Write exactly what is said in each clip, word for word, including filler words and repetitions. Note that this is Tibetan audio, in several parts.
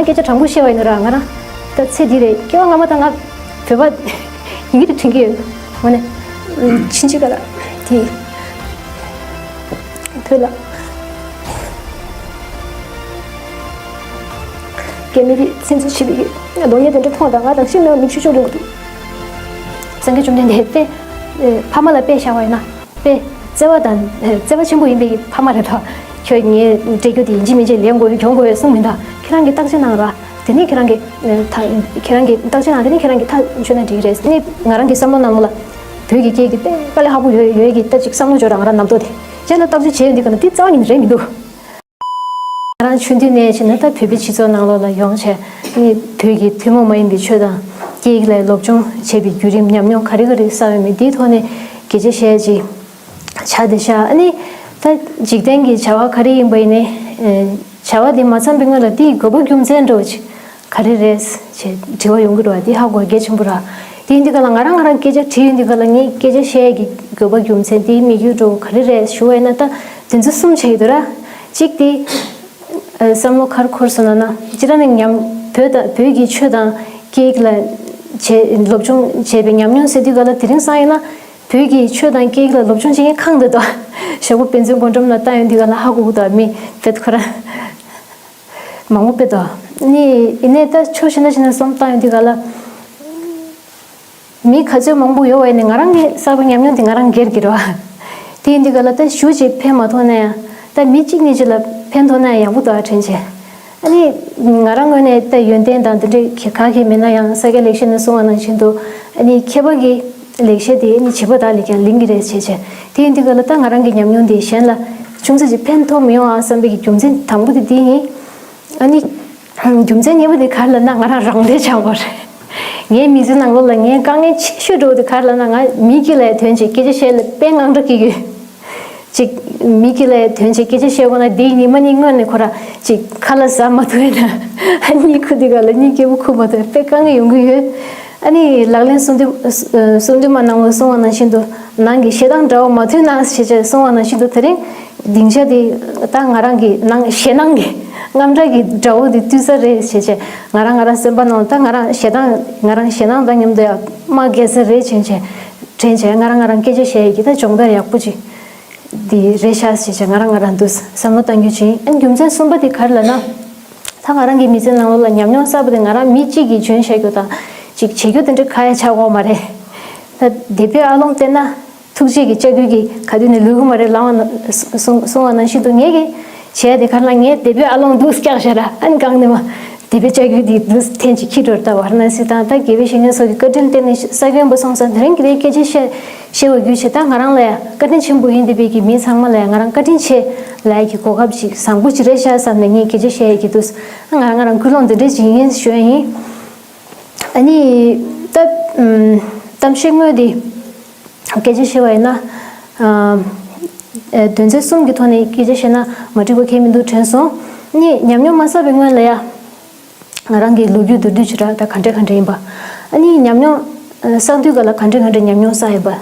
སྐད་ཆ་དྲང་པོ་བཤད་པ་ཡིན་ན་ར། ང་རང་ད་ཚེ་འདི་རེད། སྐྱེ་བ་སྔ་མ་དང་ང་བོད་པ་ཡིན་གྱི་རེད་དྲན་གྱི་ཡོད། འོ་ནས་ཕྱིན་ཆད་ག་ལ་དེ་ཐོས་ལ། སྐྱེ་མེད་པའི་མཚན་ཚུལ་ཞིག་ཡོད། གདོང་བརྙན་དེ་འདྲ་མཐོང་དང་ང་དང་ཤི་མེད་པ་མིག་ཆུ་ཤོར་འགྲོ་གི་འདུག་སངས་རྒྱས་བཅོམ་ལྡན་འདས་དཔེ་ཕ་མ་ལ་དཔེ་བཞག་པ་ཡིན་ན། དཔེ་བརྩེ་བ་དང་བརྩེ་བ་ཆེན་པོ་ཡིན་པའི་ཕ་མ་རེད་དོ། ཁྱོད་ངའི་སྤྲད་རྒྱུ་དེ་ཡིན་གཅིག་མིན་གཅིག་ལེན་དགོས་ཡོད། གྱོང་དགོས་ཡོད་གསུངས་མིན་དང་། ཁྱེད་རང་གིས་བརྟག་དཔྱད་གནང་ར། དེ་ནས་ཁྱེད་རང་གིས་ད་ཁྱེད་རང་གིས་བརྟག་དཔྱད་གནང་། དེ་ནས་ཁྱེད་རང་གིས་ཐག་གཅོད་ན་འགྲིག་གི་རེད། ནི་ང་རང་གི་བསམ་བློ་ནང་ལོགས་ལ་བོད་ཀྱི་སྐད་ཀྱི་དཔེ་དཀའ་ལས་ཁག་པོ་ཡོད་ཡོད་ཀྱི་ད་ཅིག་བསམ་བློ་འཇོག་ར། ང་རང་རྣམ་རྟོག་དེ་རྗེས་ལ་བརྟག་དཔྱད་བྱས་ཡོང་དུས་ག་ལ་དེ་རྩ་བ་ཉིད་ནས་རེད་མི་འདུག་ང་རང་ཆུང་དུས་ནས་བྱས་ན་ད་བོད་པའི་སྤྱི་ཚོགས་ནང་ལོགས་ལ་ཡོང་བྱས་ནི་བོད་ཀྱི་ཐུན་མོང་མ་ཡིན་པའི་ཆོས་དང་སྐད་ཡིག་ལ་སློབ་སྦྱོང་བྱས་པའི་བརྒྱུད་རིམ་ཉམས་མྱོང་ག་རེ་ག་རེ་བསགས་ཡོད་མེད་དེའི་ཐོག་ནས་སྐད་ཆ་བཤད་ཅིག་བྱ་དེ་བྱ། ཨ་ནི་ད་འཇིག་རྟེན་གྱི་བྱ་བ་ག་རེ་ཡིན་པ་ཡིན་ནའི་བྱ་བ་དེ་མ་འཚམས་པའི་སྔོན་ལ་དེའི་དགོས་པ་རྒྱུ་མཚན་འདྲ་བོ་ཅིག་ག་རེ་རེད་ཅེས་དྲི་བ་ཡོང་གི་འདུག་བ། དེ་ཧ་གོ་གལ་ཆེན་པོ་ར། དེ་ཡིན་དུས་ག་ལ་ང་རང་ང་རང་སྐད་ཆ་དྲིས་ཡོང་དུས་ག་ལ་ངས་སྐད་ཆ་བཤད་ཡས་ཀྱི་དགོས་པ་རྒྱུ་མཚན་དེའི་དམིགས་ཡུལ་འདྲ་བོ་ག་རེ་རེད་ཞུ་བ་ཡིན་ན་ད་དོན་ཚན་གསུམ་བྱས་ཡོད་འདུག་ར། གཅིག་དེ། ཨ། བསམ་བློ་ག་རེ་འཁོར་སོང་ལབ་ན་སྤྱིར་བཏང་ནས་ཉམས་བོད་དང་བོད་ཀྱི་ཆོས་དང་སྐད་ཡིག་ལ་བྱས་སློབ་སྦྱོང་བྱས་པའི་ཉམས་མྱོང་ཟེར་དུས་ག་ལ་དེ་རིང་སང་ཡིན་ན་བོད་ཀྱི་ཆོས་དང་སྐད་ཡིག་ལ་སློབ་སྦྱོང་བྱེད་མཁན་གང་འདུག་དོ། ཞོགས་པ་དཔེ་མཛོད་སྒོ་འགྲམ་ལ་བལྟ་ཡོང་དུས་ག་ལ་ཧ་གོ་གི་འདུག་མི་དཔེ་ཁོ་རང་མང་པོ་དཔེ་འདུག་ནི་ཡིན་ནའི་ད་ཕྱོགས་ཞིག་ན་ཕྱིན་ན་བསམ་བཏང་ཡོང་དུས་ག་ལ། མི་ག་ཚོད་མང་པོ་ཡོད་པ་ཡིན་ནའི་ང་རང་གི་བསགས་པའི་ཉམས་མྱོང་དེ་ང་རང་སྒེར་གྱི་རེད་བ། དེ་ཡིན་དུས་ག་ལ་ད་ཞུ་ཅིག་ཕན་མ་ཐོགས་ན་ཡང་ད་མི་གཅིག་གཉིས་ཅིག་ལ་ཕན་ཐོགས་ན་ཡང་ཡག་པོ་འདུག་ཨ་དྲན་བྱས། ཨ་ནི་ང་རང་ངོས་ནས་ད་ཡོན་ཏན་དང་དེ་འདྲའི་ག་གེ་མེད་ན་ཡང་ས་སྐྱ་ལེགས་བཤད་ནས་གསུངས་པ་ནང་བཞིན་དུ་ཨ་ནི་མཁས་པ་གི་ལེགས་བཤད་དེ་ཨ་ནི་བྱིས་པ་དག་ལ་ཀྱང་ལིང་གི་རེད་བྱས་བྱས། དེ་ཡིན་དུས་ག་ལ་ད་ང་རང་གི་ཉམས་མྱོང་དེ་གཞན་ལ་ཅུང་ཙམ་ཅིག་ཕན་ཐོགས་མི་ཡོང་ཨ་བསམ་པའི་གི་རྒྱུ་མཚན་དང་པོ་དེ་དེ་ཡིན། ཨ་ནི། རྒྱུ་མཚན་གཉིས་པ་དེ་ག་རེ་ལབ་ན་ང་རང་རང་བདེ་ཆགས་པ་རེད། ངའི་མི་ཚེ་ནང་ལོགས་ལ་ངའི་དཀའ་ངལ་ཆེ་ཤོས་འདྲ་བོ་དེ་ག་རེ་ལབ་ན་ང་མི་སྐད་ལ་དོན་ཆེ་སྐད་ཆ་བཤད་ལ་དཔེ་དངངས་སྐྲག་སྐྱེ་གི་ཡོད། ཅིག་མི་སྐད་ལ་དོན་ཆེ་སྐད་ཆ་བཤད་དགོས་ན་དེའི་ཉི་མ་གཉིས་སྔོན་ནས་ཁོ་ར་ཅིག་ཁ་ལག་ཟ་མ་ཐུབ་ཡ་ན་གཉིད་ཁུག་དུས་ག་ལ་གཉིད་སྐྱིད་པོ་ཁུག་མ་ཐུབ་དཔེ་དཀའ་ངལ་ཡོང་གི་ཡོད། ཨ་ནི་ལག་ལེན་གསུམ་དུ་གསུམ་དུ་མ་གནང་བ་གསུང་བ་ནང་བཞིན་དུ་ནང་གི་ཞེ་སྡང་དགྲ་བོ་མ་ཐུལ་ན་ཞེས་བྱས་གསུང་བ་ནང་བཞིན་དུ་དེ་རིང་སྡིངས་ཆ་དེ་ད་ང་རང་གི་ནང་ཞེ་སྣང་གི་དངངས་སྐྲག་གི་དགྲ་བོ་དེ་བཏུལ་ས་རེད་ཞེས་བྱས་ང་རང་ང་རང་སེམས་པ་ནང་ད་ང་རང་ཞེ་སྡང་ང་རང་ཞེ་སྣང་དང་མཉམ་དུ་ཡང་དམག་རྒྱག་ས་རེད་བྱས་བྱས་དྲན་བྱས་ང་རང་ང་རང་སྐད་ཆ་བཤད་ཡས་ཀྱི་ད་སྦྱོང་བརྡར་ཡག་པོ་ཅིག་དེ་རེད་ཤག་ཞེས་བྱས་ང་རང་ང་རང་འདུག་བསམ་བློ་བཏང་རྒྱུ་ཅིག་ཡིན། ཨ་རྒྱུ་མཚན་གསུམ་པ་དེ་ག་རེ་ལབ་ན། ད་ང་རང་གི་མི་ཚེ་ནང་ལོགས་ལ་ཉམས་མྱོང་གསར་པ་དེ་ང་རང་མི་གཅིག་གིས་འཇོན་བཤད་རྒྱུ་དང་ཅིག་བྱེད་རྒྱུ་དེ་འདྲ་ག་ཡ་ཆགས་ཀྱི་ཡོད་མ་རེད། ད་དེ་དཔེ་ཨ་ལོང་བལྟས་ན་ཐུགས་རྗེ་གི་ལྕགས་ཀྱུ་གིས་ག་དུས་ནས་ལུས་ཀྱི་མ་རེད་ལབ་པ་ན་གསུང་གསུང་བ་ནང་བཞིན་དུ་ངས་གི་བྱས་དེ་ག་རེ་ལབ་ངས་དེ་དཔེ་ཨ་ལོང་འདུག་སྐྱག་བཤད་ར་ཨ་ནི་གང་ནས་མ་དེ་དཔེ་ལྕགས་ཀྱུ་དེ་འདུག་ཐེན་ཅིག་ཁྱི་འགྲོ་ལྟ་བར་ན་སྲིད་དང་ད་དགེ་བའི་བཤེས་གཉེན་སོགས་ཀྱི་བཀའ་དྲིན་བརྟེན་ནས་ས་ཁྱོན་པ་སོང་ཙང་དེ་རིང་གི་དེ་སྐད་ཆ་བཤད། ཤེས་པ་རྒྱུ་བྱས་ད་ང་རང་ལ་ཡང་བཀའ་དྲིན་ཆེན་པོ་ཡིན་བསྡད་པའི་གི་མི་ཚང་མ་ལ་ཡང་ང་རང་བཀའ་དྲིན་ཆེ་ལབ་ཡ་གི་གོ་སྐབས་ཅིག་བཟང་པོ་ཅིག་རེད་ཤག་བསམ་ནས་ངས་སྐད་ཆ་བཤད་ཡ་གི་འདུག་ང་རང་ང་རང་ཀུན་སློང་འདི་འདྲས་ཅིག་ཡིན་ཞུ་ཡ་ཡིན། ཨ་ནི་ད་ཨམ་གཏམ་བཤད་དངོས་འདི་སྐད་ཆ་བཤད་པ་ཡིན་ན་ཨ་ཨ་དོན་ཚན་གསུམ་གྱི་ཐོག་ནས་སྐད་ཆ་བཤད་ན་མ་འགྲིག་པ་གང་ཡང་མི་འདུག་དྲན་སོང་། ཨ་ནི་ཉམས་མྱོང་མ་བསགས་པའི་སྔོན་ལ་ཡ། ང་རང་གི་ལོ་རྒྱུས་མདོར་བསྡུས་བྱས་ར་ད་ག་འདྲ་ག་འདྲ་ཡིན་པ། ཨ་ནི་ཉམས་མྱོང་ཨ་བསགས་དུས་ག་ལ་ག་འདྲ་ག་འདྲ་ཉམས་མྱོང་བསགས་ཡིན་པ།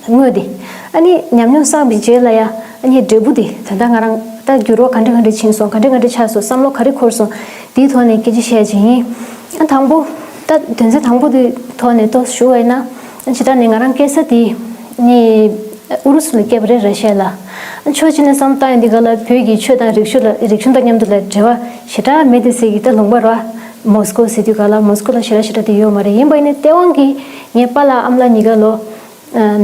དངོས་དེ། ཨ་ནི་ཉམས་མྱོང་བསགས་པའི་རྗེས་ལ་ཡ་ཨ་ནི་འབྲས་བུ་དེ་ད་ལྟ་ང་རང་ད་འགྱུར་བ་ག་འདྲ་ག་འདྲ་ཕྱིན་སོང་ག་འདྲ་ག་འདྲ་ཆགས་སོང་བསམ་བློ་ག་རེ་འཁོར་སོང་དེའི་ཐོག་ནས་སྐད་ཆ་བཤད་ཀྱི་ཡིན། ཨ་དང་པོ་ད་དོན་ཚན་དང་པོ་དེའི་ཐོག་ནས་ཏོག་ཞུ་བ་ཡིན་ན་ཨ་ཇི་ལྟར་ནས་ང་རང་སྐྱེས་ས་དེ་ནི། ཨུ་རུ་སུ་ལ་སྐྱེས་པ་རེད་ར་ཤ་ལ། ཕྱོགས་གཅིག་ནས་བསམ་བཏང་ཡོང་དུས་ག་ལ་བོད་ཀྱི་ཆོས་དང་རིག་གཞུང་ལ་རིག་གཞུང་དང་མཉམ་དུ་ལ་འབྲེལ་བ་ཞེ་དྲག་མེད་དེ་ཟེར་གྱི་ད་ལུང་པ་ར། མོ་སི་ཀོ་ཟེར་དུས་ག་ལ་མོ་སི་ཀོ་ལ་ཞེ་དྲག་ཞེ་དྲག་དེ་ཡོད་མ་རེད། ཡིན་པ་ཡིན་ནའི་སྟེས་དབང་གིས་ངའི་པཱ་ལགས་ཨ་མ་ལགས་གཉིས་ཀ་ལོ།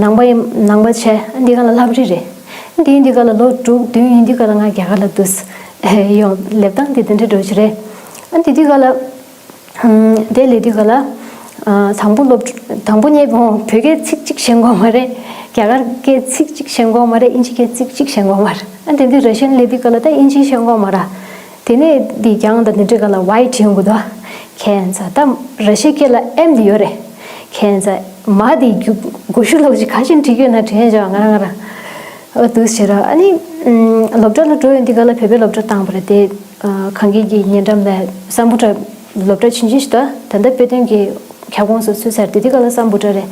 ནང་པ་ཡིན་ནང་པ་བྱས་འདི་ག་ལ་ལྷ་རི་རེད། དེ་ཡིན་དུས་ག་ལ་ལོ་དྲུག་བདུན་ཡིན་དུས་ག་ལ་ང་རྒྱ་གར་ལ་འདུག་ཡོང་སླེབས་སྟངས་དེ་དེ་འདྲ་འགྲོ་གི་རེད། ཨ་དེ་དུས་ག་ལ། དེ་ལས་དུས་ག་ལ། དང་པོ་སློབ་དང་པོ་ངས་བོད་སྐད་ཚིག་གཅིག་ཤེས་གོ་མ་རེད། རྒྱ་གར་སྐད་ཚིག་གཅིག་ཤེས་གོ་མ་རེད། ཨིན་ཇི་སྐད་ཚིག་གཅིག་ཤེས་གོ་མ་རེད། ཨ་དེ་དུས་ར་ཤན་སླེབས་དུས་ག་ལ་ད་ཨིན་ཇི་ཤེས་གོ་མ་རེད། དེ་ནས་འདི་རྒྱང་དང་དེ་འདྲ་ག་ལ་ཝའི་བྲིས་ཡོང་གི་འདུག་ཁྱད་མཚར་ད་ར་ཤན་སྐད་ལ་ཨེམ་དེ་ཡོད་རེད། ཁྱད་མཚར་མ་དེ་རྒྱུ་མགོ་ཤུ་ལོག་ཅིག་ག་ཤིན་བྲིས་ཡོད་ན་དྲན་བྱ་ང་རང་ང་རང་། འདུག་ཟེར་ར། ཨ་ནི། སློབ་གྲྭ་ལ་འགྲོ་ཡོང་དུས་ག་ལ་བོད་པའི་སློབ་གྲྭ་བཏང་བ་རེད་དེ། གངས་སྐྱིད་ཀྱི་ཉེ་འགྲམ་ལ་སམ་བྷོ་ཊ་སློབ་གྲྭ་ཆུང་ཆུང་ཞིག་འདུག་ད་ལྟ་དཔེ་སྟོན་གྱི་ཁྱབ་ཁོངས་སུ་ཚུད་ཚར་དེ་དུས་ག་ལ་སམ་བྷོ་ཊ་རེད།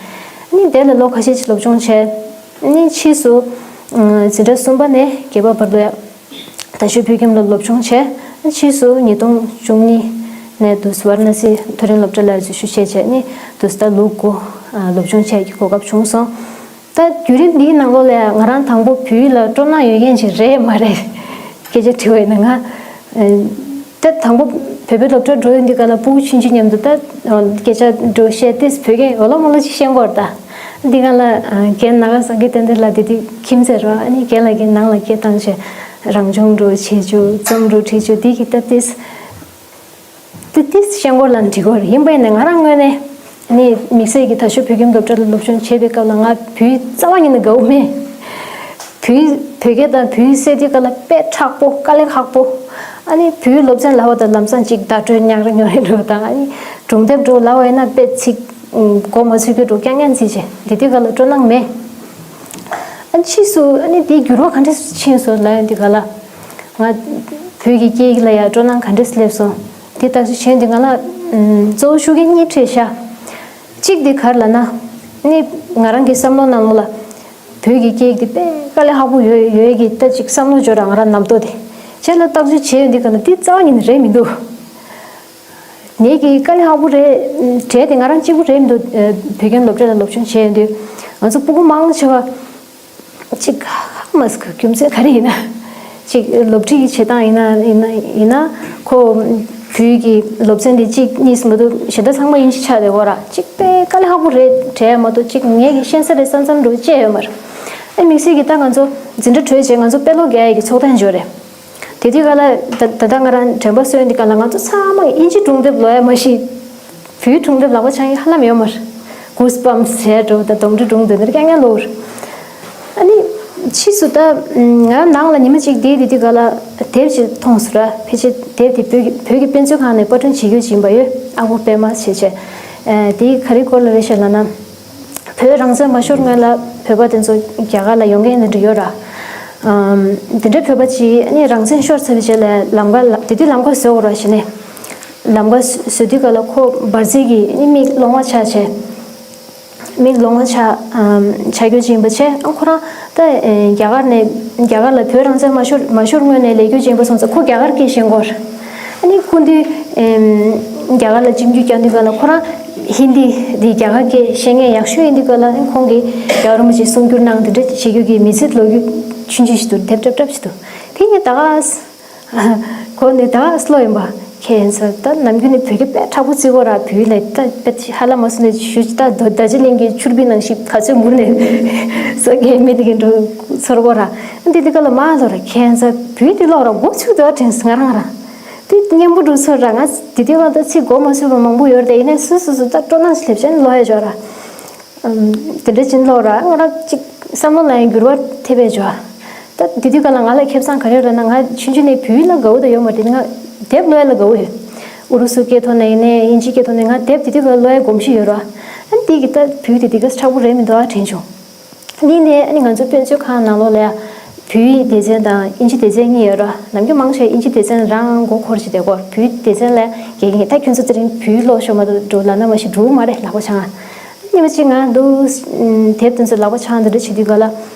ཨ་ནི་དེ་ལ་ལོ་ཁ་ཤས་ཤིག་སློབ་སྦྱོང་བྱས། ཨ་ནི་ཕྱིས་སུ། འཛིན་གྲྭ་གསུམ་པ་ནས་བརྒྱད་པ་བར་དུ་ཡ། རྡ་ཤོད་བོད་ཁྱིམ་ལ་སློབ་སྦྱོང་བྱས། ཕྱིས་སུ་ཉིས་སྟོང་བཅུ་གཉིས། ནས་དུས་ཝཱ་ར་ཎ་སི་མཐོ་རིམ་སློབ་གྲྭ་ལ་འཛུལ་ཞུགས་བྱས་བྱས་ནས་དུས་ད་ལོ་དགུ་སློབ་སྦྱོང་བྱས་ཀྱི་གོ་སྐབས་བྱུང་སོང་། ད་བརྒྱུད་རིམ་འདིའི་ནང་ལོགས་ལ་ང་རང་དང་པོ་བོད་ཡིག་ལ་སྤྲོ་སྣང་ཡོད་མཁན་ཞིག་རེད་མ་རེད་སྐད་ཆ་དྲི་བ་ཡིན་ན། ང་ད་དང་པོ་བོད་པའི་སློབ་གྲྭར་འགྲོ་ཡོང་དུས་ག་ལ་ཕྲུ་གུ་ཆུང་ཆུང་མཉམ་དུ་ད་སྐད་ཆ་འགྲོ་བཤད་དེ་བོད་སྐད་འོ་ལོ་མོ་ལོ་ཅིག་བཤད་དགོས་རེད་ད། འདི་ག་ལ་རྒན་ནཱ་ག་སངས་རྒྱས་བསྟན་འཛིན་ལགས་དེ་དུས་ཁྱིམ་མཚེས་རེད་བ། ཨ་ནི་རྒན་ལགས་ཀྱིས་ནང་ལ་སྐད་བཏང་བྱས་རང་སྦྱོང་འགྲོ་བྱེད་རྒྱུ་རྩོམ་འགྲོ་བྲིས་རྒྱུ་འདི་གི་ད་ཏིས། དེ་དེ་ཤེས་སྐོར་ལ་འགྲིག་གོ་རེད། ཡིན་པ་ཡིན་ན་ང་རང་ངོས་ནས་ནི་དམིགས་བསལ་གྱི་དར་ཤོད་བོད་ཁྱིམ་སློབ་གྲྭ་ལ་སློབ་སྦྱོང་བྱེད་པའི་སྐབས་ལ་ང་བོད་ཡིག་རྩ་བ་ཉིད་ནས་དགའ་བོ་མེད། བོད་ཡིག་བོད་སྐད་དང་བོད་ཡིག་གསལ་དུས་སྐབས་ལ་དཔེ་མཁྲེགས་པོ། དཀའ་ལས་ཁག་པོ། ཨ་ནི་བོད་ཡིག་སློབ་ཚན་ལབ་པ་དང་ལམ་སང་ཅིག་བརྡ་སྤྲོད་ཉག་རེ་ཉོག་རེ་འགྲོ་དང་། ཨ་ནི་སྒྲུང་དེབ་འགྲོ་ལབ་པ་ཡིན་ན་དཔེ་ཚིག་མགོ་མ་ཚོས་ཀྱི་འགྲོ་རྐྱང་རྐྱང་ཅིག་བྱས། དེ་དུས་སྐབས་ལ་སྤྲོ་སྣང་མེད། ཨ་ཕྱིས་སུ་ཨ་ནི་དེའི་འགྱུར་བ་ག་འདྲས་ཕྱིན་སོང་ལབ་ཡོང་དུས་ག་ལ། ང་བོད་ཀྱི་སྐད་ཡིག་ལ་ཡང་སྤྲོ་སྣང་ག་འདྲས་སླེབས་སོང་། དེ་ལྟར་ཞིག་བྱས་དུས་ང་ལ་ཨམ་གཙོ་བོ་ཤུགས་རྐྱེན་གཉིས་འཕྲད་ཤག་གཅིག་དེ་ག་རེ་ལབ་ན། ཨ་ནི་ང་རང་གི་བསམ་བློ་ནང་ལོགས་ལ་བོད་ཀྱི་སྐད་ཡིག་དེ་དཔེ་དཀའ་ལས་ཁག་པོ་ཡོད་ཡོད་ཀྱི་ད་ཅིག་བསམ་བློ་འབྱོར་ར། ང་རང་རྣམ་རྟོག་དེ་བྱས་ལ་བརྟག་དཔྱད་བྱས་ཡོང་དུས་ག་ལ་དེ་རྩ་བ་ཉིད་ནས་རེད་མི་འདུག་ངེད་ཀྱི་དཀའ་ལས་ཁག་པོ་རེད། གྲས་དེ་ང་རང་གཅིག་པུ་རེད་མི་འདུག་བོད་ཁྱིམ་སློབ་གྲྭ་ལ་སློབ་སྦྱོང་བྱས་ཡོང་དུས་ང་ཚོ་ཕྲུ་གུ་མང་ཆེ་བ་གཅིག་ཧ་མ་སི་ཁ་རྒྱུ་མཚན་ག་རེ་ཡིན་ན། གཅིག་སློབ་ཁྲིད་ཀྱི་བྱེད་སྟངས་ཡིན་ན་ཡིན་ན་ཡིན་ན་ཁོ་བོད་ཀྱི་སློབ་ཚན་དེ་གཅིག་གཉིས་མ་གཏོགས་གཞན་དག་ཚང་མ་དབྱིན་ཇི་ཆགས་བསྡད་ཡོད་ར། གཅིག་དཔེ་དཀའ་ལས་ཁག་པོ་རེད་དྲན་མ་གཏོགས་གཅིག་ངེད་ཀྱི་ཤེས་ས་རེད་བསམ་བསམ་འགྲོ་བྱས་ཡོད་མ་རེད། ཨ་དམིགས་བསལ་གྱི་ད་ང་ཚོ་འཛིན་གྲྭ་གྲོལ་རྗེས་ང་ཚོ་དཔེ་ཀློག་རྒྱག་ཡག་གི་ཚོགས་ཐེངས་འབྱོར་རེད། དེ་དུས་ག་ལ་ད་ད་ལྟ་ང་རང་དྲན་པ་གསོས་འདི་ག་ལ་ང་ཚོ་ཚང་མ་དབྱིན་ཇི་སྒྲུང་དེབ་ཀློག་ཡ་མ་གཞི་བོད་སྒྲུང་དེབ་ལག་པ་འཆང་ཡ་ཧ་ལམ་ཡོད་མ་རེད། གུས་བམ་ཟེར་འགྲོ་ད་གདོང་འདྲེ་སྒྲུང་དེ་འདིར་རྐྱང་རྐྱང་ཀློག་རེད། ཨ་ནི་ཕྱིས་སུ་ད་ང་ནང་ལ་ཉི་མ་གཅིག་བསྡད་དེ་དུས་ག་ལ་དེབ་ཅིག་མཐོང་སོང་ར། ཕལ་ཆེར་དེབ་དེ་བོད་ཀྱི་བོད་ཀྱི་དཔེ་མཛོད་ཁང་ནས་པར་སྐྲུན་བྱེད་རྒྱུ་ཅིག་ཡིན་པ་ཡོད། ཨ་ཁུ་པད་མ་བྱས་བྱས། དེའི་ག་རེ་སྐོར་ལ་རེད་ཤག་ལབ་ན། བོད་རང་བཙན་མ་ཤོར་སྔོན་ལ་བོད་པ་དེ་ཚོ་རྒྱ་གར་ལ་ཡོང་མཁན་དེ་འདྲ་ཡོད་ར། ཨམ། དེ་འདྲའི་བོད་པ་ཅིག་ཨ་ནི་རང་བཙན་ཤོར་ཚར་བའི་རྗེས་ལ་ལམ་ཁ་ལ་དེ་དུས་ལམ་ཁ་བཟོ་དགོས་ར་བྱས་ནས། ལམ་ཁ་བཟོ་དུས་ག་ལ་ཁོ་འབར་རྫས་ཀྱིས་ཨ་ནི་མིག་ལོང་བ་ཆགས་བྱས། མིག་ལོང་བ་ཆགས་ཨམ། ཆགས་རྒྱུ་ཅིག་ཡིན་པ་བྱས། ཨ་ཁོ་རང་ད་ཨེ་རྒྱ་གར་ནས་རྒྱ་གར་ལ་བོད་རང་བཙན་མ་ཤོར་མ་ཤོར་སྔོན་ནས་སླེབས་རྒྱུ་ཅིག་ཡིན་པ་སོང་ཙང་ཁོ་རྒྱ་གར་སྐད་ཤེས་ཀྱི་ཡོད་ར། ཨ་ནི་སྐུ་མདུན་ཨེམ། རྒྱ་གར་ལ་ཆིབས་བསྒྱུར་བསྐྱངས་དུས་ག་ལ་ཁོ་རང་ཧིན་དི་དེ་རྒྱ་གར་སྐད་ཤེས་མཁན་ཡག་ཤོས་ཡིན་དུས་ག་ལ་ཁོང་གིས་རྒྱལ་བ་རིན་པོ་ཆེ་གསུང་བསྒྱུར་གནང་དེ་འདྲ་བྱེད་རྒྱུ་གི་མི་ཚེ་ལོ་རྒྱུས་ཆུང་ཆུང་ཞིག་འདུག་དེབ་འདྲ་འདྲ་ཞིག་འདུག་དེ་ངས་ད་ག་ས་གོ་ནས་ད་ག་ས་ཀློག་ཡིན་པ། ཁྱེད་ཚོ་ད་ནམ་རྒྱུན་ནས་བོད་སྐད་དཔེ་མཁྲེགས་པོ་བརྩི་གོ་ར། བོད་ཡིག་ལ་ད་དཔེ་ཧ་ལམ་མ་སོང་ནས་ཞུ་ཅི་ད་རྡོ་རྡོ་རྗེ་གླིང་གི་ཆུར་བི་ནང་བཞིན་ག་ཚོད་མུར་ནས་སོ་སྐྱེ་མི་དེ་གི་འགྲོ་ཚོར་གོ་ར། འདི་དེ་ག་ལ་མ་ལོ་ར། ཁྱེད་ཚོ་བོད་ཡིག་དེ་ཀློག་ར་མགོ་ཚོས་འདུག་དྲན་སོང་ང་རང་རང་། དེ་སྙན་པོ་འགྲོ་ཚོར་ར། ང་དེ་དུས་ག་ད་ཚིག་མགོ་མ་ཚོས་པ་མང་པོ་ཡོད་རེད། ཡིན་ནའི་སོ་སོ་སོ་ད་སྤྲོ་སྣང་ཞིག་སླེབས་བྱས་ནས་ཀློག་ཡ་འཇོག་ར། ཨམ། དེ་འདྲ་ཅིག་ཀློག་ར། ང་རང་ཅིག་བསམ་བློ་ལ་ཡང་འགྱུར་བ་ཐེབས་པའི་འཇོག་ད་དེ་དུས་ག་ལ་ང་ལ་ཁེ་བཟང་ག་རེ་ཡོད་རེད་ན། ང་ཆུང་ཆུང་ནས་བོད་ཡིག་ལ་དགའ་བོ་ད་ཡོད་མ་རེད། ང་དེབ་ཀློག་ཡ་ལ་དགའ་བོ་ཡོད། ཨུ་རུ་སུ་སྐད་ཐོག་ནས་ཡིན་ནའི་དབྱིན་ཇིའི་སྐད་ཐོག་ནས་ང་དེབ་དེ་དུས་ག་ཀློག་ཡ་གོམས་གཤིས་ཡོད་ར། ཨ་ནི་དེ་གི་ད་བོད་ཡིག་དེ་དེ་ག་ས་མཁྲེགས་པོ་རེད་མི་འདུག་ཨ་དྲན་བྱུང་། ནི་ནས་ཨ་ནི་ང་ཚོ་དཔེ་མཛོད་ཁང་ནང་ལོགས་ལ་ཡ་བོད་ཡིག་སྡེ་ཚན་དང་དབྱིན་ཇི་སྡེ་ཚན་གཉིས་ཡོད་ར། ནམ་རྒྱུན་མང་ཆེ་དབྱིན་ཇི་སྡེ་ཚན་རང་མགོ་འཁོར་བྱས་བསྡད་ཀྱི་ཡོད་ར། བོད་ཡིག་སྡེ་ཚན་ལ་རྒྱ་སྐད་ད་ཁྱོད་ཚོ་དེ་རིང་བོད་ཡིག་ཀློག་ཤོག་མ་གཏོགས་འགྲོ་ལབ་ན་མ་གཞི་འགྲོ་གི་མ་རེད། ལག་པ་འཆང་ང་། ཉི་མ་གཅིག་ང་འདུག་དེབ་དེ་ཚོ་ལག་པ་འཆང་དེ་འདྲ་བྱེད་དུས་ག་ལ་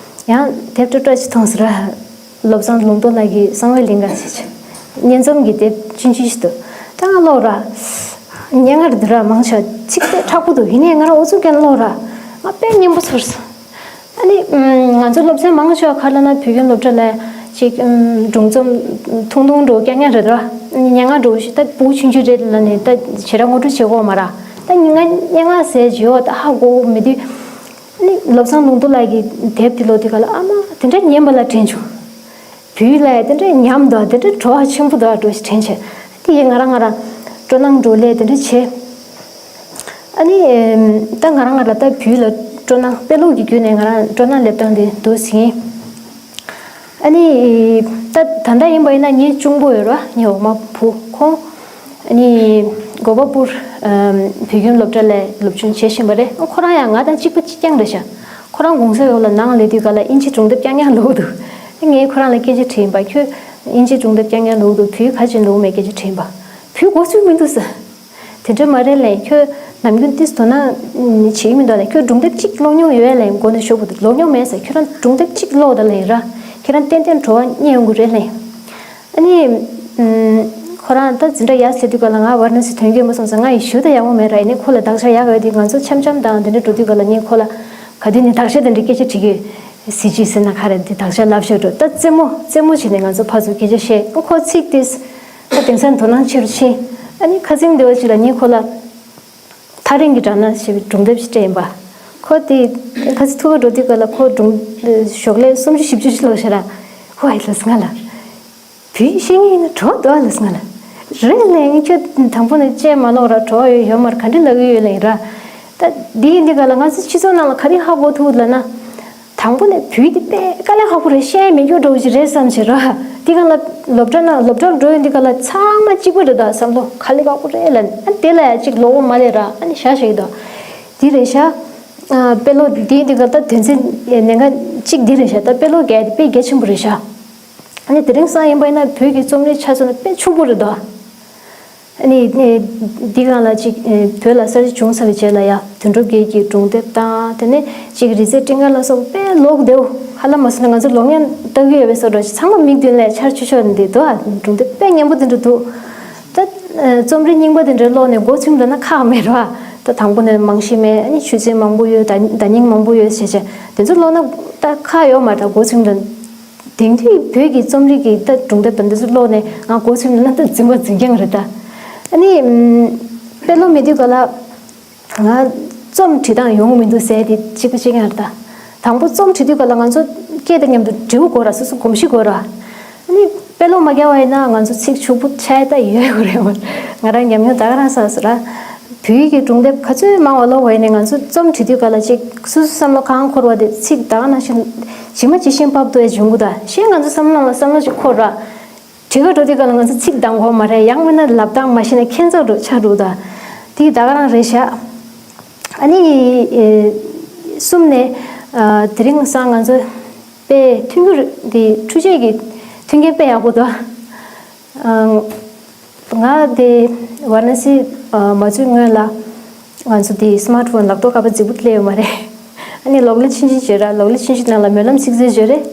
ཡང་དེབ་སྤྲོ་སྤྲོ་ཅིག་མཐོང་སོང་ར། བློ་བཟང་ལུང་རྟོགས་ལགས་ཀྱི་གསང་བའི་གླིང་ག་ཟེར་བྱས་སྙན་རྩོམ་གྱི་དེབ་ཆུང་ཆུང་ཞིག་འདུག་ད་ང་ཀློག་ར། སྙན་ངག་འདི་ར་མང་ཆེ་ཚིག་དཔེ་མཁྲེགས་པོ་འདུག་ཡིན་ནའི་ང་རང་ཨུ་ཚུགས་བསྐྱེད་ཀློག་ར། ང་དཔེ་སྙན་པོ་ཚོར་སོང་། ཨ་ནི་ང་ཚོ་སློབ་ཚན་མང་ཆེ་བ་ག་རེ་ལབ་ན་བོད་ཁྱིམ་སློབ་གྲྭ་ལ་ཅིག་སྒྲུང་རྩོམ་ཐུང་ཐུང་འདྲ་བོ་རྐྱང་རྐྱང་རེད་ར། སྙན་ངག་འདྲ་བོ་ཞིག་ད་བུ་ཆུང་ཆུང་རེད་ལབ་ནས་ད་ཞེ་དྲག་ངོ་སྤྲོད་བྱེད་དགོས་མ་ར། ད་ང་སྙན་ངག་ཟེར་བྱས་ཡོད་ད་ཧ་གོ་མེད་དུས། ཨ་ནི་བློ་བཟང་ལུང་རྟོགས་ལགས་ཀྱི་དེབ་དེ་ཀློག་དུས་ག་ལ་ཨ་མ་དེ་འདྲ་སྙན་པ་ལ་དྲན་བྱུང་། བོད་ཡིག་ལ་ཡ་དེ་འདྲ་ཉམས་འདུག་དེ་འདྲ་བྲོ་བ་ཆེན་པོ་འདུག་འགྲོ་ཞིག་དྲན་བྱས། དེ་ཡིས་ང་རང་ང་རང་སྤྲོ་སྣང་འགྲོ་ལས་དེ་འདྲ་བྱས། ཨ་ནི་ད་ང་རང་ང་རང་ད་བོད་ཡིག་ལ་སྤྲོ་སྣང་དཔེ་ཀློག་གི་བརྒྱུད་ནས་ང་རང་སྤྲོ་སྣང་སླེབས་སྟངས་དེ་འདུག་ཟིན། ཨ་ནི་ད་ད་ལྟ་ཡིན་པ་ཡིན་ན་ངའི་གཅུང་པོ་ཡོད་ར། ངའི་འོག་མ་བུ་ཁོང་། ཨ་ནི་གོ་པལ་པུར་བོད་ཁྱིམ་སློབ་གྲྭ་ལ་སློབ་སྦྱོང་བྱེད་བཞིན་པ་རེད། ཁོ་རང་ཡང་ང་དང་གཅིག་པ་གཅིག་རྐྱང་རེད་ཤག་ཁོ་རང་གུང་སེང་འོག་ལ་ནང་སླེབས་དུས་ག་ལ་དབྱིན་ཇི་སྒྲུང་དེབ་རྐྱང་རྐྱང་ཀློག་འདུག་ངས་ཁོ་རང་ལ་སྐད་ཆ་དྲིས་ཡིན་པ། ཁྱོད་དབྱིན་ཇི་སྒྲུང་དེབ་རྐྱང་རྐྱང་ཀློག་འདུག་བོད་ཡིག་ག་ཅིག་ཀློག་མེད་སྐད་ཆ་དྲིས་ཡིན་པ། བོད་མགོ་ཚོས་མི་འདུག་ཟེར། དེ་འདྲ་མ་རེད་ལབ། ཁྱོད་ནམ་རྒྱུན་ཏིས་དོ་སྣང་བྱེད་ཀྱི་མི་འདུག་ལབ། ཁྱོད་སྒྲུང་དེབ་གཅིག་ཀློག་མྱོང་ཡོད་ལབ། མགོ་ནས་གཞོགས་པོ་དེ་ཀློག་མྱོང་མེད་ཟེར། ཁྱོད་རང་སྒྲུང་དེབ་གཅིག་ཀློག་དང་ལབ་ར། ཁྱོད་རང་ཏན་ཏན་བྲོ་བ་རྙེད་ཡོང་གི་རེད་ལབ། ཨ་ནི། ཨུམ། ཁོ་རང་ད་འཛིན་གྲྭ་ཡར་སླེབས་དུས་ག་ལ་ང་ཝཱ་ར་ཎ་སི་ཐོན་གྱི་ཡོད་མ་སོང་ཙང་། ང་ཡི་ཞུ་ད་ཡག་པོ་མེད་ར། ཡིན་ནའི་ཁོ་ལ་དག་ཆ་ཡག་ཡོད་དེ། ང་ཚོ་འཆམ་འཆམ་དང་དེ་འདྲ་འགྲོ་དུས་ག་ལ་ངས་ཁོ་ལ་ག་དུས་ནས་དག་ཆ་དེ་འདྲ་སྐད་ཆ་དྲིས་ཀྱི། སི་ཇི་ཟེར་ན་ག་རེ་འདི་དག་ཆ་ལབ་ཤོད་འགྲོ། ད་རྩེད་མོ་རྩེད་མོ་བྱས་ནས་ང་ཚོ་ཕར་ཚུར་སྐད་ཆ་བཤད། ཁོ་ཚིག་དེ་ད་དེང་སང་དོ་སྣང་ཆེ་རུ་ཕྱིན། ཨ་ནི་ཁ་སང་དེ་བ་ཅིག་ལ་ངས་ཁོ་ལ་ཐག་རིང་གི་སྦྲ་ནག་ཞེས་པའི་སྒྲུང་དེབ་ཞིག་སྤྲད་ཡིན་པ། ཁོ་དེ་ཁ་སང་ཐུག་ག་འགྲོ་དུས་ག་ལ་ཁོ་སྒྲུང་ཞོགས་ལས་སུམ་ཅུ་བཞི་བཅུ་ཞིག་ལོག་ཤག་ར། ཁོ་ཨེ་ལབ་སོང་ང་ལ། བོད་ཡིག་ཤེས་མཁན་ཡིན་ན་འགྲོ་འདུག་ཨ་ལབ་སོང་ང་ལ། རེད་ལབ་ཡིན། ཁྱོད་དང་པོ་ནས་བཅད་མ་ལོག་ར། གྲོགས་ཡོད་ཡོད་མ་རེད། ག་འདྲ་ལབ་ཀྱི་ཡོད་ལབ་ཡིན་ར། ད་འདི་ཡིན་འདི་ག་ལ་ང་ཚོ་སྤྱི་ཚོགས་ནང་ལ་ག་རེ་ཧ་གོ་ཐུབ་ལབ་ན། དང་པོ་ནས་བོད་ཡིག་དེ་དཔེ་དཀའ་ལས་ཁག་པོ་རེད། བཤད་མི་རྒྱུ་འགྲོ་གི་རེད་བསམ་བྱས་ར། འདི་ག་ལ་སློབ་གྲྭ་ནང་སློབ་གྲྭར་འགྲོ་ཡོང་འདི་ག་ལ་ཚང་མ་གཅིག་པ་རེད། ད་བསམ་བློ་དཀའ་ལས་ཁག་པོ་རེད་ལབ། ཨ་དེ་ལ་ཡ་གཅིག་བློ་ཁོག་མ་སླེབས་ར། ཨ་ནི་ཤ་ཞིག་ད། འདི་རེད་ཤག་ཨ་དཔེ་ཀློག་འདི་འདི་ག་ད་དོན་ཚན་ཉེན་ཁ་གཅིག་འདི་རེད་ཤག་ད་དཔེ་ཀློག་རྒྱག་དེ་དཔེ་གལ་ཆེན་པོ་རེད་ཤག་ཨ་ནི་དེ་རིང་སང་ཡིན་པ་ཡིན་ན་བོད་ཀྱི་རྩོམ་རིག་ཆ་མཚོན་ན་དཔེ་ཕྱུག་པོ་རེད་དོ། ཨ་ནི་ཨེ་འདི་གང་ལ་ཅིག་ཨེ་བོད་ལ་གསར་བརྗེ་བྱུང་ཚར་བའི་རྗེས་ལ་ཡ་དོན་གྲུབ་རྒྱལ་གྱི་སྒྲུང་དེབ་དང་། དེ་ནས་ཅིག་རི་རྩེ་སྤྲིན་དཀར་ལ་སོགས་པ་དཔེ་ཀློག་བདེ་པོ། ཧ་ལམ་མ་སོང་ན་ང་ཚོ་ལོ་ངན་ལྟ་གི་ཡོད་པའི་བཟོ་འདྲ་ཞིག་ཚང་མ་མིག་མདུན་ལ་འཆར་ཆོག་ཆོག་འདི་འདུག་ཨ་སྒྲུང་དེབ་དཔེ་སྙན་པོ་དེ་འདྲ་འདུག་ད་ཨེ་རྩོམ་རིག་རྙིང་པ་དེ་འདྲ་ཀློག་ནས་མགོ་ཚོས་འདོད་ན་ཁག་མེད་ར། ད་དང་པོ་ནས་རྨང་གཞི་མེད། ཨ་ནི་ཆོས་ཚན་མང་པོ་ཡོད། ད་ད་རྙིང་མང་པོ་ཡོད་བྱས་བྱས་དེ་ཚོ་ཀློག་ན་ད་ཁག་ཡོད་མ་རེད། ད་མགོ་ཚོས་འདོད། དེང་དུས་བོད་ཀྱི་རྩོམ་རིག་གི་ད་སྒྲུང་དེབ་དང་འདི་ཚོ་ཀློག་ནས་ང་མགོ་ཚོས་ན་ད་འཛིན་པ་འཛིན་རྐྱང་རེད་ད། ཨ་ནི་ཨམ་དཔེ་ཀློག་མེད་དུས་ག་ལ་ང་རྩོམ་བྲིས་སྟངས་ཡོང་གི་མི་འདུག་ཟེར་དེ་གཅིག་པ་གཅིག་རྐྱང་རེད་ད། དང་པོ་རྩོམ་བྲིས་དུས་ག་ལ་ང་ཚོ་སྐད་དང་མཉམ་དུ་འབྲི་དགོས་ར། སོ་སོ་གོམས་གཤིས་དགོས་ར། ཨ་ནི་དཔེ་ཀློག་མ་རྒྱག་པ་ཡིན་ན་ང་ཚོ་ཚིག་ཕྱུག་པོ་ཆགས་ད་ཡོད་དགོས་རེད། ང་རང་ཉམས་མྱོང་ད་ག་རང་བསགས་སོང་ར། བོད་ཡིག་གི་སྒྲུང་དེབ་ག་ཚོད་མང་བ་ཀློག་པ་ཡིན་ནའི་ང་ཚོ་རྩོམ་བྲིས་དུས་ག་ལ་ཅིག་སོ་སོ་བསམ་བློ་གང་འཁོར་བ་དེ་ཚིག་ད་ག་ནང་བཞིན་ཇི་མ་ཇི་བཞིན་ཕབ་ཐུབ་ཡ་བྱུང་གི་ད། གཞན་ང་ཚོ་བསམ་བློ་ནང་ལ་བསམ་བློ་ཅིག་འཁོར་ར། བྲིས་ག་འགྲོ་དུས་ག་ལ་ང་ཚོ་ཚིག་འདང་གོ་མ་རེད། ཡང་མིན་ན་ལབ་སྟངས་མ་ཤེས་ན་ཁྱད་མཚར་རུ་ཆགས་འགྲོ་ད། དེ་ད་ག་རང་རེད་ཤག་ཨ་ནི་ཨེ་གསུམ་ནས་ཨ་དེ་རིང་སང་ང་ཚོ་དཔེ་མཐུན་འགྱུར་དེ་འཕྲུལ་ཆས་ཀྱི་མཐུན་རྐྱེན་དཔེ་ཡག་པོ་འདུག་ཨ། ང་དེ་ཝཱ་ར་ཎ་སི་ཨ་མ་བཙུགས་སྔོན་ལ་ང་ཚོ་དེ་སི་མཱར་ཊི་ཕོན་ལག་ཐོག་ཁ་པར་རྫིག་པོ་སླེབས་ཡོད་མ་རེད། ཨ་ནི་གློག་ཀླད་ཆུང་ཆུང་བྱོས་ར། གློག་ཀླད་ཆུང་ཆུང་ནང་ལ་སྨོན་ལམ་ཚིག་མཛོད་བྱོས་རེད།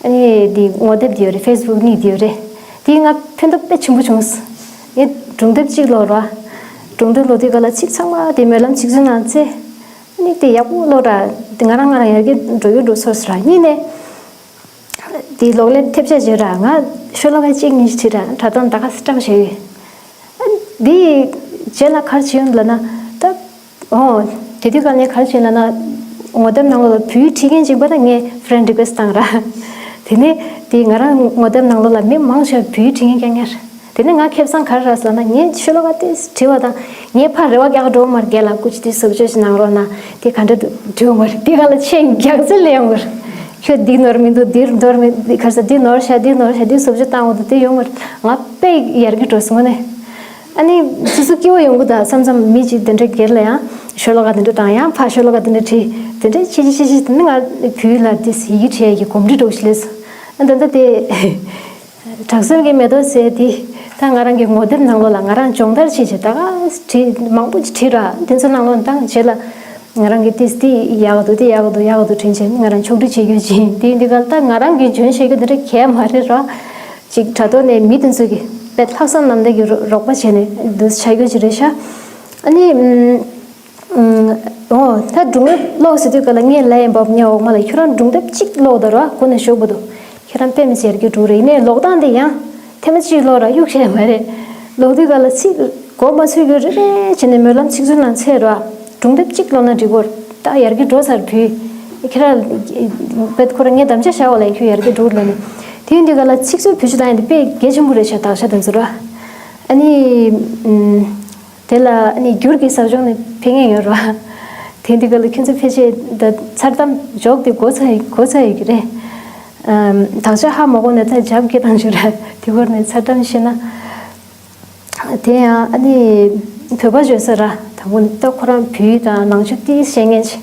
ཨ་ནི་དེ་ངོ་དེབ་དེ་ཡོད་རེད། ཕེ་སི་བུག་ནི་དེ་ཡོད་རེད། དེ་ང་ཕན་ཐོགས་དཔེ་ཆེན་པོ་བྱུང་། ངས་སྒྲུང་དེབ་གཅིག་ཀློག་ར། སྒྲུང་དེབ་ཀློག་དུས་ག་ལ་ཚིག་ཚང་མ་དེ་སྨོན་ལམ་ཚིག་མཛོད་ནང་བཙལ། ཨ་ནི་དེ་ཡག་པོ་ཀློག་ར། དེ་ང་རང་ང་རང་ཡར་རྒྱས་འགྲོ་ཡོད་འགྲོ་ཚོར་སོང་ར། གཉིས་ནས། དེའི་གློག་ཀླད་ཐེབས་ཆག་བྱོས་ར། ང་ཤོ་ལོ་ཀ་གཅིག་གཉིས་ཤིག་བྲིས་ར། དྲ་ཐོག་ད་ག་སེ་བཀྲམ་བཞག་ཡོད། ཨ་འདི་རྗེས་ལ་ག་རེ་བྱེད་ཡོང་ལབ་ན། ད་ཨོ་དེ་དུས་ག་ངས་ག་རེ་བྱས་ལབ་ན། ངོ་དེབ་ནང་ལོགས་ལ་བོད་ཡིག་བྲིས་མཁན་གཅིག་པ་དང་ངས་ཕི་རེན་ཌི་རི་ཀུ་ཨེ་སི་ཊི་བཏང་ར། དེ་ནས་དེ་ང་རང་ངོ་དེབ་ནང་ལོགས་ལ་མི་མང་ཆེ་བ་བོད་ཡིག་བྲིས་མཁན་རྐྱང་རྐྱང་རེད། དེ་ནས་ང་ཁེ་བཟང་ག་རེ་རག་ཟེར་ན། ངས་ཤོ་ལོ་ཀ་དེ་བྲིས་པ་དང་ངས་ཕར་རེ་བ་རྒྱག་འགྲོ་མ་རེད། རྒན་ལགས་སྐུ་མཁྱེན་དེ་བཟོ་བཅོས་ཤིག་གནང་རོགས་གནང་། དེ་ག་འདྲ་འདུག་འགྲིག་མ་རེད། དེ་ག་ལ་ཆེད་རྒྱག་རྩལ་ལས་ཡོང་གི་རེད། ཁྱོད་འདི་ནོར་མི་འདུག་འདིར་ནོར་མི་འདི་ག་རེ་ཟེར། འདི་ནོར་ཤག་འདི་ནོར་ཤག་འདི་བཟོ་བཅོས་བཏང་དགོས་འདུག་དེ་ཡོང་མ་རེད། ང་དཔེ་ཡར་རྒྱས་འགྲོ་སོང་ནས། ཨ་ནི་སོ་སོ་སྐྱིད་པོ་ཡོང་གི་འདུག་བསམ་བསམ། མི་གཅིག་དེ་འདྲ་སྒེར་ལ་ཡང་ཤོ་ལོ་ཀ་དེ་འདྲ་བཏང་། ཡང་ཕར་ཤོ་ལོ་ཀ་དེ་འདྲ་བྲིས། དེ་འདྲ་བྱེད་བྱེད་བྱེད་བྱེད། དེ་ནི་ང་བོད་ཡིག་ལ་དེ་ཡི་གེ་བྲིས་ཡ་གི་གོམས་འདྲིས་འདྲ་བོ་ཞིག་སླེབས་སོང་། ཨ་ད་ལྟ་དེ། དྲག་ཟིང་གི་མེ་ཏོག་ཟེར་དེ་ད་ང་རང་གི་ངོ་དེབ་ནང་ལོགས་ལ་ང་རང་སྦྱོང་བརྡར་བྱེད་བྱེད་ད་ག་བྲིས་མང་པོ་ཅིག་བྲིས་ར། དེ་ཚོ་ནང་ལོགས་ནས་ད་རྗེས་ལ་ང་རང་གི་ཏིས་དེ་ཡག་འདུག་དེ་ཡག་འདུག་ཡག་འདུག་དྲན་བྱས་ང་རང་ཕྱོགས་སྒྲིག་བྱེད་རྒྱུ་ཅིག་དེ་འདི་ག་ད་ང་རང་གི་འཇོན་ཤེས་རྒྱུ་དེ་འདྲ་གས་མ་རེད་ར། ཅིག་དྲ་ཐོག་ནས་མི་དེ་ཚོ་གི་དཔེ་ལྷག་བསམ་རྣམ་དག་གི་རོགས་པ་བྱས་ནས་འདུག་བྱ་རྒྱུ་ཅིག་རེད་ཤག་ཨ་ནི། ཨོ་ད་སྒྲུང་དེབ་ཀློག་ཟེར་དུས་ག་ལ་ངས་ལབ་ཡིན་པ་ངའི་འོག་མ་ལ། ཁྱོད་རང་སྒྲུང་དེབ་གཅིག་ཀློག་དང་ར། གོ་ནས་ཞོག་པོ་འདུག་ཁྱོད་རང་དཔེ་མི་སྲིད་ཡར་རྒྱས་འགྲོ་རེད། ཡིན་ནའི་ཀློག་སྟངས་དེ་ཡང་ཐེངས་མ་གཅིག་ཀློག་ར་གཡུག་བྱས་མ་རེད། ཀློག་དུས་ག་ལ་ཚིག་གོ་མ་ཚོད་རྒྱུ་རེ་རེ་བྱས་ནས་སྨོན་ལམ་ཚིག་མཛོད་ནང་འཚོལ་ར། སྒྲུང་དེབ་གཅིག་ཀློག་ན་འགྲིག་གོ། ད་ཡར་རྒྱས་འགྲོ་ཚར་བུ། ཁྱེད་རང་བེད་ཁོ་རང་ངས་དམ་བཅའ་བཞག་པ་ལ་ཁྱོད་ཡར་རྒྱས་འགྲོ་ལབ་ནས། དེ་ཡིན་དུས་ག་ལ་ཚིག་མཛོད་བེད་སྤྱོད་བཏང་ཡ་དེ་དཔེ་གལ་ཆེན་པོ་རེད་ཤག་དག་ཆ་དེ་ཚོ་ར། ཨ་ནི། དེ་ལ་ཨ་ནི་སྒྱུར་གྱི་ཟབ་སྦྱོང་ནི་ཕན་ངེས་ཡོད་རེད་བ། དེ་འདི་ག་ལ་ཁྱོད་ཚོ་ཕལ་ཆེར་ད་མཚར་གཏམ་འཇོག་དེ་གོ་ཚར་ཡོད་གོ་ཚར་ཡོད་ཀྱི་རེད། ཨམ། དག་ཆ་ཧ་མ་གོ་ནས་ད་རྒྱབ་སྐྱེལ་བཏང་ཞུ་ར། དེ་སྐོར་ནས་མཚར་གཏམ་བཤད་ན། དེ་ཡང་ཨ་ནི་བོད་པ་བརྗོད་ས་ར། དང་པོ་ནི་ད་ཁོ་རང་བོད་ཡིག་དང་ནང་ཆོས་ཏིས་ཤེས་མཁན་ཅིག་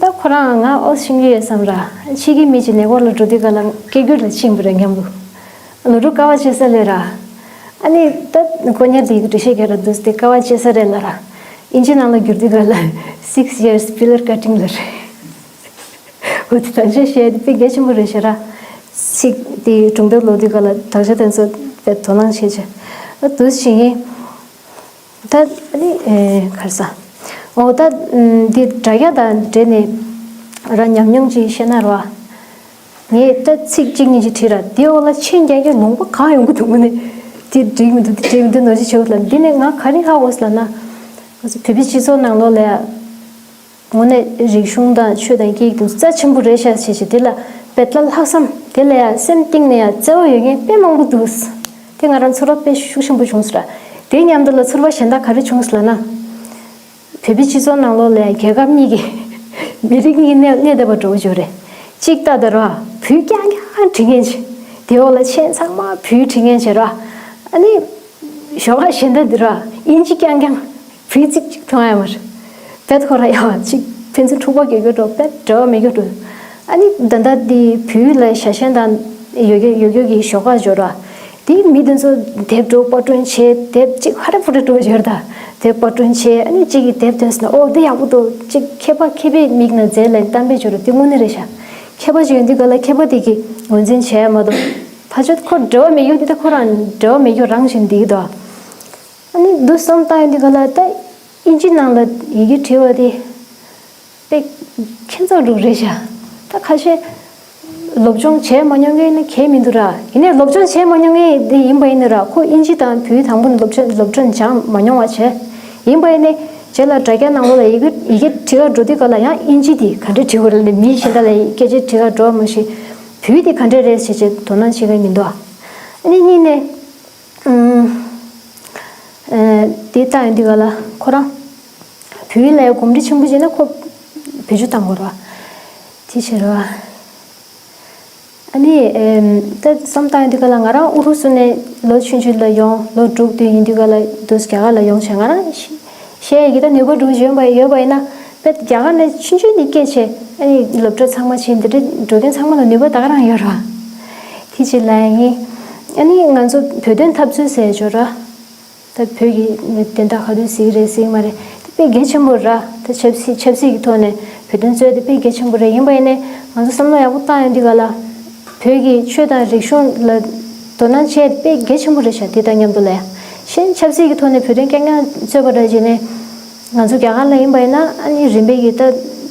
ད་ཁོ་རང་ང་ཨོ་ཤེས་ཀྱི་ཡོད་བསམ་ར། ཕྱི་གི་མི་ཅིག་ནས་སྐོར་ལ་འགྲོ་དུས་ག་ལ་སྐད་སྒྱུར་ལ་ཕྱིན་པ་རེད་མཉམ་དུ། ལོ་དྲུག་དཀའ་བ་སྤྱད་ས་ལས་ར། ཨ་ནི་ད་དཀོན་གཉེར་དེ་འགྲེལ་བཤད་རྒྱག་ར་འདུག་སྟེ་དཀའ་བ་སྤྱད་ས་རེད་ལ་ར། ཨིན་ཇི་ནང་ལ་བསྒྱུར་དུས་ག་ལ་six years pillar cutting ལ་རེད། འོ་དེ་ད་ཆ་བཤད་དེ་དཔེ་གལ་ཆེན་པོ་རེད་ཤག་ར། ཚིག་དེའི་གྲུང་དོན་ལོ་དུས་ག་ལ་དག་ཆ་དེ་ཚོ་དཔེ་དོ་སྣང་བྱེད་ཆེ། ཨ་དུ་ཞིག་ཡིན། ད་ནི་ཨེ་གར་ས། འོ་ད་འདི་དྲ་རྒྱ་དང་འབྲེལ་ནས་ར་ཉམས་མྱོང་ཅིག་བཤད་ན་ར། ངས་ད་ཚིག་གཅིག་གཉིས་ཅིག་བྲིས་ར་དེའི་འོག་ལ་མཆན་རྒྱག་རྒྱག་ལུང་པ་གང་ཡོང་གི་འདུག་ནས། དེ་འགྲིག་མི་འདུག་དེ་འགྲིག་མི་འདུག་ནོར་ཅིག་བྱེད་དགོས་ལ། འདི་ནས་ང་ག་རེ་ཧ་གོ་སོང་ལབ་ན། ང་ཚོ་བོད་པའི་སྤྱི་ཚོགས་ནང་ལོགས་ལ་ཡ། དངོས་གནས་རིག་གཞུང་དང་ཆོས་དང་སྐད་ཡིག་དེ་ཚོ་རྩ་ཆེན་པོ་རེད་ཤག་བྱས་བྱས་དེ་ལ་དཔེ་ལ་ལྷག་བསམ་དེ་ལ་ཡང་སེམས་གཏིང་ནས་ཡང་བརྩེ་བ་ཡོད་མཁན་དཔེ་མང་པོ་འདུག་དེ་ང་རང་ཚོར་བ་དཔེ་ཤུགས་ཆེན་པོ་བྱུང་སོང་ར། དེ་མཉམ་དུ་ལ་ཚོར་བ་གཞན་དག་ག་རེ་བྱུང་སོང་ལབ་ན། བོད་པའི་སྤྱི་ཚོགས་ནང་ལོགས་ལ་ཡང་རྒྱལ་ཁབ་གཉིས་ཀྱི་མི་རིགས་གཉིས་གནས་གནས་བསྡད་པ་འདྲ་བོ་ཅིག་རེད། གཅིག་ལྟ་དེ་ར་བོད་རྐྱང་རྐྱང་བྲིས་མཁན་ཅིག་དེ་འོག་ལ་མཆན་ཚང་མ་བོད་བྲིས་མཁན་ཅིག་ར། ཨ་ནི། ཞོགས་ཀ་གཞན་དག་འདི་ར་ཨིན་ཇི་རྐྱང་རྐྱང་བོད་ཚིག་གཅིག་མཐོང་ཡ་མ་རེད། དཔེ་ཁོ་ར་ཡང་གཅིག་ཕན་ཚུན་འཁྲུག་པ་རྒྱག་རྒྱུ་འགྲོ་དཔེ་འབྲེལ་བ་མེད་རྒྱུ་འགྲོ། ཨ་ནི་ད་ལྟ་འདི་བོད་ལ་ཞྭ་ཤན་དང་ཡོད་རྒྱུ་ཡོད་རྒྱུ་གི་ཞོགས་ཀ་འབྱོར་ར། དེ་མི་དེ་ཚོ་དེབ་འགྲོ་པར་སྐྲུན་བྱས་དེབ་གཅིག་ཧ་ར་ཕུ་ར་འགྲོ་འབྱོར་ད། དེབ་པར་སྐྲུན་བྱས་ཨ་ནི་གཅིག་གིས་དེབ་ཐོན་སོང་ན་ཨོ་འདི་ཡག་པོ་འདུག་གཅིག་མཁས་པ་མཁས་པའི་མིག་ནང་མཛེས་ལན་གཏམ་དཔེ་འབྱོར་ར་དེ་དངོས་གནས་རེད་ཤག་མཁས་པ་ཅིག་ཡོང་དུས་ག་ལ་མཁས་པ་དེ་གིས་ངོས་འཛིན་བྱས་མ་གཏོགས། ཕ་ཆོས་ཁོ་འབྲེལ་བ་མེད་རྒྱུ་དེ་ད་ཁོ་རང་འབྲེལ་བ་མེད་རྒྱུ་རང་བཞིན་འདི་གི་དོ། ཨ་ནི་འདུག་བསམ་བཏང་ཡོང་དུས་ག་ལ་ད་ཨིན་ཇི་ནང་ལ་ཡི་གེ་བྲིས་པ་དེ་དཔེ་ཁྱད་མཚར་རུ་རེད་ཤག་ད་ཁ་ཤས་སློབ་སྦྱོང་བྱས་མ་མྱོང་མཁན་ནི་གལ་མི་འདུག་ར། ཡིན་ནའི་སློབ་སྦྱོང་བྱས་མ་མྱོང་མཁན་དེ་ཡིན་པ་ཡིན་ན་ར་ཁོ་ཨིན་ཇི་དང་བོད་དང་པོ་ནས་སློབ་སྦྱོང་སློབ་སྦྱོང་སྦྱངས་མ་མྱོང་བ་བྱས། ཡིན་པ་ཡིན་ནའི་རྗེས་ལ་དྲ་རྒྱ་ནང་ལོགས་ལ་ཡི་གེ་ཡི་གེ་བྲིས་ག་འགྲོ་དུས་ག་ལ་ཡང་ཨིན་ཇི་དེ་ག་འདྲ་བྲིས་དགོས་རེད་ལབ་ནས་མི་གཞན་དག་ལ་སྐད་ཆ་དྲི་ག་འགྲོ་བ་མ་གཞི་བོད་དེ་ག་འདྲ་རེད་ཟེར་བྱས་དོ་སྣང་བྱེད་མཁན་མི་འདུག་ཨ་ནི་གཉིས་ནས། ཨུམ། ཨེ། དེ་ལྟ་ཡོང་དུས་ག་ལ་ཁོ་རང་བོད་ཡིག་ལ་ཡང་གོམས་འདྲིས་ཆེན་པོ་བྱས་ན་ཁོ་བེད་སྤྱོད་བཏང་དགོས་རེད་བ། དེ་བྱས་རེད་བ། ཨ་ནི་ཨེམ། ད་བསམ་བཏང་ཡོང་དུས་ག་ལ་ང་རང་ཨུ་རུ་སུ་ནས་ལོ་ཆུང་ཆུང་ལ་ཡོང་ལོ་དྲུག་དུས་ཡིན་དུས་ག་ལ་འདུག་རྒྱ་གར་ལ་ཡོང་བྱས་ང་རང་ཤེས་ཤེས་ཡ་གི་ད་ནུས་པ་འདྲ་བོ་ཅིག་ཡོད་པ་ཡོད་པ་ཡིན་ན། པས་རྒྱ་གར་ནས་ཆུང་ཆུང་ནས་སྐད་ཆ་ཨ་ནི་སློབ་གྲྭ་ཚང་མ་ཕྱིན་འདི་འདྲ་འགྲོ་མཁན་ཚང་མ་ལ་ནུས་པ་ད་ག་རང་ཡོད་རེད་བ། དེ་ཅིག་ལ་ཡིན། ཨ་ནི་ང་ཚོ་བོད་དོན་འཐབ་རྩོད་ཟེར་ཡ་ཅིག་ཡོད་རེད་བ། ད་བོད་ཀྱི་དོན་དག་ག་དུས་གཟིགས་རེད་གཟིགས་མ་རེད་དེ་དཔེ་གལ་ཆེན་པོ་རེད་བ། ད་ཆབ་སྲིད་ཆབ་སྲིད་ཀྱི་ཐོག་ནས་བོད་དོན་རྩོད་དེ་དཔེ་གལ་ཆེན་པོ་རེད། ཡིན་པ་ཡིན་ནའི་ང་ཚོ་བསམ་བློ་ཡག་པོ་བཏང་ཡོང་དུས་ག་ལ། བོད་ཀྱི་ཆོས་དང་རིག་གཞུང་ལ་དོ་སྣང་བྱས་དཔེ་གལ་ཆེན་པོ་རེད་ཤག་དེ་དང་མཉམ་དུ་ལ་ཡང་གཞན་ཆབ་སྲིད་ཀྱི་ཐོག་ནས་བོད་དོན་རྐྱང་རྐྱང་རྩོད་པ་འདྲ་བྱས་ནས་ང་ཚོ་རྒྱ་གར་ལ་ཡིན་པ་ཡིན་ན་ཨ་ནི་རིམ་པས་ཀྱི་ད་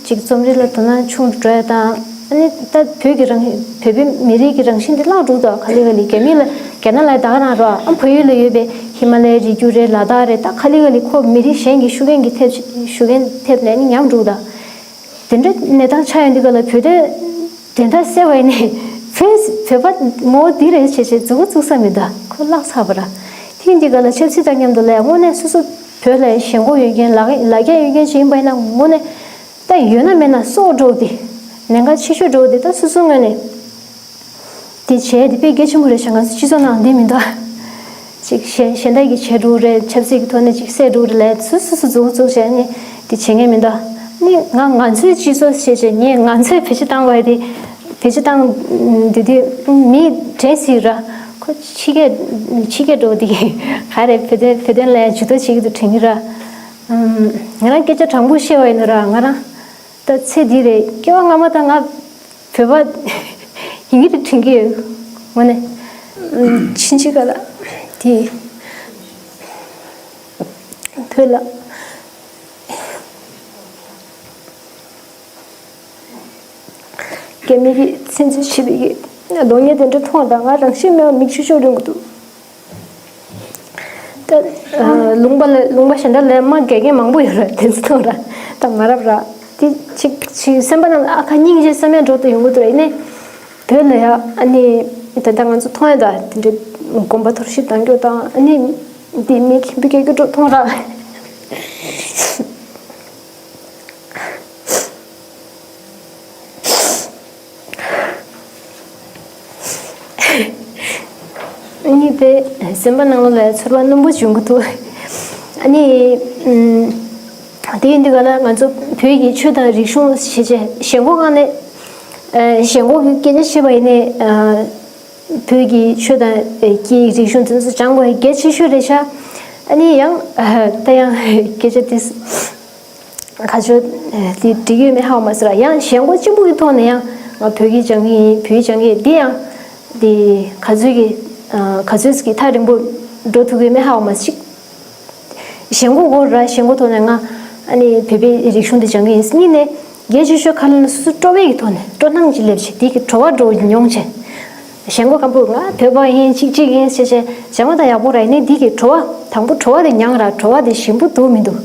ཅིག་རྩོམ་རིག་ལ་དོ་སྣང་ཆུང་དུ་འགྲོ་ཡ་དང་ཨ་ནི་ད་བོད་ཀྱི་རང་བོད་པའི་མི་རིགས་ཀྱི་རང་བཞིན་དེ་བརླག་འགྲོ་འདུག་ག་ལེ་ག་ལེ་རྒྱ་མི་ལ་རྒྱ་ནག་ལ་ད་ག་རང་རོགས་ཨ་བལ་ཡུལ་ལ་ཡོད་པའི་ཧི་མ་ལའི་རི་རྒྱུད་རེད་ལ་དྭགས་རེད་ད་ག་ལེ་ག་ལེ་ཁོ་མི་རིགས་གཞན་གྱི་ཤུགས་རྐྱེན་གྱི་ཐེབས་ཤུགས་རྐྱེན་ཐེབས་ནས་ཨ་ནི་ཉམས་འགྲོ་འདུག་དེ་འདྲ་གནས་སྟངས་ཆགས་ཡོང་དུས་ག་ལ་བོད་དོན་དོན་དག་སེལ་བ་ཡིན་ནའི་བོད་བོད་པ་ངོ་བོ་འདི་རེད་བྱས་བྱས་མཛུབ་གུ་བཙུགས་ས་མི་འདུག་ཁོ་བརླག་ཚར་བ་ར། དེ་ཡིན་དུས་ག་ལ་ཆབ་སྲིད་དང་མཉམ་དུ་ལ་ཡང་དངོས་གནས་སོ་སོ་བོད་ལ་ཞེན་ཁོག་ཡོད་མཁན་ལ་ལ་རྒྱ་ཡོད་མཁན་ཞིག་ཡིན་པ་ཡིན་ན་དངོས་གནས་ད་ཡོད་ན་མེད་ན་སྲོག་འགྲོ་དེ་ལན་ཁག་ཆེ་ཤོས་འགྲོ་དེ་ད་སོ་སོ་ངོས་ནས་དེ་བྱས་དེ་དཔེ་གལ་ཆེན་པོ་རེད་ཤག་ང་ཚོ་སྤྱི་ཚོགས་ནང་འདི་མི་འདུག་ཅིག་གཞན་གཞན་དག་གིས་བྱས་འགྲོ་རེད། ཆབ་སྲིད་ཀྱི་ཐོག་ནས་ཅིག་བསད་འགྲོ་རེད་ལབ་སུ་སུ་སུ་མཛུབ་མོ་བཙུགས་བྱས་ནས་དེ་བྱེད་མཁན་མི་འདུག་ནི་ང་ང་ཚོའི་སྤྱི་ཚོགས་ཞེས་བྱས་ངས་ང་ཚོས་བེད་སྤྱོད་བཏང་བ་དེ་བེད་སྤྱོད་བཏང་འདི་དུས་མི་དྲན་སྲིད་ར་ཁོ་ཕྱི་རྒྱལ་ཕྱི་རྒྱལ་འགྲོ་དེ་ག་རེ་བོད་དོན་བོད་དོན་ལ་ཇུས་གཏོགས་བྱེད་ཀྱི་འདུག་དྲན་གྱི་ར། ང་རང་སྐད་ཆ་དྲང་པོ་བཤད་པ་ཡིན་ན་ར་ང་རང་ད་ཚེ་འདི་རེད་སྐྱེ་བ་སྔ་མ་དང་ང་བོད་པ་ཡིན་གྱི་རེད་དྲན་གྱི་ཡོད། ངོ་ནས། ཕྱིན་ཅི་ག་ལ་དེ་བོད་ལ་རྒྱ་མི་གིས་བཙན་འཛུལ་བྱས་པའི་གི་གདོང་བརྙན་དེ་འདྲ་མཐོང་དང་ང་རང་ཤི་མེད་པ་མིག་ཆུ་ཤོར་ཡོང་གི་འདུག་ད་ལུང་པ་ལ་ལུང་པ་གཞན་དག་ལ་མ་རྒྱག་མཁན་མང་པོ་ཡོད་རེད་དེ་ཚོ་མཐོང་ར་ད་མ་རབས་ར་དེ་ཅིག་ཅིག་སེམས་པ་ནང་ལ་ཨ་ཁ་སྙིང་རྗེ་བསམ་ཡ་འགྲོ་དུ་ཡོང་གི་འདུག་ར་ཡིན་ནའི། བོད་ལ་ཡ་ཨ་ནི་ད་ལྟ་ང་ཚོ་མཐོང་ཡ་ད་དེ་འདྲའི་དགོན་པ་གཏོར་བཤིག་བཏང་རྒྱུ་དང་ཨ་ནི་དེ་མི་ཁྱིམ་པའི་སྐད་རྒྱུ་འགྲོ་མཐོང་ར། ཨ་ནི་དཔེ་སེམས་པ་ནང་ལོགས་ལ་ཚོར་བ་རྣོན་པོ་བྱུང་གི་འདུག་ཨ་ནི་ཨུམ། དེ་ཡིན་དུས་ག་ལ་ང་ཚོ་བོད་ཀྱི་ཆོས་དང་རིག་གཞུང་ཞེས་བྱ་ཞེན་ཁོག་སྒང་ནས་ཨ་ཞེན་ཁོག་གི་སྐད་ཆ་བཤད་པ་ཡིན་ནའི་ཨ་བོད་ཀྱི་ཆོས་དང་ཨ་སྐད་ཡིག་རིག་གཞུང་དེ་ཚོ་སྦྱང་དགོས་གལ་ཆེ་ཤོས་རེད་ཤག་ཨ་ནི་ཡང་ཨ་ད་ཡང་སྐད་ཆ་དེ། ཁ་ཆོ་དེ་འགྲིག་ཡོད་མེད་ཧ་གོ་མ་སོང་ར་ཡང་ཞེན་ཁོག་གཅིག་པུ་གི་ཐོག་ནས་ཡང་ང་བོད་ཡིག་སྦྱང་གི་ཡིན་བོད་ཡིག་སྦྱང་གི་ཡིན་འདི་ཡང་ དེ་ག་ཚོད་ཀྱི་ག་ཚོད་ཀྱི་ཐག་རིང་པོ་འགྲོ་ཐུབ་ཀྱི་མེད་ཧ་གོ་མ་ཅིག་ཞེན་ཁོག་གོ་ར་ཞེན་ཁོག་ཐོག་ནས་ང་ཨ་ནི་བོད་པའི་རིག་གཞུང་འདི་སྦྱང་གི་ཡིན། གཉིས་ནས་གལ་ཆེ་ཤོས་ག་ལ་ན་སོ་སོ་སྤྲོ་བའི་གི་ཐོག་ནས་སྤྲོ་སྣང་ཅིག་སླེབས་བྱས་དེ་གི་བྲོ་བ་འགྲོ་མྱོང་བྱས། ཞེན་ཁོག་སྐམ་པོ་ང་བོད་པ་ཡིན་གཅིག་གཅིག་ཡིན་ཞེས་བྱས་སྦྱང་བ་དང་ཡག་པོ་ར་ཡིན་ནའི་འདི་གི་བྲོ་བ་དང་པོ་བྲོ་བ་དེ་མྱངས་ར་བྲོ་བ་དེ་ཞིམ་པོ་འདུག་མི་འདུག་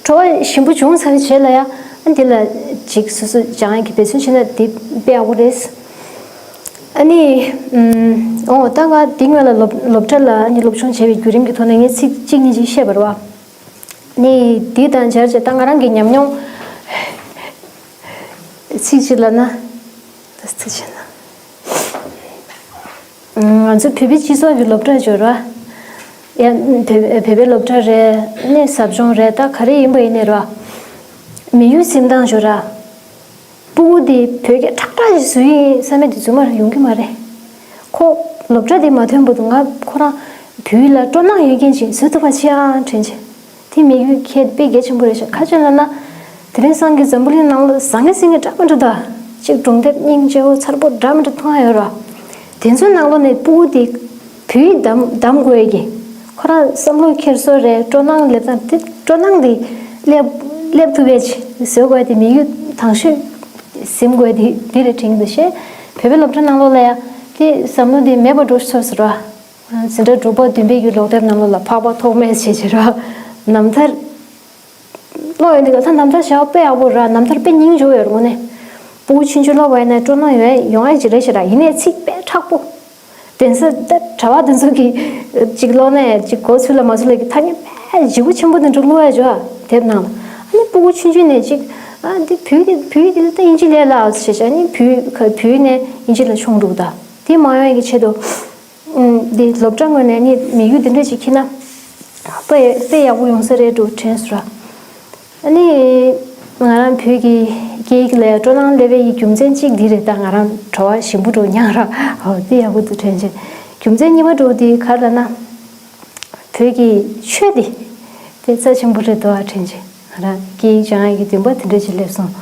བྲོ་བ་ཞིམ་པོ་བྱུང་ཚར་བའི་རྗེས་ལ་ཡ་ཨ་འདི་ལ་ཅིག་སོ་སོ་སྦྱང་ཡག་གི་འབད་བརྩོན་བྱས་ན་འདི་དཔེ་ཡག་པོ་རེད། ཨ་ནི་ཨོ་ད་ང་འདི་སྔོན་ལ་སློབ་སློབ་གྲྭ་ལ་ཨ་ནི་སློབ་སྦྱོང་བྱས་པའི་བརྒྱུད་རིམ་གྱི་ཐོག་ནས་ངས་ཚིག་གཅིག་གཉིས་ཅིག་བཤད་པ་རེད་བ། ནི་འདི་དང་སྦྱར་བྱས་ད་ང་རང་གི་ཉམས་མྱོང་ཚིག་གཅིག་ལབ་ན། ད་ཚིག་བྱས་ན། ང་ཚོ་བོད་པའི་སྤྱི་ཚོགས་ཀྱི་སློབ་གྲྭ་སྦྱོར་བ། ཡ་བོད་བོད་པའི་སློབ་གྲྭ་རེད་ནས་ཟབ་སྦྱོང་རེད་ད་ག་རེ་ཡིན་པ་ཡིན་ནས་རེད་བ། མི་ཡུལ་འཛིན་སྟངས་སྦྱོར་བ། སྤུ་གུ་དེ་བོད་སྐད་ཁྲག་ཁྲག་ཞིག་བཟོ་ཡི་ཡིན་བསམ་མེད་དེ་བཟོ་མར་ཡོང་གི་མ་རེད། ཁོ་སློབ་གྲྭ་དེ་མ་ཐོན་བར་དུ་ང་ཁོ་རང་བོད་ཡིག་ལ་སྤྲོ་སྣང་ཡོད་མཁན་ཅིག་བཟོ་ཐུབ་པ་བྱེད་ཨང་དྲན་བྱས། དེ་མི་ཡུལ་ཁྱད་དཔེ་གལ་ཆེན་པོ་རེད་ཤག་ཁ་ཅན་ལ་ན། དེ་རིང་སང་གི་འཛམ་བུ་གླིང་ནང་ལ་བཟང་ངན་སེང་གེ་འདྲ་མི་འདྲ་ད། གཅིག་སྒྲུང་དེབ་སྙིང་རྗེ་བོ་མཚར་པོ་འདྲ་མི་འདྲ་མཐོང་ཡ་ཡོད་ར། དེ་ཚོའི་ནང་ལོགས་ནས་སྤུ་གུ་དེ་བོད་ཡིག་གདམ་གདམ་དགོས་ཀྱི། ཁོ་རང་བསམ་བློ་འཁྱེར་སོ་རེད་སྤྲོ་སྣང་སླེབས་སྟངས་དེ་སྤྲོ་སྣང་དེ་སླེབས་སླེབས་ཐུབ་པའི་ཆེད་བཟོ་དགོས་དེ་མི་ཡུལ་དང་ཤོས་ཟིན་དགོས་དེ་དེ་རེད་དྲན་གྱི་འདུག་ཤེས། བོད་པའི་སློབ་གྲྭ་ནང་ལོགས་ལ་ཡ་དེ་བསམ་བློ་དེ་མེད་པ་འགྲོ་ཚོད་ཟེར་བ། འཛིན་གྲྭ་དྲུག་པ་བདུན་པའི་ཡུལ་ལོག་དེབ་ནང་ལོགས་ལ་འཕགས་པ་ཐོགས་མེད་བྱེད་བྱེད་ར། རྣམ་ཐར། ཀློག་ཡོང་དུས་ད་རྣམ་ཐར་བྱ་བ་དཔེ་ཡག་པོ་ར་རྣམ་ཐར་དཔེ་སྙིང་རྗེ་བོ་ཡོད་རེད་དངོས་གནས། སྤུ་གུ་ཆུང་ཆུང་ཀློག་པ་ཡིན་ན་སྤྲོ་སྣང་ཡོང་ཡོང་ཡ་ཅིག་རེད་ཤག་ར་ཡིན་ནའི་ཚིག་དཔེ་མཁྲེགས་པོ། གདན་ས་ད་གྲྭ་བ་དེ་ཚོ་གི་ཅིག་ཀློག་ནས་ཅིག་གོ་ཚུལ་ལ་མ་ཚུལ་ལ་གི་ཐ་སྙད་དཔེ་ལྗིད་པོ་ཆེན་པོ་དེ་འདྲ་ཀློག་ཡ་ཅིག་ཡོད་དེབ་ནང་ལ། ཨ་ནི་སྤུ་གུ་ཆུང་ཆུང་ནས་ཅིག་ཨ་འདི་བོད་ཀྱི་བོད་ཡིག་དེ་ད་དབྱིན་ཇི་ལས་སླ་ཟེར་བྱས་ཨ་ནི་བོད་བོད་ཡིག་ནས་དབྱིན་ཇི་ལ་མཆོང་འགྲོ་གི་ད། དེ་མ་ཡོང་ཡ་གི་ཆེད་དུ། འདི་སློབ་གྲྭ་ངོས་ནས་ནི་མི་ཡུལ་འདི་འདྲ་ཞིག་ཁྱེར་ན་དཔེ་དཔེ་ཡག་པོ་ཡོང་ས་རེད་འགྲོ་དྲན་སོང་ར། ཨ་ནི་ང་རང་བོད་ཀྱི་སྐད་ཡིག་ལ་སྤྲོ་སྣང་སླེབས་པའི་རྒྱུ་མཚན་གཅིག་འདི་རེད་ད་ང་རང་བྲོ་བ་ཞིམ་པོ་འགྲོ་མྱངས་ར་ཨོ་དཔེ་ཡག་པོ་འདུག་དྲན་བྱས། རྒྱུ་མཚན་གཉིས་པ་འགྲོ་འདི་ག་རེ་ལབ་ན། བོད་ཀྱི་ཆོས་འདི་དཔེ་རྩ་ཆེན་པོ་རེད་འདུག་ཨ་དྲན་བྱས་ང་རང་སྐད་ཡིག་སྦྱང་ཡག་གི་འདུན་པ་དེ་འདྲ་ཞིག་སླེབས་སོང་།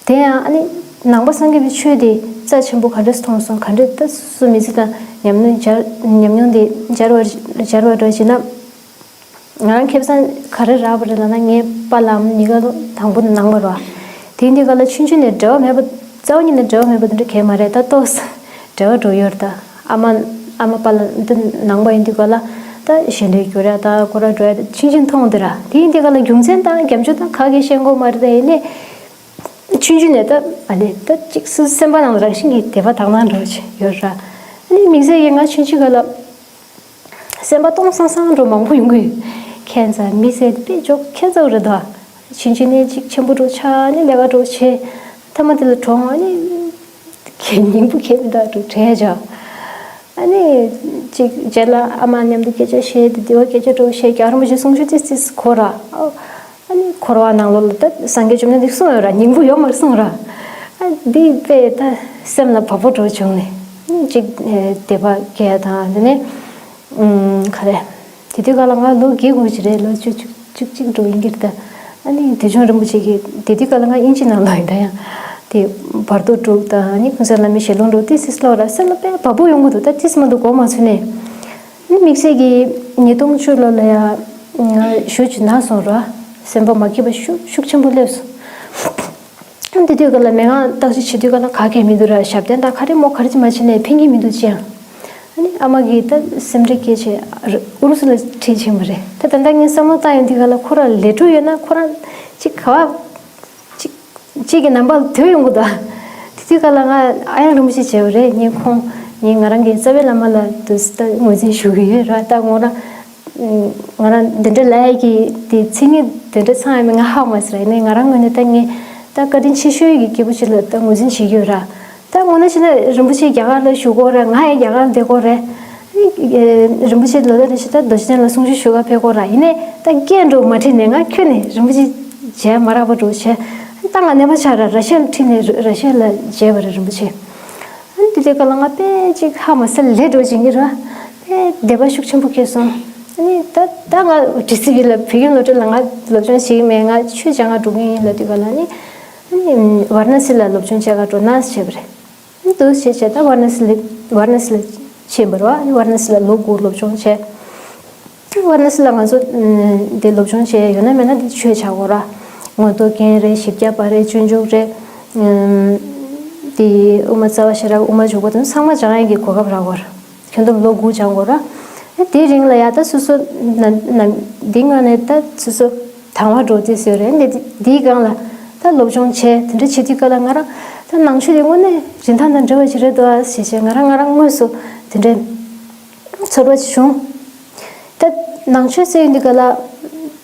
དེ་ཡང་ཨ་ནི་ནང་པ་སངས་རྒྱས་པའི་ཆོས་དེ་རྩ་ཆེན་པོ་ག་འདྲས་མཐོང་སོང་ག་འདྲས་ལྟ་སུ་མི་ཚེ་དང་ཉམས་མྱོང་སྦྱར་ཉམས་མྱོང་དེ་སྦྱར་བ་སྦྱར་བ་འདྲ་བྱས་ན། ང་རང་ཁེ་བཟང་ག་རེ་རག་པ་རེད་ལབ་ན་ངའི་པཱ་ལགས་གཉིས་ཀ་དང་པོ་ནས་ནང་པ་རེད་བ། དེ་ཡིན་དུས་ག་ལ་ཆུང་ཆུང་ནས་འབྲེལ་བ་མེད་པ་རྩ་བ་ཉིད་ནས་འབྲེལ་བ་མེད་པ་དེ་འདྲ་གས་མ་རེད་ད་ཏོག་ཙམ་འབྲེལ་བ་འགྲོ་ཡོད་རེད་ད། ཨ་མ་ཨ་མ་པཱ་ལགས་འདི་ནང་པ་ཡིན་དུས་ག་ལ་ད་ཞལ་འདོན་རྒྱུ་རེད་ད་སྐོར་ར་འགྲོ་ཡ་ཆུང་ཆུང་མཐོང་དེ་ར་དེ་ཡིན་དུས་ག་ལ་རྒྱུ་མཚན་དང་རྒྱབ་ལྗོངས་དང་ག་གེ་ཤེས་དགོས་མ་རེད་ད་ཡིན་ནས། ཆུང་ཆུང་ནས་ད་ཨ་ནི་ད་ཅིག་སུ་སེམས་པ་ནང་ལ་རང་བཞིན་གྱིས་དད་པ་དག་སྣང་འདྲ་བོ་ཅིག་ཡོད་ར། ཨ་ནི་དམིགས་བསལ་གྱིས་ང་ཆུང་ཆུང་ག་ལ་སེམས་པ་སྟོང་སང་སང་འགྲོ་མང་པོ་ཡོང་གི་ཡོད། ཁྱད་མཚར་དམིགས་བསལ་དེ་དཔེ་འཇོག་ཁྱད་མཚར་རེད་ད། ཆུང་ཆུང་ནས་ཅིག་ཆེན་པོ་འགྲོ་ཆ་ནས་ལས་ཀ་འགྲོ་བྱེད། མཐའ་མ་དེ་ལ་གྲོངས་ཨ་ནི་སྙིང་པོ་ཁྱད་མི་འདུག་འགྲོ་དྲན་བྱ། ཨ་ནི་ཅིག་རྗེས་ལ་ཨ་མ་མཉམ་དུ་སྐད་ཆ་བཤད་དེ་དེ་བ་སྐད་ཆ་འགྲོ་བཤད་རྒྱ་རིན་པོ་ཆེ་གསུང་ཆོས་ཏིས་ཏིས་གོ་ར། ཨ་ནི་འཁོར་བ་ནང་ལོགས་ལ་ད་སངས་རྒྱས་བཅོམ་ལྡན་འདས་གསུངས་ཡོད་ར་སྙིང་པོ་ཡོད་མ་རེད་གསུངས་ར། ཨ་འདི་དཔེ་ད་སེམས་ལ་བབ་པོ་འགྲོ་བྱུང་ནས་ཅིག་དད་པ་སྐྱེ་དང་དེ་ནས་ག་རེ་དེ་དུས་ག་ལ་ང་ལོ་བརྒྱད་དགུ་ཅིག་རེད་ལོ་བཅུ་བཅུ་བཅུ་གཅིག་འགྲོ་ཡིན་གྱི་རེད་ད། ཨ་ནི་དུས་ཆུང་རིན་པོ་ཆེ་གིས་དེ་དུས་ག་ལ་ང་དབྱིན་ཇི་ནང་ལོགས་ཡིན་ད་ཡང་དེ་བར་དོ་དྲུག་དང་ཨ་ནི་ཀུན་གསལ་བླ་མའི་ཞལ་ལུང་དྲུག་ཏིས་ཏིས་ཀློག་ར་སེམས་ལ་དཔེ་བབ་པོ་ཡོང་གི་འདུག་ད་ཏིས་མ་འདུག་གོ་མ་ཚུད་ནས། དམིགས་བསལ་གྱིས་ཉིས་སྟོང་བཅུ་ལོ་ལ་ཡ་ང་ཞུ་ཅིག་ན་སོང་ར། སེམས་པ་མ་སྐྱིད་པ་ཤུགས་ཤུགས་ཆེན་པོ་སླེབས་སོང་། དེ་དུས་ག་ལ་མི་ང་བརྟག་དཔྱད་བྱེད་དུས་ག་ལ་ག་གེ་མི་འདུག་ར་ཞབས་བརྟན་དང་ག་རེ་མོ་ག་རེ་ཅིག་མ་བྱས་ནས་ཕན་གྱི་མི་འདུག་ཅི་ཡང་། ཨ་ནི་ཨ་མ་གིས་ད་སེམས་ཁྲལ་སྐྱེས་བྱས་ཨུ་རུ་སུ་ལ་ཁྲིད་ཕྱིན་པ་རེད་ད་ད་ལྟ་ངས་བསམ་བློ་བཏང་ཡོང་དུས་ག་ལ་ཁོ་ར་ལས་འཕྲོ་ཡོད་ན་ཁོ་རང་ཅིག་ག་བ། གཅིག་གཅིག་གི་ནང་པ་ལ་དོད་ཡོང་གི་འདུག་དེ་དུས་ག་ལ་ང་ཨ་ཡང་རིན་པོ་ཆེ་བྱས་པ་རེད་ངས་ཁོང་ངས་ང་རང་གི་རྩ་བའི་བླ་མ་ལ་དུ་ད་ངོས་འཛིན་ཞུ་གི་ཡོད་ར་ད་ངོ་ར་ང་རང་འདི་འདྲ་ལབ་ཡ་གི་དེ་མཚན་ཉིད་དེ་འདྲ་ཚང་ཡ་མེད་ང་ཧ་གོ་མ་སོང་ར་ཡིན་ནའི་ང་རང་ངོས་ནས་ད་ངས་ད་བཀའ་དྲིན་ཆེ་ཤོས་ཀྱི་སྐྱེས་བུ་ཅིག་ལ་ད་ངོས་འཛིན་བྱེད་ཀྱི་ཡོད་ར། ད་དངོས་གནས་བྱས་ན་རིན་པོ་ཆེ་རྒྱ་གར་ལ་བཞུགས་ཀྱི་ཡོད་རེད། ང་ཡང་རྒྱ་གར་ལ་བསྡད་ཀྱི་ཡོད་རེད། ཨ་ནི་རིན་པོ་ཆེ་ལོ་ལྟར་རེ་བཞིན་ད་རྡོ་རྗེ་གདན་ལ་གསུང་ཆོས་ཞུ་ག་ཕེབས་ཀྱི་ཡོད་རེད། ཡིན་ནའི་ད་སྐད་འགྲོ་མ་དྲིས་ནས་ང་ཁྱོན་ནས་རིན་པོ་ཆེ་མཇལ་མ་རག་པ་འགྲོ་བྱས། ད་ང་ནད་པ་ཆགས་ར་ར་ཤ་ལ་ཁྲིད་ནས་ར་ཤ་ལ་མཇལ་བ་རེད་རིན་པོ་ཆེ། ཨ་ནི་དེ་དུས་སྐབས་ལ་ང་དཔེ་ཅིག་ཧ་མ་སལ་ལས་འགྲོ་བྱེད་ཀྱི་རེད། དཔེ་དད་པ་ཤུགས་ཆེན་པོ་སྐྱེས་སོང་། ཨ་ནི་ད་ད་ང་ཌི་སི་བི་ལ་བོད་ཁྱིམ་སློབ་གྲྭ་ལ་ང་སློབ་སྦྱོང་བྱེད་ཀྱི་མེད། ང་ཆོས་སྦྱང་ག་འགྲོ་གི་ཡིན་ལབ་དུས་སྐབས་ལ་ནི་ཨ་ནི་ཝཱ་ར་ཎ་སི་ལ་སློབ་སྦྱོང་བྱེད་ག་འགྲོ་ན་བྱས་པ་རེད། འདུག་བྱས་བྱས་ད་ཝཱ་ར་ཎ་སི་ལ་ཝཱ་ར་ཎ་སི་ལ་ཕྱིན་པ་རེད་བ། ཝཱ་ར་ཎ་སི་ལ་ལོ་དགུ་སློབ་སྦྱོང་བྱས། ཝཱ་ར་ཎ་སི་ལ་ང་ཚོ་ཨམ་དེ་སློབ་སྦྱོང་བྱས་ཡོད་ན་མེད་ན་དེ་ཆོས་བྱ་དགོས་ར། མངོན་རྟོགས་རྒྱན་རེད། བཞི་བརྒྱ་པ་རེད། སྤྱོད་འཇུག་རེད། ཨམ་དེ་དབུ་མ་རྩ་བ་ཤེས་རབ། དབུ་མ་འཇུག་པ་དེ་ཚོ་ཚང་མ་སྦྱང་ཡས་ཀྱི་གོ་སྐབས་རག་གོ་ར། ཁྱོན་བསྡོམས་ལོ་དགུ་སྦྱང་དགོས་ར། ཨ་དེའི་རིང་ལ་ཡ་ད་སོ་སོ་ན་ན་འདི་སྔོན་ནས་ད་སོ་སོ་དང་བ་འགྲོ་དུས་ཟེར་རེད། འདི་འདིའི་སྒང་ལ་ད་སློབ་སྦྱོང་བྱས་དེ་འདྲ་བྱེད་དུས་སྐབས་ལ་ང་རང་ད་ནང་ཆོས་དེ་དངོས་གནས་རིན་ཐང་དང་འབྲེལ་བ་ཞིག་རེད་འདུག་ཨ་ཞེས་བྱས་ང་རང་ང་རང་དངོས་སུ་དེ་འདྲའི་ཚོར་བ་ཞིག་བྱུང་། ད་ནང་ཆོས་ཟེར་ཡོང་དུས་སྐབས་ལ་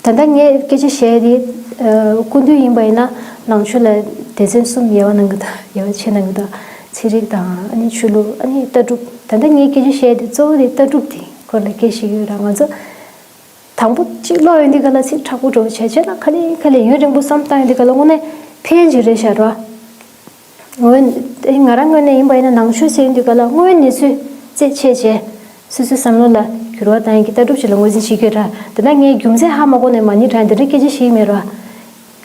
ད་ལྟ་ངས་སྐད་ཆ་བཤད་དེ་ཨ་སྐུ་མདུན་ཡིན་པ་ཡིན་ན་ནང་ཆོས་ལ་སྡེ་ཚན་གསུམ་དབྱེ་བ་གནང་གི་འདུག་དབྱེ་བ་ཕྱེ་གནང་གི་འདུག་ཚན་རིག་དང་ཨ་ནི་ཆོས་ལུགས། ཨ་ནི་ལྟ་གྲུབ། ད་ལྟ་ངས་སྐད་ཆ་བཤད་དེ་གཙོ་བོ་དེ་ལྟ་གྲུབ་དེ་སྐོར་ལ་སྐད་ཆ་བཤད་ཀྱི་ཡོད་ར། ང་ཚོ་དང་པོ་གཅིག་ཀློག་ཡོང་དུས་སྐབས་ལ་ཚིག་དྲག་པོ་འགྲོ་བྱས་བྱས་ན་ག་ལེ་ག་ལེ་ཡུན་རིང་པོ་བསམ་བཏང་ཡོང་དུས་སྐབས་ལ་དངོས་གནས་ཕན་ཅིག་རེད་ཤག་ར། ངོས་ང་རང་ངོས་ནས་ཡིན་པ་ཡིན་ན་ནང་ཆོས་ཟེར་ཡོང་དུས་སྐབས་ལ་དངོས་ཡོད་གནས་ཚུལ་རྩད་ཆད་བྱས་སོ་སོའི་བསམ་བློ་ལ་འགྱུར་བ་བཏང་ཡག་གི་ལྟ་གྲུབ་ཅིག་ལ་ངོས་འཛིན་བྱེད་ཀྱི་ཡོད་ར། དེ་ན་ངས་རྒྱུ་མཚན་ཧ་མ་གོ་ནས་མ་ཎི་བགྲངས་དེ་འདྲའི་སྐད་ཆ་བཤད་ཀྱི་མེད་ར།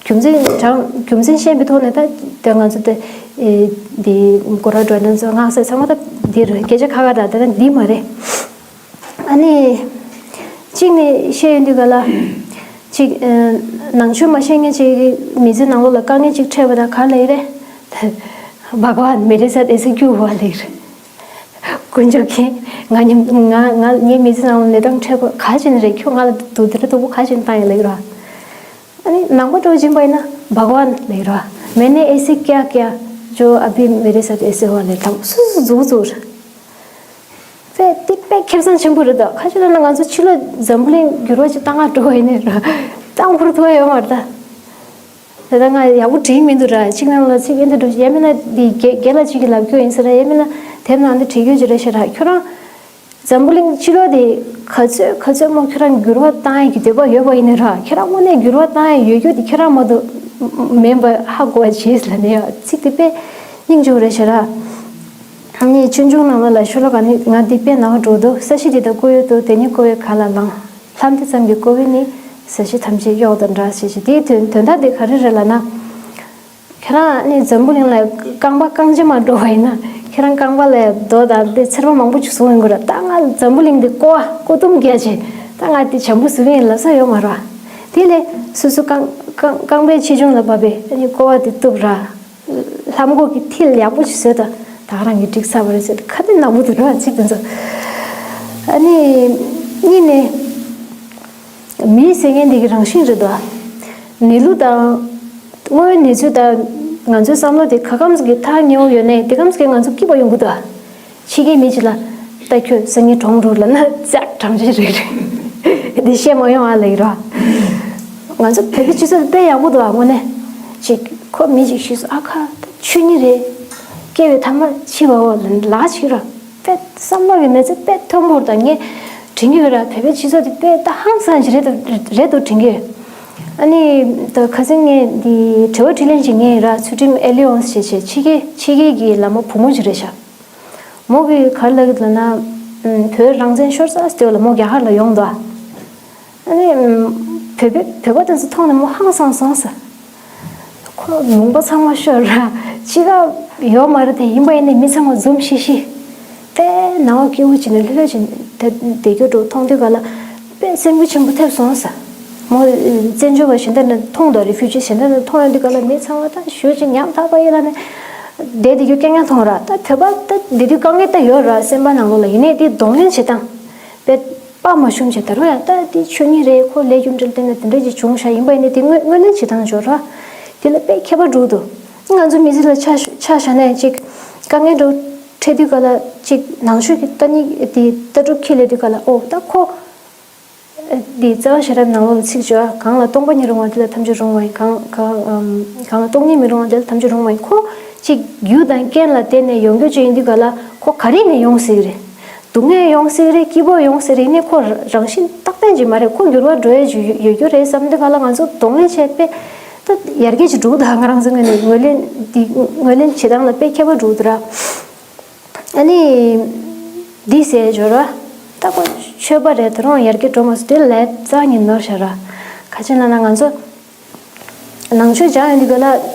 རྒྱུ་མཚན་དྲང་རྒྱུ་མཚན་ཤེས་པའི་ཐོག་ནས་ད་དེ་ང་ཚོ་དེ་ཨེ་འདི་སྐོར་ར་འགྲོ་ན་ཚོ་སྔགས་ཟེར་ཚང་མ་ད་འདི་རེད། སྐད་ཆ་ཁ་ཁ་ར། དེ་ན་འདི་མ་རེད། ཨ་ནི། གཅིག་ནས་བཤད་ཡོང་དུས་ག་ལ། གཅིག་ཨ་ནང་ཆོས་མ་ཤེས་མཁན་ཅིག་གིས་མི་ཚེ་ནང་ལོགས་ལ་དཀའ་ངལ་ཅིག་འཕྲད་པ་དང་ག་ལ་ཡི་རེད། བྷ་ག་ཝཱན་མེ་རེ་སཱད་ཨེ་སི་ཀྱུ་བ་ལ་ཡི་རེད། དཀོན་མཆོག་མཁྱེན། ང་ཉམ་ང་ང་ངའི་མི་ཚེ་ནང་ལ་གནས་སྟངས་འཕྲད་པ་ག་ཅིག་ནི་རེད། ཁྱོད་ང་ལ་སྡུག་དེ་འདྲ་སྡུག་པོ་ག་ཅིག་ནི་བཏང་ཡོད་ལ་ཡི་ར། ཨ་ནི་ནང་པ་འདྲ་བོ་ཅིག་ཡིན་པ་ཡིན་ན་བྷ་ག་ཝཱན་ལ་ཡི་ར། མེ་ནེ་ཨེ་སི་ཀྱ་ཀྱ་ཇོ་ཨ་བྷི་མེ་རེ་སཱད་ཨེ་སི་བ་ལ་ཡི་ར། སུ་སུ་འཛུགས་འཛུགས་ར། དཔེ་འདི་དཔེ་ཁེ་བཟང་ཆེན་པོ་རེད་ད། ཁ་ཤས་ལ་ན་ང་ཚོ་ཕྱི་ལོགས་འཛམ་བུ་གླིང་འགྱུར་བ་ཅིག་བཏང་ག་འགྲོ་བ་ཡིན་ནའི་ར་བཏང་ཁུར་ཐུབ་ཡ་ཡོད་མ་རེད་ད། ད་ལྟ་ང་ཡག་པོ་འགྲིག་མི་འདུག་ར། གཅིག་ནང་ལ་ཚིག་ཨེ་འདི་འགྲོ་ཡ་མིན་ན་འདི་རྒན་རྒན་ལགས་གཅིག་གིས་ལབ་རྒྱུ་ཡིན་ཟེར་ར། ཡ་མིན་ན་དེབ་ནང་འདི་བྲིས་རྒྱུ་ཅིག་རེད་ཤག་ར། ཁྱོད་རང་འཛམ་བུ་གླིང་ཕྱི་ལོགས་དེ་ག་ཚོད་ག་ཚོད་མོ་ཁྱོད་རང་འགྱུར་བ་བཏང་ཡ་གི་འདོད་པ་ཡོད་པ་ཡིན་ནའི་ར། ཁྱོད་རང་དངོས་གནས་འགྱུར་བ་བཏང་ཡ་ཡོད་རྒྱུ་དེ་ཁྱོད་རང་མ་གཏོགས་མེད་པ་ཧ་གོ་བ་བྱས་ལབ་ནས་ཡ་ཚིག་དེ་དཔེ་སྙིང་རྗེ་པོ་རེད་ཤག་ར། ཨ་ནི་ཆོས་འབྱུང་ནང་ལ་ལ་ཤོ་ལོ་ཀ་ནི་ང་འདི་དཔེ་ནང་འགྲོ་འདུག་ས་གཞི་འདི་དང་བཀོད་ཡོད་དོ། དེ་ནི་བཀོད་ཡོད་ག་ལ་ལང་། ལྷམ་དེ་ཙམ་གྱིས་བཀོད་པས་ནི་ས་གཞི་ཐམས་ཅད་གཡོགས་དང་འདྲ་ཞེས་བྱ། དེའི་དོན་དོན་དག་དེ་ག་རེ་རེད་ལབ་ན། ཁྱེད་རང་ནི་འཛམ་བུ་གླིང་ལ་རྐང་པ་རྐང་རྗེས་མ་འགྲོ་བ་ཡིན་ན་ཁྱེད་རང་རྐང་པ་ལ་རྡོ་དང་དེ་ཚེར་མ་མང་པོ་ཅིག་བཟུང་ཡོང་གི་རེད། ད་ང་འཛམ་བུ་གླིང་འདི་ཀོ་བ་ཀོ་ཏུམ་རྒྱག་བྱས་ད་ང་འདི་བྱམས་པོ་བཟོ་གི་ཡིན་ལབ་ས་ཡོད་མ་རེད། དེ་ལས་སོ་སོ་རྐང་རྐང་རྐང་པའི་ཆེ་ཆུང་ལ་བབས་པས་ནི་ཀོ་བ་དེ་གཏུབ་ར། ལྷམ་གོག་གི་མཐིལ་ཡག་པོ་ཞིག་བཟོས་དང་ད་ག་རང་གིས་འགྲིག་ཚར་བ་རེད་ཟེར་ཁ་དེ་ནག་པོ་དུ་ར་ཚིག་དེ་ཚོ། ཨ་ནི་གཉིས་ནས་མི་ཟེར་མཁན་དེ་གི་རང་བཞིན་རེད་དོ། གནས་ལུགས་དང་དངོས་ཡོད་གནས་ཚུལ་དང་ང་ཚོའི་བསམ་བློ་དེ་ག་གམ་གི་ཐག་ཉེ་བོ་ཡོད་ནའི་དེ་གམ་གི་ང་ཚོ་སྐྱིད་པ་ཡོང་གི་འདུག་ཕྱི་རྒྱལ་མི་གཅིག་ལ་ད་ཁྱོད་སང་ཉིན་གྲོངས་འགྲོ་ལབ་ན་ཙག་གྲང་ཆེ་རེད་རེད། འདི་བཤད་མ་ཡོང་ཨ་ལེ་ར། ང་ཚོ་བོད་པའི་སྤྱི་ཚོགས་དཔེ་ཡག་པོ་འདུག་ཨ། དངོས་གནས་ཅིག་ཁོ་མི་ཅིག་ཤི་སོང་ཨ་ཁ་ད་ཆོས་ཉིད་རེད། སྐྱེ་བའི་ཐ་མ་འཆི་བའོ་ལ་ཅིག་ར། དཔེ་བསམ་བློ་ཡོད་མེད་ཚེ་དཔེ་མཐོན་པོར་དང་ངས་དྲན་གྱི་ཡོད་ར། བོད་པའི་སྤྱི་ཚོགས་དེ་དཔེ་ད་ཧང་སང་ཞིག་རེད་དོ་རེད་དོ་དྲན་གྱི་ཡོད། ཨ་ནི་ད་ཁ་སང་ངས་འདི་དྲི་བ་དྲིས་ལན་ཅིག་ངས་ར་ཚུལ་ཁྲིམས་ཨེ་ལི་ཡོན་སི་ཞེས་བྱས་ཕྱི་རྒྱལ་ཕྱི་རྒྱལ་གྱི་བླ་མ་བུ་མོ་ཅིག་རེད་ཤག་མོ་གིས་ག་རེ་ལབ་ཀྱི་འདུག་ལབ་ན། བོད་རང་བཙན་ཤོར་ས་ཟེར་བ་ལ་མོ་རྒྱ་གར་ལ་ཡོང་འདུག་ཨ་ནི་བོད་པའི་བོད་པ་དེ་ཚོ་མཐོང་ནས་མོ་ཧང་སང་སོང་ཟེར། ཁོ་ལུང་པ་ཚང་མ་ཤོར་ར་ཅི་ག་ཡོད་མ་རེད་དེ། ཡིན་པ་ཡིན་ནའི་མི་ཚང་མ་འཛུམ་ཤིག་ཤིག་དཔེ་ནང་བ་སྐྱིད་པོ་བྱས་ནས་ལྷོད་ལྷོད་བྱས་ནས་དེ་བསྡད་རྒྱུ་འགྲོ་མཐོང་དུས་ག་ལ། དཔེ་སེམས་འགུལ་ཆེན་པོ་ཐེབས་སོང་ཟེར། མོ་བཙན་བྱོལ་བ་གཞན་དག་ནས་མཐོང་དང་རི་ཕིའུ་ཇི་གཞན་དག་ནས་མཐོང་ཡོང་དུས་ག་ལ་མི་ཚང་མ་ད་ཞུ་ཅིག་ཉམ་ཐག་པ་ཡིན་ལ་ནས་བསྡད་བསྡད་རྒྱུ་རྐྱང་རྐྱང་མཐོང་ར། ད་བོད་པ་ད་བསྡད་དུས་དཀའ་ངལ་ད་ཡོད་ར་སེམས་པ་ནང་ལོགས་ལ། ཡིན་ནའི་དེ་གདོང་ལེན་བྱེད་སྟངས་དཔེ་དཔའ་མ་ཞུམ་བྱས་ད་རུང་ཡང་ད་དེ་ཆོས་ཉིད་རེད། ཁོ་ལས་རྒྱུ་འབྲས་བསྟན་ནས་དེ་འདྲ་ཅིག་བྱུང་ཤག་ཡིན་པ་ཡིན་ནའི་དེ་དངོས་དངོས་ལེན་བྱེད་སྟངས་ཡོད་ར། དེ་ལ་དཔེ་ཁྱད་པར་འགྲོ་གི་འདུག་ང་ཚོ་མི་ཚེ་ལ་ཆ་ཆ་བཞག་ནས་ཅིག་དཀའ་ངལ་འགྲོ་འཕྲད་དུས་ག་ལ་ཅིག་ནང་ཆོས་ཀྱི་ལྟ་ཉིད་དེ་ལྟ་གྲུབ་ཁས་ལེན་དུས་ག་ལ་ཨོ་ད་ཁོ། འདི་རྩ་བ་ཤེས་རབ་ནང་ལོགས་ལ་ཚིག་བརྗོད་གང་ལ་སྟོང་པ་ཉིད་རུང་བ་དེ་ལ་ཐམས་ཅད་རུང་བ་ཡིན། གང་གང་གང་ལ་སྟོང་ཉིད་མི་རུང་བ་དེ་ལ་ཐམས་ཅད་རུང་བ་ཡིན། ཁོ་གཅིག་རྒྱུ་དང་རྐྱེན་ལ་བརྟེན་ནས་ཡོང་རྒྱུ་ཅིག་ཡིན་དུས་ག་ལ་ཁོ་ག་རེ་ནས་ཡོང་སྲིད་རེད། སྡུག་བསྔལ་ཡོང་སྲིད་རེད། སྐྱིད་པོ་ཡོང་སྲིད་རེད། ནི་ཁོ་རང་བཞིན་རྟག་བརྟན་ཅིག་མ་རེད། ཁོ་འགྱུར་བ་འགྲོ་ཡས་ཅིག་ཡོད་ཡོད་རྒྱུ་རེད་བསམ་དུས་ག་ལ་ང་ཚོ་གདོང་ལེན་བྱས་པས་ད་ཡར་རྒྱས་ཅིག་འགྲོ་གི་འདུག་ང་རང་ཚོ་ངོས་ནས་ངོས་ལེན་འདི་ངོས་ལེན་བྱེད་སྟངས་ལ་དཔེ་ཁྱད་པར་འགྲོ་གི་འདུག་ར། ཨ་ནི། འདི་ཟེར་འབྱོར་བ། ད་ཁོ་ཆོས་པ་རེད། ད་རུང་ཡར་རྒྱས་འགྲོ་མ་སོང་། དེ་ལས་རྩ་ཉིད་ནོར་ཤག་ར། ག་ཅི་ལབ་ན་ང་ཚོ། ནང་ཆོས་སྦྱང་ཡོང་དུས་ག་ལ།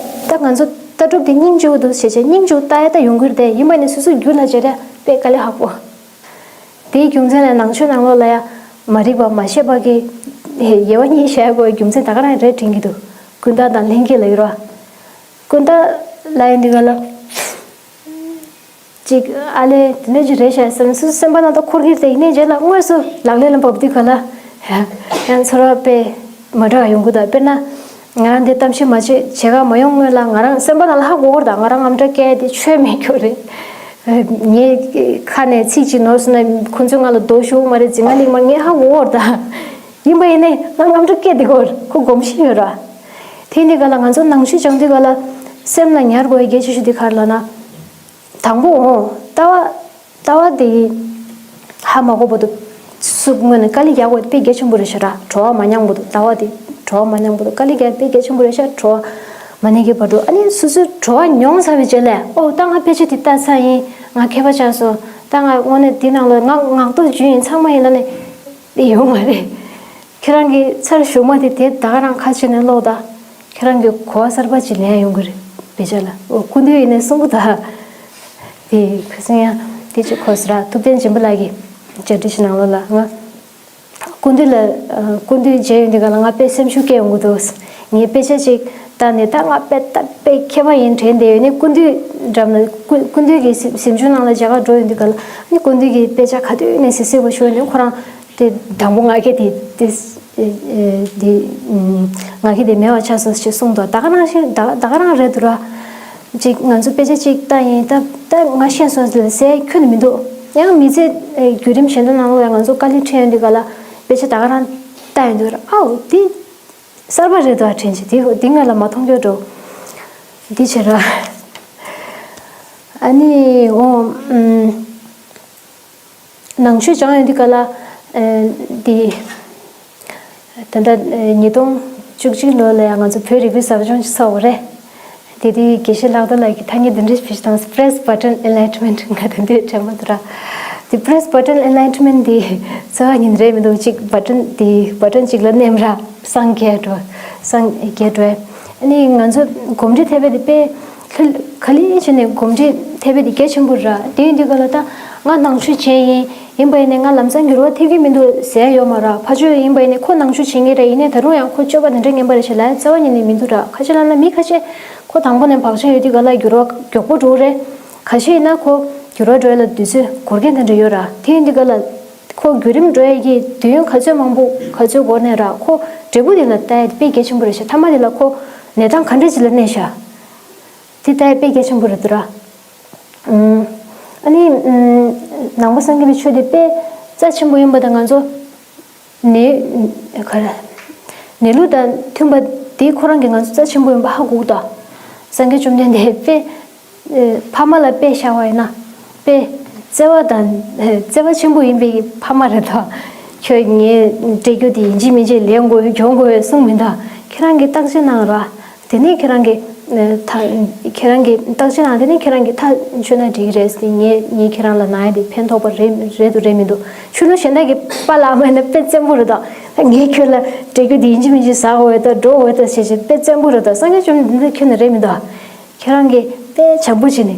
ད་ང་ཚོ། ལྟ་གྲུབ་དེ་སྙིང་རྗེ་པོ་འདུག་ཟེར་བྱས་སྙིང་རྗེ་པོ་ལྟ་ཡ་ད་ཡོང་གི་རེད་དེ། ཡིན་པ་ནི་སོ་སོའི་རྒྱུད་ལ་བྱས་ར་དཔེ་དཀའ་ལས་ཁག་པོ། དེའི་རྒྱུ་མཚན་ལ་ནང་ཆོས་ནང་ལོགས་ལ་ཡ་མ་རིག་པ་མ་ཤེས་པ་གི་དབྱེ་བ་གཉིས་བཤད་དགོས་རྒྱུ་མཚན་ད་ག་རང་རེད་དྲན་གྱི་འདུག་ཀུན་བརྟགས་དང་ལྷན་སྐྱེས་ལབ་ཀྱི་རེད་བ། ཀུན་བརྟགས་ལབ་ཡོང་དུས་ག་ལ། ཅིག་ཨ་ལས་དེ་འདྲ་ཅིག་རེད་ཤག་བསམ་སོ་སེམས་པ་ནང་དུ་འཁོར་གྱི་རེད་དེ། ཡིན་ནའི་རྗེས་ལ་དངོས་སུ་ལག་ལེན་ལ་འབབ་དུས་ག་ལ་ཡང་ཚོར་བ་དཔེ་མ་འདྲ་བ་ཡོང་གི་འདུག་དཔེར་ན་ང་རང་འདི་གཏམ་བཤད་མ་བྱེད་བྱེད་ག་མ་ཡོང་སྔོན་ལ་ང་རང་སེམས་པ་ནང་ལ་ཧ་གོ་གི་རེད་ད། ང་རང་ངམ་སྐད་དེ་ཆོས་མེད་རྒྱུ་རེད། ངའི་ཁ་ནས་ཚིག་ཅིག་ནོར་སོང་ན་ཁོ་ཚོས་ང་ལ་རྡོ་གཞུ་མ་རེད་འཛིང་ང་ལིག་མ་ངས་ཧ་གོ་གི་རེད་ད། ཡིན་པ་ཡིན་ནའི་ང་ངམ་སྐད་དེ་གོ་ཁོ་གོམས་གཤིས་ཡོད་ར། དེ་ཡིན་དུས་ག་ལ་ང་ཚོ་ནང་ཆོས་སྦྱང་དུས་ག་ལ་སེམས་ལ་ཉར་དགོས་ཡ་གལ་ཆེ་ཤོས་དེ་ག་རེ་ལབ་ན། དང་པོ་འོ། ལྟ་བ། ལྟ་བ་དེ་ཧ་མ་གོ་བར་དུ་སུ་སྔོན་ནས་དཀའ་ལས་རྒྱག་དགོས་དཔེ་གལ་ཆེན་པོ་རེད་ཤག་ར། བྲོ་བ་མ་མྱངས་བར་དུ་ལྟ་བ་དེ་བྲོ་བ་མ་མྱངས་བར་དུ་དཀའ་ལས་རྒྱག་དཔེ་གལ་ཆེན་པོ་རེད་ཤག་བྲོ་བ་མ་མྱངས་ཀྱི་བར་དུ། ཨ་ནི་སོ་སོའི་བྲོ་བ་མྱོང་ཚར་བའི་རྗེས་ལ་ཨོ་ད་ང་དཔེ་ཆ་དེ་ལྟ་ཚར་ཡིན། ང་མཁས་པ་ཆགས་སོང་། ད་ང་དངོས་གནས་འདི་ནང་ལ་ང་ངག་ཐོག་རྒྱུན་ཡིན་ཚང་མ་ཡིན་ལབ་ནས་དེ་ཡོང་བ་རེད། ཁྱེད་རང་གི་ཚར་གཞུག་མ་དེ་དེ་ད་ག་རང་ཁ་ཕྱེ་ནས་ཀློག་ད། ཁྱེད་རང་གི་གོ་བ་གསར་པ་ཅིག་ལེན་ཡོང་གི་རེད། དཔེ་ཆ་ལ་ཨོ་སྐུ་མདུན་ཡིན་ནས་གསུང་གི་ད། དེ་ཁ་སང་ཡང་དེ་ཅིག་གོ་སོང་ར། ཐུབ་བསྟན་སྦྱིན་པ་ལགས་ཀྱི་བཅར་འདྲི་ཞིག་ནང་ལོགས་ལ་ང་སྐུ་མདུན་ལ་སྐུ་མདུན་མཇལ་ཡོང་དུས་ག་ལ་ང་དཔེ་སེམས་ཤུགས་སྐྱེ་ཡོང་གི་འདུག་ངས་དཔེ་ཆ་ཅིག་བལྟས་ནས་ད་ང་དཔེ་ད་དཔེ་མཁས་པ་ཡིན་དྲན་བསྡད་ཡོད་ནས་སྐུ་མདུན་འགྲམ་ལ་སྐུ་སྐུ་མདུན་གྱི་གཟིམ་གཟིམ་ཆུང་ནང་ལ་མཇལ་ཁ་འགྲོ་ཡོང་དུས་ག་ལ་ནི་སྐུ་མདུན་གྱི་དཔེ་ཆ་ག་དུས་ནས་གཟིགས་གཟིགས་པ་ཞུ་ནས་ཁོ་རང་དེ་དང་པོ་ང་གིས་དེ་དེ་དེ་ང་གིས་དེ་མེད་པ་ཆགས་སོང་ཞེས་གསུངས་འདུག་ད་ག་ནང་བཞིན་ད་ད་ག་རང་རེད་འདུག་ར། ཅིག་ང་ཚོ་དཔེ་ཆ་ཅིག་བལྟས་ཡིན་ད་ད་ང་ཤེས་སོང་ཟེར་ཟེར་ཁྱོན་ནས་མི་འདུག་ཡང་མི་ཚེ་བརྒྱུད་རིམ་གཞན་དག་ནང་ལ་ང་ཚོ་དཀའ་ལས་འཕྲད་ཡོང་དུས་ག་ལ་དཔེ་ཆ་ད་ག་རང་བལྟས་ཡོང་དུས་ར། ཨའོ་དེ། གསར་པ་རེད་འདུག་ཨ། དྲན་ཆེ་དེ་དེ་ང་ལ་མ་མཐོང་རྒྱུ་འགྲོ། འདི་བྱེད་ར། ཨ་ནི་འོ་ཨུམ། ནང་ཆོས་སྦྱང་ཡོང་དུས་ག་ལ་ཨ་འདི་ད་ལྟ་ཉིས་སྟོང་བཅུ་གཅིག་ལོ་ལ་ཡང་ང་ཚོ་བོད་རིག་པའི་ཟབ་སྦྱོང་ཞིག་ཚོགས་པ་རེད། དེ་དུས་དགེ་བཤེས་ལྷག་རྡོར་ལགས་ཀྱིས་ཐ་སྙད་འདི་འདྲ་ཞིག་བཏང་སོང་། Press button enlightenment ང་དེ་འདྲའི་དྲན་མ་འདུག་ར། དེ་Press button enlightenment འདི་རྩ་བ་ཉིད་རེད་མི་འདུག་ཅིག་button འདི་button ཅིག་ལ་མནན་ར་སངས་རྒྱས་འགྲོ། སངས་རྒྱས་འགྲོ། ཨ་ནི་ང་ཚོ་གོམས་འདྲིས་ཐེབས་པ་དེ་དཔེ་ག་ལེ་བྱས་ནས་གོམས་འདྲིས་ཐེབས་པ་དེ་གལ་ཆེན་པོ་ར། དེ་ཡིན་དུས་ག་ལ་ད་ང་ནང་ཆོས་བྱས་ཡིན། ཡིན་པ་ཡིན་ནས་ང་ལམ་སང་འགྱུར་བ་ཐེབས་ཀྱི་མི་འདུག་ཟེར་ཡོད་མ་ར། ཕར་ཕྱོགས་ཡིན་པ་ཡིན་ནས་ཁོ་ནང་ཆོས་བྱེད་མཁན་རེད། ཡིན་ནས་ད་རུང་ཡང་ཁོ་སྤྱོད་པ་དེ་འདྲ་ངན་པ་རེད་ཞེས་ལབ་ཡ་རྩ་བ་ཉིད་ནས་མི་འདུག་ར། ཁ་ཤས་ལབ་ན་མི་ཁ་ཤས་ཁོ་དང་པོ་ནས་བག་ཆགས་ཡོད་དུས་ག་ལ་འགྱུར་བ་མགྱོགས་པོ་འགྲོ་གི་རེད། ཁ་ཤས་ཡིན་ན་ཁོ་འགྱུར་བ་འགྲོ་ཡ་ལ་དུས་ཚོད་འགོར་མཁན་དེ་འདྲ་ཡོད་ར། དེ་ཡིན་དུས་ག་ལ་ཁོ་བརྒྱུད་རིམ་འགྲོ་ཡ་གི་དུས་ཡུན་ག་ཚོད་མང་པོ་ག་ཚོད་འགོར་ནས་ར། ཁོ་འབྲས་བུ་དེ་ལ་ལྟ་ཡ་དེ་དཔེ་གལ་ཆེན་པོ་རེད་ཤག་མཐའ་མ་དེ་ལ་ཁོ་གནས་སྟངས་ག་འདྲ་ཅིག་ལ་གནས་ཤག་དེ་ལྟ་ཡ་དཔེ་གལ་ཆེན་པོ་རེད་འདུག་ར། ཨུམ། ཨ་ནི་ཨུམ། ནང་པ་སངས་རྒྱས་པའི་ཆོས་དེ་དཔེ་རྩ་ཆེན་པོ་ཡིན་པ་དང་ང་ཚོ་ནད་ག་རེ་ནད་ལུགས་དང་མཐུན་པ་དེ་ཁོ་རང་གིས་ང་ཚོ་རྩ་ཆེན་པོ་ཡིན་པ་ཧ་གོ་གི་འདུག་སངས་རྒྱས་བཅོམ་ལྡན་འདས་དཔེ་ཨེ་ཕ་མ་ལ་དཔེ་བཞག་པ་ཡིན་ན་དཔེ་བརྩེ་བ་དང་ཨེ་བརྩེ་བ་ཆེན་པོ་ཡིན་པའི་ཕ་མ་རེད་འདུག་ཁྱོད་ངའི་སྤྲད་རྒྱུ་དེ་ཡིན་གཅིག་མིན་གཅིག་ལེན་དགོས་གྱོན་དགོས་གསུངས་མི་འདུག་ཁྱེད་རང་གིས་བརྟག་དཔྱད་གནང་རོགས། དེ་ནས་ཁྱེད་རང་གིས་ཨ་ཐག་ཁྱེད་རང་གིས་བརྟག་དཔྱད་གནང་། དེ་ནས་ཁྱེད་རང་གིས་ཐག་གཅོད་ན་འགྲིག་གི་རེད་ཟེར། ངས་ངས་ཁྱེད་རང་ལ་གནང་ཡ་དེ་ཕན་ཐོགས་པ་རེད་རེད་འདུག་རེད་མི་འདུག་ཆོས་ལུགས་གཞན་དག་གི་པཱ་ལགས་མ་ཡིན་ན་དཔེ་བཙན་པོ་རེད་དོ། ངས་ཁྱོད་ལ་སྤྲད་རྒྱུ་དེ་ཡིན་གཅིག་མིན་གཅིག་ཟ་དགོས་ཡོད་དོ་འགྲོ་དགོས་ཡོད་དོ་ཞེས་བྱས་དཔེ་བཙན་པོ་རེད་དོ། སངས་རྒྱས་བཅོམ་ལྡན་འདས་ཁྱོད་ནི་རེད་མི་འདུག་ཁྱེད་རང་གིས་དཔེ་བྱམས་པོ་བྱས་ནས་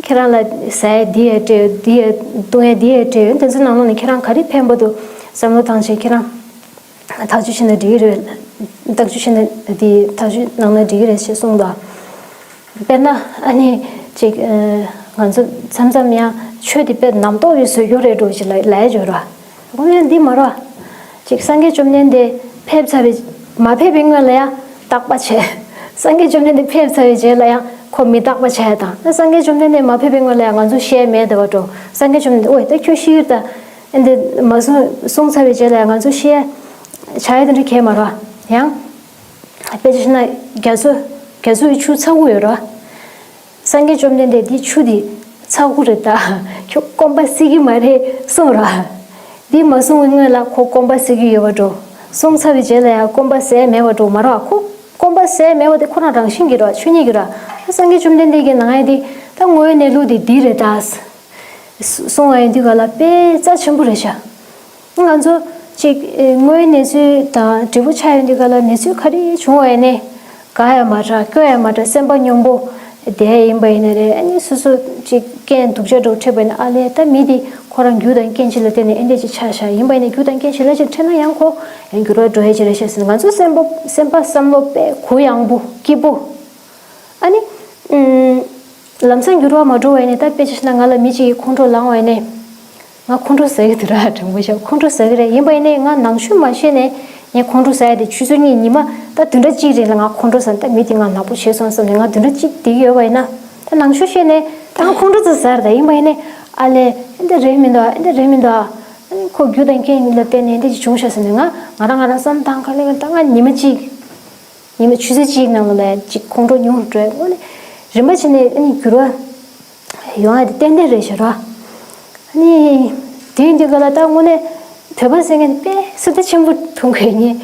ཁྱེད་རང་ལ་ཟ་ཡ་འདི་ཡ་སྤྲད་ཡོད། འདི་ཡ་བཏུང་ཡ་འདི་ཡ་སྤྲད་ཡོད། དེ་ཚོའི་ནང་ལོགས་ནས་ཁྱེད་རང་ག་རེ་ཕན་པ་འདུག་བསམ་བློ་བཏང་བྱས་ཁྱེད་རང་ཐག་གཅོད་བྱས་ན་འགྲིག་གི་རེད། ཐག་གཅོད་བྱས་ན་དེ་ཐག་གཅོད་གནང་ན་འགྲིག་གི་རེད་ཞེས་གསུངས་འདུག་དཔེར་ན་ཨ་ནི་ཅིག་ཨ་ང་ཚོ་མཚམས་མཚམས་ཡང་ཆོས་དེ་དཔེ་རྣམ་རྟོག་གིས་བཟོས་རྒྱུ་རེད་འགྲོ་ཞེས་ལབ་ལབ་ཡ་ཡོད་ར། དགོངས་ཡ་འདི་མ་ར། ཅིག་སངས་རྒྱས་བཅོམ་ལྡན་འདས་ཕེབས་ཚར་བའི་མ་ཕེབས་པའི་སྔོན་ལ་ཡང་བརྟག་པ་བྱས། སངས་རྒྱས་བཅོམ་ལྡན་འདས་ཕེབས་ཚར་བའི་རྗེས་ལ་ཡང་ཁོ་མི་རྟག་པ་བྱས་དང་། སངས་རྒྱས་བཅོམ་ལྡན་འདས་མ་ཕེབས་པའི་སྔོན་ལ་ཡང་ང་ཚོ་བཤད་མེད་བསྡད་པ་འགྲོ། སངས་རྒྱས་བཅོམ་ལྡན་འདས་ཨོ་ད་ཁྱོད་ཤི་ཡོད་ད། ཨེ་འདི་མ་སོང་སོང་ཚར་བའི་རྗེས་ལ་ང་ཚོ་བཤད་བྱ་ཡ་དེ་འདྲ་གས་མ་རེད། ཡང་དཔེ་ཆ་བཞག་ན་རྒྱ་མཚོ་རྒྱ་མཚོ་ཡི་ཆུ་ཚ་པོ་ཡོད་རེད། སངས་རྒྱས་བཅོམ་ལྡན་འདས་འདི་ཆུ་འདི་ཚ་པོ་རེད་ད། ཁྱོད་སྐོམ་པ་སེལ་གྱི་མ་རེད་གསུངས་རེད། འདི་མ་སོང་བའི་སྔོན་ལ་ཁོ་སྐོམ་པ་སེལ་གྱི་ཡོད་པ་འགྲོ། སོང་ཚར་བའི་རྗེས་ལ་ཡང་སྐོམ་པ་ཟད་མེད་པ་འགྲོ་མ་རེད། ཁོ་སྐོམ་པ་ཟད་མེད་པ་དེ་ཁོ་རང་རང་བཞིན་གྱིས་རེད། ཆོས་ཉིད་ཀྱིས་རེད། སངས་རྒྱས་བཅོམ་ལྡན་འདས་ཀྱིས་གནང་ཡ་འདི་ད་དངོས་ཡོད་གནས་ལུགས་འདི་འདི་རེད་ད། གསུང་བ་ཡིན་དུས་ག་ལ་དཔེ་རྩ་ཆེན་པོ་རེད་ཤག་ང་ཚོ་ཅིག་དངོས་ཡོད་གནས་ཚུལ་དང་འབྲས་བུ་ཆགས་ཡོང་དུས་ག་ལ་གནས་ཚུལ་ག་རེ་བྱུང་བ་ཡིན་ནའི་དགའ་ཡ་མ་དྲག་སྐྱོ་ཡ་མ་དྲག་སེམས་པ་སྙོམས་པོ་ དེ་ཡིན་པ་ཡིན་ན་རེད། ཨ་ནི་སོ་སོ་ཅིག་རྐྱེན་སྡུག་ཅག་འདྲ་བོ་འཕྲད་པ་ཡིན་ན། ཨ་ལས་ད་མི་དེ་ཁོ་རང་རྒྱུ་དང་རྐྱེན་ཅིག་ལ་བརྟེན་ནས་ཨེ་འདྲ་ཅིག་ཆགས་ཤག་ཡིན་པ་ཡིན་ན་རྒྱུ་དང་རྐྱེན་ཞིག་ལ་ཅིག་འཕྲད་ན་ཡང་ཁོ་ཡང་འགྱུར་བ་འགྲོ་ཡས་ཅིག་རེད་ཤག་ཟེར་ནས། ང་ཚོ་སེམས་པ་སེམས་པ་བསམ་བློ་དཔེ་གུ་ཡངས་པོ་སྐྱིད་པོ། ཨ་ནི། ཨུམ། ལམ་སང་འགྱུར་བ་མ་འགྲོ་བ་ཡིན་ནའི། ད་དཔེ་ཆ་བཞག་ན་ང་ལ་མི་གཅིག་གིས་ཁོང་ཁྲོ་ལངས་པ་ཡིན་ནའི། ང་ཁོང་ཁྲོ་ཟ་གི་འདུག་ར། དྲང་པོ་བཤད་ཁོང་ཁྲོ་ཟ་གི་རེད། ཡིན་པ་ཡིན་ནའི་ང་ནང་ཆོས་མ་ཤེས་ནས་ངས་ཁོང་ཁྲོ་ཟ་ཡ་དེ་ཆུ་ཚོད་གཉིས་ཉི་མ་ད་བདུན་ཕྲག་གཅིག་རིང་ལ་ང་ཁོང་ཁྲོ་ཟ་ནས། ད་མི་དེ་ང་ནག་པོ་བྱས་སོང་བསམ་ནས་ང་བདུན་ཕྲག་གཅིག་བསྡད་ཀྱི་ཡོད་པ་ཡིན་ན། ད་ནང་ཆོས་ཤེས་ནས་ད་ང་ཁོང་ཁྲོ་ཙམ་ཟ་རེད། ད་ཡིན་པ་ཡིན་ནའི་ཨ་ལས་ཨེ་འདྲ་རེད་མི་འདུག་ཨེ་འདྲ་རེད་མི་འདུག་ཨ་ནི་ཁོ་རྒྱུ་དང་རྐྱེན་ལ་བརྟེན་ནས་ཨེ་འདྲ་ཅིག་བྱུང་ཤག་ཟེར་ནས་ང་ང་རང་ང་རང་བསམ་བཏང་ག་ལེ། ད་ང་ཉི་མ་གཅིག་ཉི་མ་ཆུ་ཚོད་གཅིག་ནང་ལ་ལ་ཅིག་ཁོང་ཁྲོ་ཉུང་རུ་འགྲོ་ཡ། དངོས་གནས་རིམ་པ་བྱས་ནས་ཨ་ནི་འགྱུར་བ་ཡོང་ཡ་དེ་ཏན་ཏན་རེད་ཤག་ར། ཨ་ནི་དེ་ཡིན་དུས་ག་ལ་ད་དངོས་གནས་བོད་པ་ཟེར་མཁན་དེ་དཔེ་སྲིད་ད་ཆེན་པོ་མཐོང་གི་ཡོད་ངེས།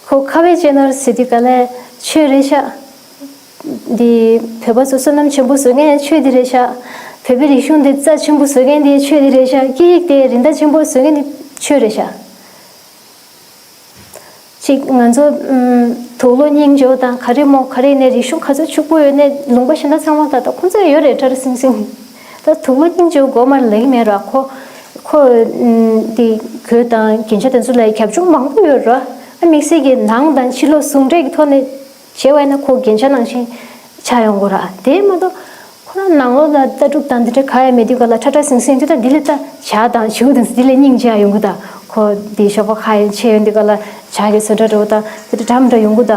ཁོ་ཁ་བའི་ཅན་ནར་ཟེར་དུས་ག་ལ་ཆོས་རེད་ཤག་འདི་བོད་པ་ཚོ་བསོད་ནམས་ཆེན་པོ་བཟོ་མཁན་ཆོས་འདི་རེད་ཤག་བོད་པའི་རིག་གཞུང་འདི་རྩ་ཆེན་པོ་བཟོ་མཁན་འདི་ཆོས་འདི་རེད་ཤག་སྐད་ཡིག་དེ་རིན་ཐང་ཆེན་པོ་བཟོ་མཁན་འདི་ཆོས་རེད་ཤག་ཅིག་ང་ཚོ་ཨུམ། དུག་ལོག་སྙིང་རྗེ་པོ་དང་ག་རེ་མོ་ག་རེ་ནས་རིག་གཞུང་ག་ཚོད་ཕྱུག་པོ་ཡོད་ནས་ལུང་པ་གཞན་དག་ཚང་མ་ད་ལྟ་ཁོང་ཚོ་ཡོད་རེད། ཁྲ་ཁྲ་སིང་སིང་། ད་དུག་ལོག་སྙིང་རྗེ་པོ་དགོས་མ་རེད་ལབ་ཀྱི་མེད་ར། ཁོ་ཁོ་ཨུམ། དེ་གོས་དང་རྒྱན་ཆ་དེ་ཚོ་ལ་རྒྱབ་ལྗོངས་མང་པོ་ཡོད་ར། ཨ་དམིགས་བསལ་གྱི་ནང་དང་ཕྱི་ལོགས་ཟུང་འབྲེལ་གྱི་ཐོག་ནས་བྱས་པ་ཡིན་ན་ཁོ་རྒྱན་ཆ་ནང་བཞིན་ཆགས་ཡོང་གི་ར། དེ་མ་གཏོགས། ཁོ་རང་ནང་ལོགས་ལ་ལྟ་གྲུབ་དང་འདི་འདྲ་ག་ཡང་མེད་དུས་ག་ལ་ཁྲ་ཁྲ་སིང་སིང་དུས་ད་འདི་ལས་ད་ཇ་དང་བྱིའུ་དང་འདི་ལས་སྙིང་རྗེ་ཡ་ཡོང་གི། ད་ཁོ་འདི་ཞོགས་པ་ཁ་ཡང་ཕྱེ་ཡོང་དུས་ག་ལ་ཇ་གི་བཟོ་གྲྭ་འདྲ་བོ་ད་འདི་འདྲ་འདྲ་མི་འདྲ་ཡོང་གི། ད་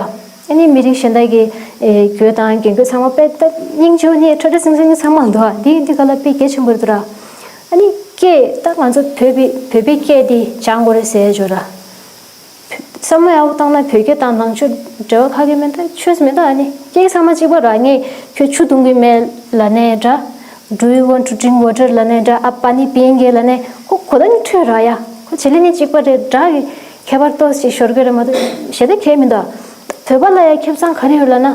ཨ་ནི་མི་རིགས་གཞན་དག་གི་ཨེ་གོས་དང་རྒྱན་གོས་ཚང་མ་དཔེ་ད་སྙིང་རྗེ་ནི་ཁྲ་ཁྲ་སིང་སིང་ཚང་མ་འདུག་འདི་ཡིན་དུས་ག་ལ་དཔེ་གལ་ཆེན་པོ་རེད་འདུག་ར། ཨ་ནི་སྐད་ད་ང་ཚོ་བོད་པའི་བོད་པའི་སྐད་འདི་སྦྱང་དགོས་རེད་ཟེར་ཡ་ཅིག་ཡོད་ར། བསམ་བློ་ཡག་པོ་བཏང་ན་བོད་སྐད་དང་ནང་ཆོས་འབྲེལ་བ་ག་གེ་མེད། ད་ཆོས་མེད་ད། ཨ་ནི་སྐད་ཚང་མ་གཅིག་པ་ར། ངས་ཁྱོད་ཆུ་འཐུང་གི་མེད་ལབ་ནའི་འདྲ། Do you want to drink water ལབ་ནའི་འདྲ། आप पानी पिएंगे ལབ་ནའི་ཁོ་གོ་ད་ནི་འཕྲོད་ར་ཡ། ཁོ་བྱེད་ལས་ནི་གཅིག་པ་རེད། སྒྲ་གི་ཁྱད་པར་ཏོག་ཙམ་ཤོར་གི་རེད་མ་གཏོགས་གཞན་དག་གང་ཡང་མི་འདུག་བོད་པ་ལ་ཡ་ཁེ་བཟང་ག་རེ་ཡོད་ལབ་ན།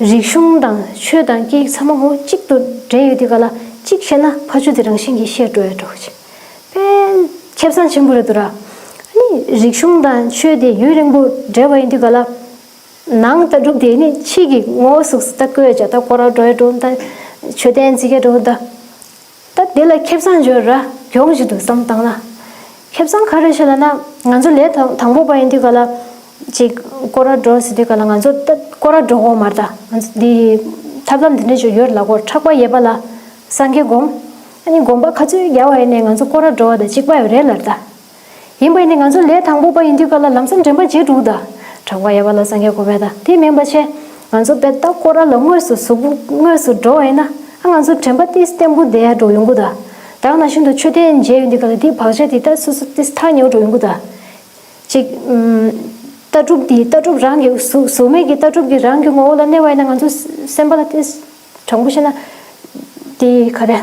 རིག་གཞུང་དང་ཆོས་དང་སྐད་ཡིག་ཚང་མ་ངོ་གཅིག་ཏུ་འདྲེས་ཡོད་དུས་ག་ལ་གཅིག་བཤད་ན་ཕ་ཆུ་དེ་རང་བཞིན་གྱིས་བཤད་འགྲོ་ཡ་འགྲོ་གི་ཅིག་དཔེ་ཁེ་བཟང་ཆེན་པོ་རེད་འདུག་ར། ཨ་ནི་རིག་གཞུང་དང་ཆོས་དེ་ཡུན་རིང་པོ་འདྲེས་པ་ཡིན་དུས་ག་ལ་ནང་ལྟ་གྲུབ་དེ་ནི་ཕྱི་གི་ངོ་བོ་གཟུགས་སུ་ད་བཀོད་བྱ། ད་སྐོར་ར་འགྲོ་ཡ་འགྲོ། ད་མཆོད་རྟེན་རྩིག་ག་འགྲོ། ད་ད་དེ་ལ་ཁེ་བཟང་ཡོད་ར། གྱོང་ཞིག་འདུག་བསམ་བཏང་ན། ཁེ་བཟང་ག་རེ་ཞིག་ལབ་ན། ང་ཚོ་ལས་དང་དང་པོ་པ་ཡིན་དུས་ག་ལ་ཅིག་སྐོར་ར་འགྲོ་ཟེར་དུས་ག་ལ་ང་ཚོ་ད་སྐོར་ར་འགྲོ་དགོས་མ་རེད། ད་ང་ཚོ་འདི་ཐབས་ལམ་འདི་འདྲ་ཅིག་ཡོད་ལབ་གོ། ཕྲག་པ་གཡས་པ་ལ་སངས་རྒྱས་སྒོམ། ཨ་ནི་སྒོམ་པ་ག་ཚོད་རྒྱག་པ་ཡིན་ནའི་ང་ཚོ་སྐོར་ར་འགྲོ་བ་དང་གཅིག་པ་ཡོད་རེད་ལབ་ད། ཡིན་པ་ཡིན་ནའི་ང་ཚོ་ལས་དང་པོ་པ་ཡིན་དུས་ག་ལ་ལམ་སང་དྲན་པ་བརྗེད་འགྲོ་གི་ད། ཕྲག་པ་གཡས་པ་ལ་སངས་རྒྱས་སྒོམ་པ་ད་དེ་མིན་པ་བྱས། ང་ཚོ་དཔེ་ད་སྐོར་ར་ལ་དངོས་སུ་གཟུགས་པོ་དངོས་སུ་འགྲོ་བ་ཡིན་ན། ཨ་ང་ཚོ་དྲན་པ་ཏིས་བརྟན་པོ་བསྡད་ཡ་འགྲོ་ཡོང་གི་ད། ད་ག་ནང་བཞིན་དུ་མཆོད་རྟེན་མཇལ་ཡོང་དུས་ག་ལ་དེའི་བག་ཆགས་དེ་ད་སོ་སོ་ཏིས་ཐག་ཉེ་བོ་འགྲོ་ཡོང་གི་ད། ཅིག་ཨུམ། ལྟ་གྲུབ་དེ་ལྟ་གྲུབ་རང་གི་གཟུགས་གཟུགས་མེད་ཀྱི་ལྟ་གྲུབ་ཀྱི་རང་གི་ངོ་བོ་ལ་གནས་པ་ཡིན་ན་ང་ཚོ་སེམས་པ་ལ་ཏིས་དྲང་པོ་བཤད་ན། དེ་ག་རེ།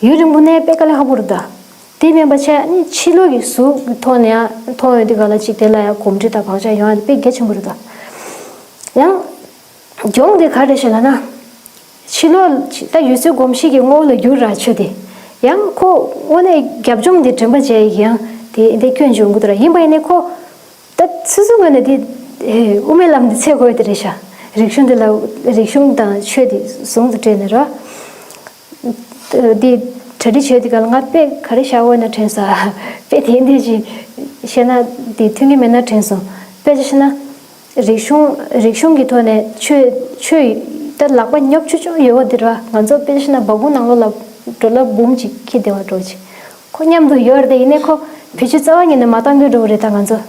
ཡུན་རིང་པོ་གནས་དཔེ་དཀའ་ལས་ཁག་པོ་རེད་ད། དེ་མིན་པ་བྱས་ནི་ཕྱི་ལོགས་ཀྱི་གཟུགས་ཀྱི་ཐོག་ནས་ཡང་མཐོང་ཡོང་དུས་ག་ལ་ཅིག་དེ་ལ་ཡང་གོམས་འདྲིས་དང་བག་ཆགས་ཡོང་ཡ་དེ་དཔེ་གལ་ཆེན་པོ་རེད་ད། ཡང་། གྱོང་དེ་ག་རེ་ཞིག་ལབ་ན། ཕྱི་ལོགས་ད་ཡུལ་སྲོལ་གོམས་གཤིས་ཀྱི་ངོ་བོ་ལ་འགྱུར་ར་ཆོས་དེ། ཡང་ཁོ་དངོས་གནས་རྒྱབ་ལྗོངས་དེ་དྲན་པ་བྱས་ཡིན་ཡང་དེ་འདི་སྐྱོན་བྱུང་གི་འདུག་ར། ཡིན་པ་ཡིན་ནའི་ཁོ། ད་སོ་སོའི་ངོས་ནས་དེ་ཨེ་དབུ་མའི་ལམ་དེ་འཚོལ་དགོས་དེ་རེད་ཤག་རིག་གཞུང་དེ་ལ་རིག་གཞུང་དང་ཆོས་དེ་ཟུང་དུ་འབྲེལ་ནས་རོ། དེ་གྲ་སྒྲིག་བྱས་དུས་ག་ལ་ང་དཔེ་ག་རེ་བཞག་འོས་ན་དྲན་སོང་། དཔེ་དེ་འདི་ཅིག་བཤད་ན་དེ་མཐུན་གྱི་མེད་ན་དྲན་སོང་། དཔེ་ཅིག་བཤད་ན་རིག་གཞུང་རིག་གཞུང་གི་ཐོག་ནས་ཆོས་ཆོས་ད་ལག་པ་ཉོབ་ཆུ་ཆུ་ཡོད་པ་དེ་ར། ང་ཚོ་དཔེ་ཅིག་བཤད་ན་སྦ་ཁུང་ནང་ལོགས་ལ་འགྲོ་ལ་འབུམ་ཅིག་འཁྱེར་བསྡད་པ་འདྲ་ཅིག་ཁོ་མཉམ་དུ་ཡོད་རེད་དེ། ཡིན་ནའི་ཁོ་བེད་སྤྱོད་རྩ་བ་ཉིད་ནས་མ་བཏང་གི་འདྲ་བོ་རེད་ད་ང་ཚོ།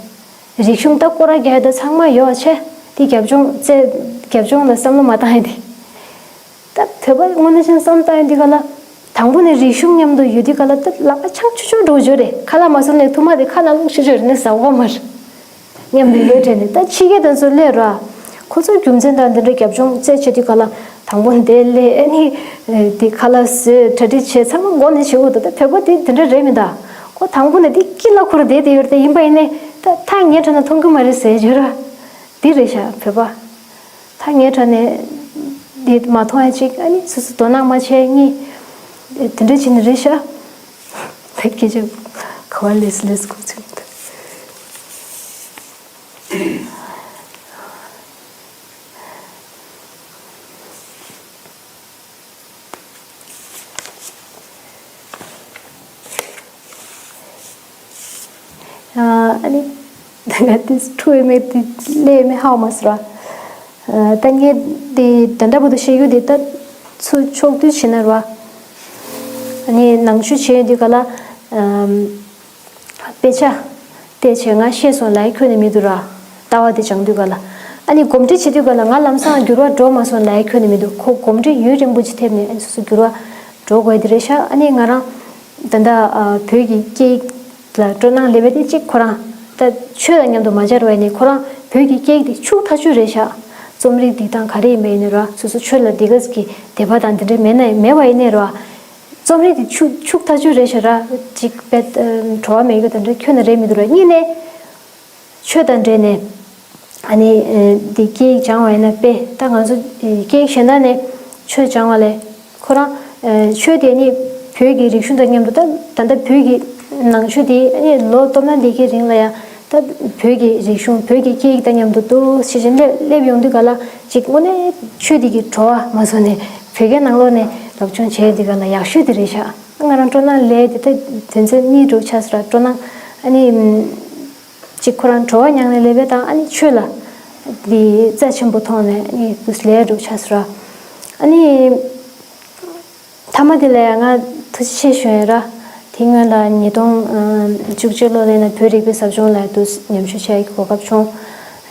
རིག་གཞུང་ད་སྐོར་ར་རྒྱག་ཡ་ད་ཚང་མ་ཡོད་པ་བྱས། དེ་རྒྱབ་ལྗོངས་རྩེ་རྒྱབ་ལྗོངས་ལ་བསམ་བློ་མ་བཏང་ཡ་དེ། ད་བོད་པ་དངོས་གནས་བྱས་བསམ་བཏང་ཡ་དེ་ག་ལ། དང་པོ་ནས་རིག་གཞུང་མཉམ་དུ་ཡོད་དུས་ག་ལ་ད་ལག་པ་འཆང་ཆུ་ཆུ་འགྲོ་བརྗོད་རེད། ཁ་ལག་མ་ཟ་ནས་ཐུར་མ་དེ་ཁ་ནང་བླུགས་ཤི་བརྗོད་རེད་ནས་ཟ་བ་མ་རེད། མཉམ་དུ་ཡོད་དྲན་ནས་ད་ཕྱི་རྒྱལ་དེ་ཚོ་སླེབས་ར། ཁོ་ཚོ་རྒྱུ་མཚན་དང་དེ་འདྲ་རྒྱབ་ལྗོངས་རྩད་ཆོད་དུས་ག་ལ། དང་པོ་འདི་ལས་ཨ་ནི། དེ་ཁ་ལག་བཟོས་གྲ་སྒྲིག་བྱས་ཚང་མ་མགོ་ནས་བྱེད་དགོས་འདུག་ད་བོད་པ་དེ་དེ་འདྲ་རེད་མི་འདུག་ཁོ་དང་པོ་ནས་དེ་སྐྱིད་ལ་ཁུར་བསྡད་དེ་ཡོད་རེད། ད་ཡིན་པ་ཡིན་ནའི་ད་ཐག་ཉེ་དྲགས་ན་མཐོང་གི་མ་རེད་ཟེར་བརྗོད་ར། འདི་རེད་ཤག་བོད་པ། ཐག་ཉེ་དྲགས་ནས་འདི་མ་མཐོང་ཡ་གཅིག་ཨ་ནི་སོ་སོ་དོ་སྣང་མ་བྱས་གཉིས། དེ་འདྲ་བྱས་ནས་རེད་ཤག་ད་སྐད་ཆ་ག་བ་ལས་སུ་ལས་སུ་གོ་ཚུལ་མི་འདུག་ང་དེ་ཁྲུ་ཡོད་མེད་དེ་ལས་ཡོད་མེད་ཧ་གོ་མ་སོང་ར། ད་ངས་དེ་ད་ལྟ་བར་དུ་བཤད་རྒྱུ་དེ་ད་ཚུར་ཕྱོགས་བསྡུས་བྱས་ན་ར། ཨ་ནི་ནང་ཆོས་བྱེད་ཡོང་དུས་ག་ལ། དཔེ་ཆ་བལྟས་བྱས་ང་ཤེས་སོང་ལབ་ཡ་ཁྱོན་ནས་མི་འདུག་ར། ལྟ་བ་དེ་སྦྱང་དུས་ག་ལ། ཨ་ནི་གོམས་འདྲིས་བྱེད་དུས་ག་ལ་ང་ལམ་སང་འགྱུར་བ་འགྲོ་མ་སོང་ལབ་ཡ་ཁྱོན་ནས་མི་འདུག་ཁོ་གོམས་འདྲིས་ཡུན་རིང་པོ་ཅིག་ཐེབས་ནས་ཨ་ནི་སོ་སོ་འགྱུར་བ་འགྲོ་དགོས་ཡ་དེ་རེད་ཤག་ཨ་ནི་ང་རང་ད་ལྟ་བོད་ཀྱི་སྐད་ཡིག་ལ་སྤྲོ་སྣང་སླེབས་པ་དེ་གཅིག་ཁོ་རང་ད་ཆོས་དང་མཉམ་དུ་མ་སྦྱར་བ་ཡིན་ནའི་ཁོ་རང་བོད་ཀྱི་སྐད་ཡིག་དེ་ཕྱུག་ཐག་ཆོད་རེད་ཤག་རྩོམ་རིག་འདི་དང་ག་རེ་ཡིན་པ་ཡིན་ནའི་ར། སོ་སོ་ཆོས་ལ་འདི་ག་ཙམ་གྱི་དད་པ་དང་འདི་འདྲ་མེད་ན་མེད་པ་ཡིན་ནའི་ར། རྩོམ་རིག་དེ་ཕྱུག་ཕྱུག་ཐག་ཆོད་རེད་ཤག་ར། གཅིག་དཔེ་བྲོ་བ་མེད་རྒྱུ་དེ་འདྲ་ཁྱོན་ནས་རེད་མི་འདུག་ར། གཉིས་ནས་ཆོས་དང་འབྲེལ་ནས་ཨ་ནི་འདི་སྐད་ཡིག་སྦྱང་བ་ཡིན་ན་དཔེ་ད་ང་ཚོ་སྐད་ཡིག་གཞན་དག་ནས་ཆོས་སྦྱང་བ་ལས་ཁོ་རང་ཆོས་དེ་ནི་བོད་ཀྱི་རིག་གཞུང་དང་མཉམ་དུ་ད་ད་ལྟ་བོད་ཀྱི་ནང་ཆོས་དེ་ཨ་ནི་ལོ་སྟོང་ཕྲག་འདི་གའི་རིང་ལ་ཡང་ད་བོད་ཀྱི་རིག་གཞུང་བོད་ཀྱི་སྐད་ཡིག་དང་མཉམ་དུ་འདུག་ཤེས་བཞིན་སླེབས་སླེབས་ཡོང་དུས་ག་ལ་ཅིག་དངོས་གནས་ཆོས་འདི་གི་བྲོ་བ་མ་སོང་ནས་བོད་སྐད་ནང་ལོགས་ནས་སློབ་སྦྱོང་བྱས་འདི་ག་ལ་ཡག་ཤོས་དེ་རེད་ཤག་ང་རང་སྤྲོ་སྣང་ལས་དེ་ད་དོན་ཚན་གཉིས་འགྲོ་ཆགས་སོང་ར། སྤྲོ་སྣང་ཨ་ནི་ཅིག་ཁོ་རང་བྲོ་བ་མྱངས་ནས་སླེབས་པས་དང་ཨ་ནི་ཆོས་ལ་འདི་རྩ་ཆེན་པོ་མཐོང་ནས་ཨ་ནི་དུས་ལས་འགྲོ་ཆགས་སོང་ར། ཨ་ནི། མཐའ་མ་དེ་ལ་ཡང་ང་ཐུགས་རྗེ་ཆེ་ཞུ་ཡ་ར། དེ་སྔོན་ལ་ཉིས་སྟོང་བཅུ་གཅིག་ལོ་ལ་ཡིན་ན་བོད་རིག་པའི་ཟབ་སྦྱོང་ལ་དུ་མཉམ་ཞུགས་བྱ་ཡི་གོ་སྐབས་བྱུང་།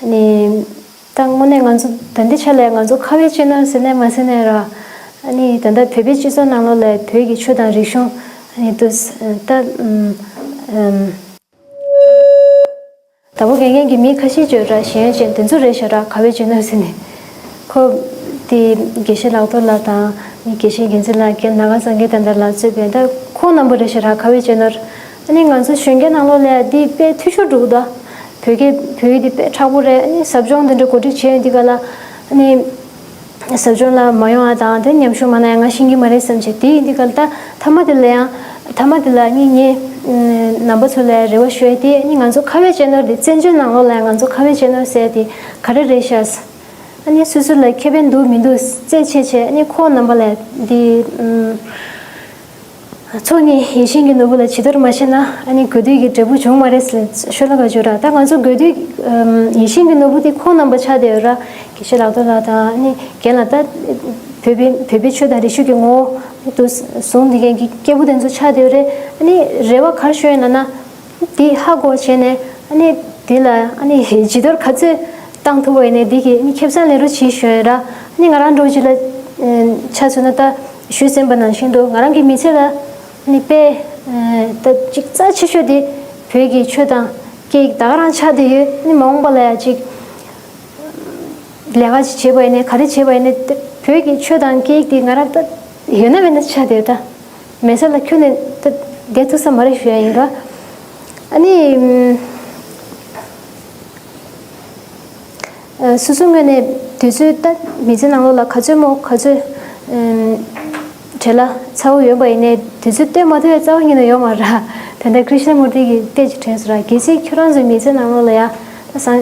ཨ་ནི། ད་དངོས་གནས་ང་ཚོ་ད་ལྟའི་ཆ་ལ་ང་ཚོ་ཁ་བའི་གཅེས་ནོར་ཟེར་ནས་མ་ཟེར་ནས་ར། ཨ་ནི་ད་ལྟ་བོད་པའི་སྤྱི་ཚོགས་ནང་ལོགས་ལ་བོད་ཀྱི་ཆོས་དང་རིག་གཞུང་ཨ་ནི་དུ་ད་ཨམ། དྭགས་པོ་དགེ་རྒན་གྱི་མི་ཁ་ཤས་བརྗོད་ར་ཞེན་ཅན་དེ་ཚོ་རེད་ཤག་ར། ཁ་བའི་གཅེས་ནོར་ཟེར་ནས། ཁོ་དེ་དགེ་བཤེས་ལག་ཐོག་ལགས་དང་དགེ་བཤེས་འགན་འཛིན་ལགས་རྒན་ནཱ་ག་སངས་རྒྱས་དང་འདྲ་ལ་གཙོས་པའི་ད་ཁོང་རྣམ་པ་རེད་ཤག་ར། ཁ་བའི་གཅེས་ནོར། ཨ་ནི་ང་ཚོ་གཞོན་སྐྱེས་ནང་ལོགས་ལ་འདི་དཔེ་འཐུས་ཤོར་འགྲོ་གི་འདུག་བོད་སྐད་བོད་ཡིག་འདི་དཔེ་མཁྲེགས་པོ་རེད། ཨ་ནི་ཟབ་སྦྱོང་འདི་འདྲ་གོ་སྒྲིག་བྱས་ཡོད་འདི་ག་ལ་ཨ་ནི། ཟབ་སྦྱོང་ལ་མ་ཡོང་བ་དང་དེ་ཉམས་ཞིབ་མ་གནང་ཡ་ང་ཤེས་ཀྱི་མ་རེད་བསམ་བྱས། དེ་ཡིན་དུས་ག་ལ་ད་མཐའ་མ་དེ་ལ་ཡང་མཐའ་མ་དེ་ལ་ནི་ངས་རྣམ་པ་ཚོ་ལ་རེ་བ་ཞུ་ཡ་དེ་ནི་ང་ཚོ་ཁ་བའི་གཅེས་ནོར་དེ་བཙན་བྱོལ་ནང་ལོགས་ལ་ཡང་ང་ཚོ་ཁ་བའི་གཅེས་ནོར་ཟེར་ཡ་དེ་ག་རེ་རེད་ཤག་ཨ་ནི་སོ་སོ་ལ་ཁེ་ཕན་འདུག་མི་འདུག་རྩད་ཆད་བྱས། ཨ་ནི་ཁོང་རྣམ་པ་ལ་དེ། ཚོགས་གཉིས་ཡིད་བཞིན་གྱི་ནོར་བུ་ལ་བྱི་དོར་མ་བྱས་ན་ཨ་ནི་དགོས་འདོད་ཀྱི་འབྲས་བུ་འབྱུང་མ་རེད་ཟེར་ཤོ་ལོ་ཀ་བརྗོད་ར། ད་ང་ཚོ་དགོས་འདོད་ཡིད་བཞིན་གྱི་ནོར་བུ་དེ་ཁོང་རྣམ་པ་ཆགས་བསྡད་ཡོད་ར། དགེ་བཤེས་ལག་ཐོག་ལགས་དང་ཨ་ནི་རྒན་ལགས། ད་བོད་པའི་བོད་པའི་ཆོས་དང་རིག་གཞུང་གི་ངོ་བོ་དུ་བཟུང་བསྡད་མཁན་གྱི་སྐྱེས་བུ་དེ་ཚོ་ཆགས་བསྡད་ཡོད་རེད། ཨ་ནི་རེ་བ་ག་རེ་ཞུ་ཡོད་ན་ན། དེ་ཧ་གོ་བྱས་ནས་ཨ་ནི་དེ་ལ་ཨ་ནི་བྱི་དོར་ག་ཚོད་བཏང་ཐུབ་པ་ཡིན་ནའི་དེ་གི་ཨ་ནི་ཁེ་བཟང་ལེན་རོགས་བྱེད་ཞུ་ཡོད་ར། ཨ་ནི་ང་རང་འདྲ་བོ་ཅིག་ལ་ཆ་མཚོན་ན་ད་ཞུས་ཟིན་པ་ནང་བཞིན་དུ་ང་རང་གི་མི་ཚེ་ལ་ཨ་ནི་དཔེ་ད་ཅིག་རྩ་ཆེ་ཤོས་དེ་བོད་ཀྱི་ཆོས་དང་སྐད་ཡིག་ད་ག་རང་ཆགས་བསྡད་ཡོད། ཨ་ནི་མ་འོངས་པ་ལ་ཡང་ཅིག་ལས་ཀ་ཅིག་བྱེད་པ་ཡིན་ནའི་ག་རེ་བྱེད་པ་ཡིན་ནའི་བོད་ཀྱི་ཆོས་དང་སྐད་ཡིག་དེ་ང་རང་ད་ཡོད་ན་མེད་ན་ཆགས་བསྡད་ཡོད་ད། མེད་ས་ལ་ཁྱོན་ནས་ད་བསྡད་ཐུབ་ས་མ་རེད་ཞུ་ཡ་ཡིན་ར། ཨ་ནི་ཨམ། ཨ་སོ་སོའི་ངོས་ནས་དུས་ཚོད་ད་མི་ཚེ་ནང་ལོགས་ལ་ག་ཚོད་མོ་ག་ཚོད་ཨམ། བྲེལ་བ་ཚ་པོ་ཡོད་པ་ཡིན་ནའི་དུས་ཚོད་བཏོན་མ་ཐུབ་ཡ་རྩ་བ་ཉིད་ནས་ཡོད་མ་རེད། ད་ལྟ་ཀྲི་ཤ་ན་མུར་ཏི་གིས་བལྟས་ཀྱི་དྲན་སོང་ར། གལ་སྲིད་ཁྱོད་རང་ཚོའི་མི་ཚེ་ནང་ལོགས་ལ་ཡ་ད་སང་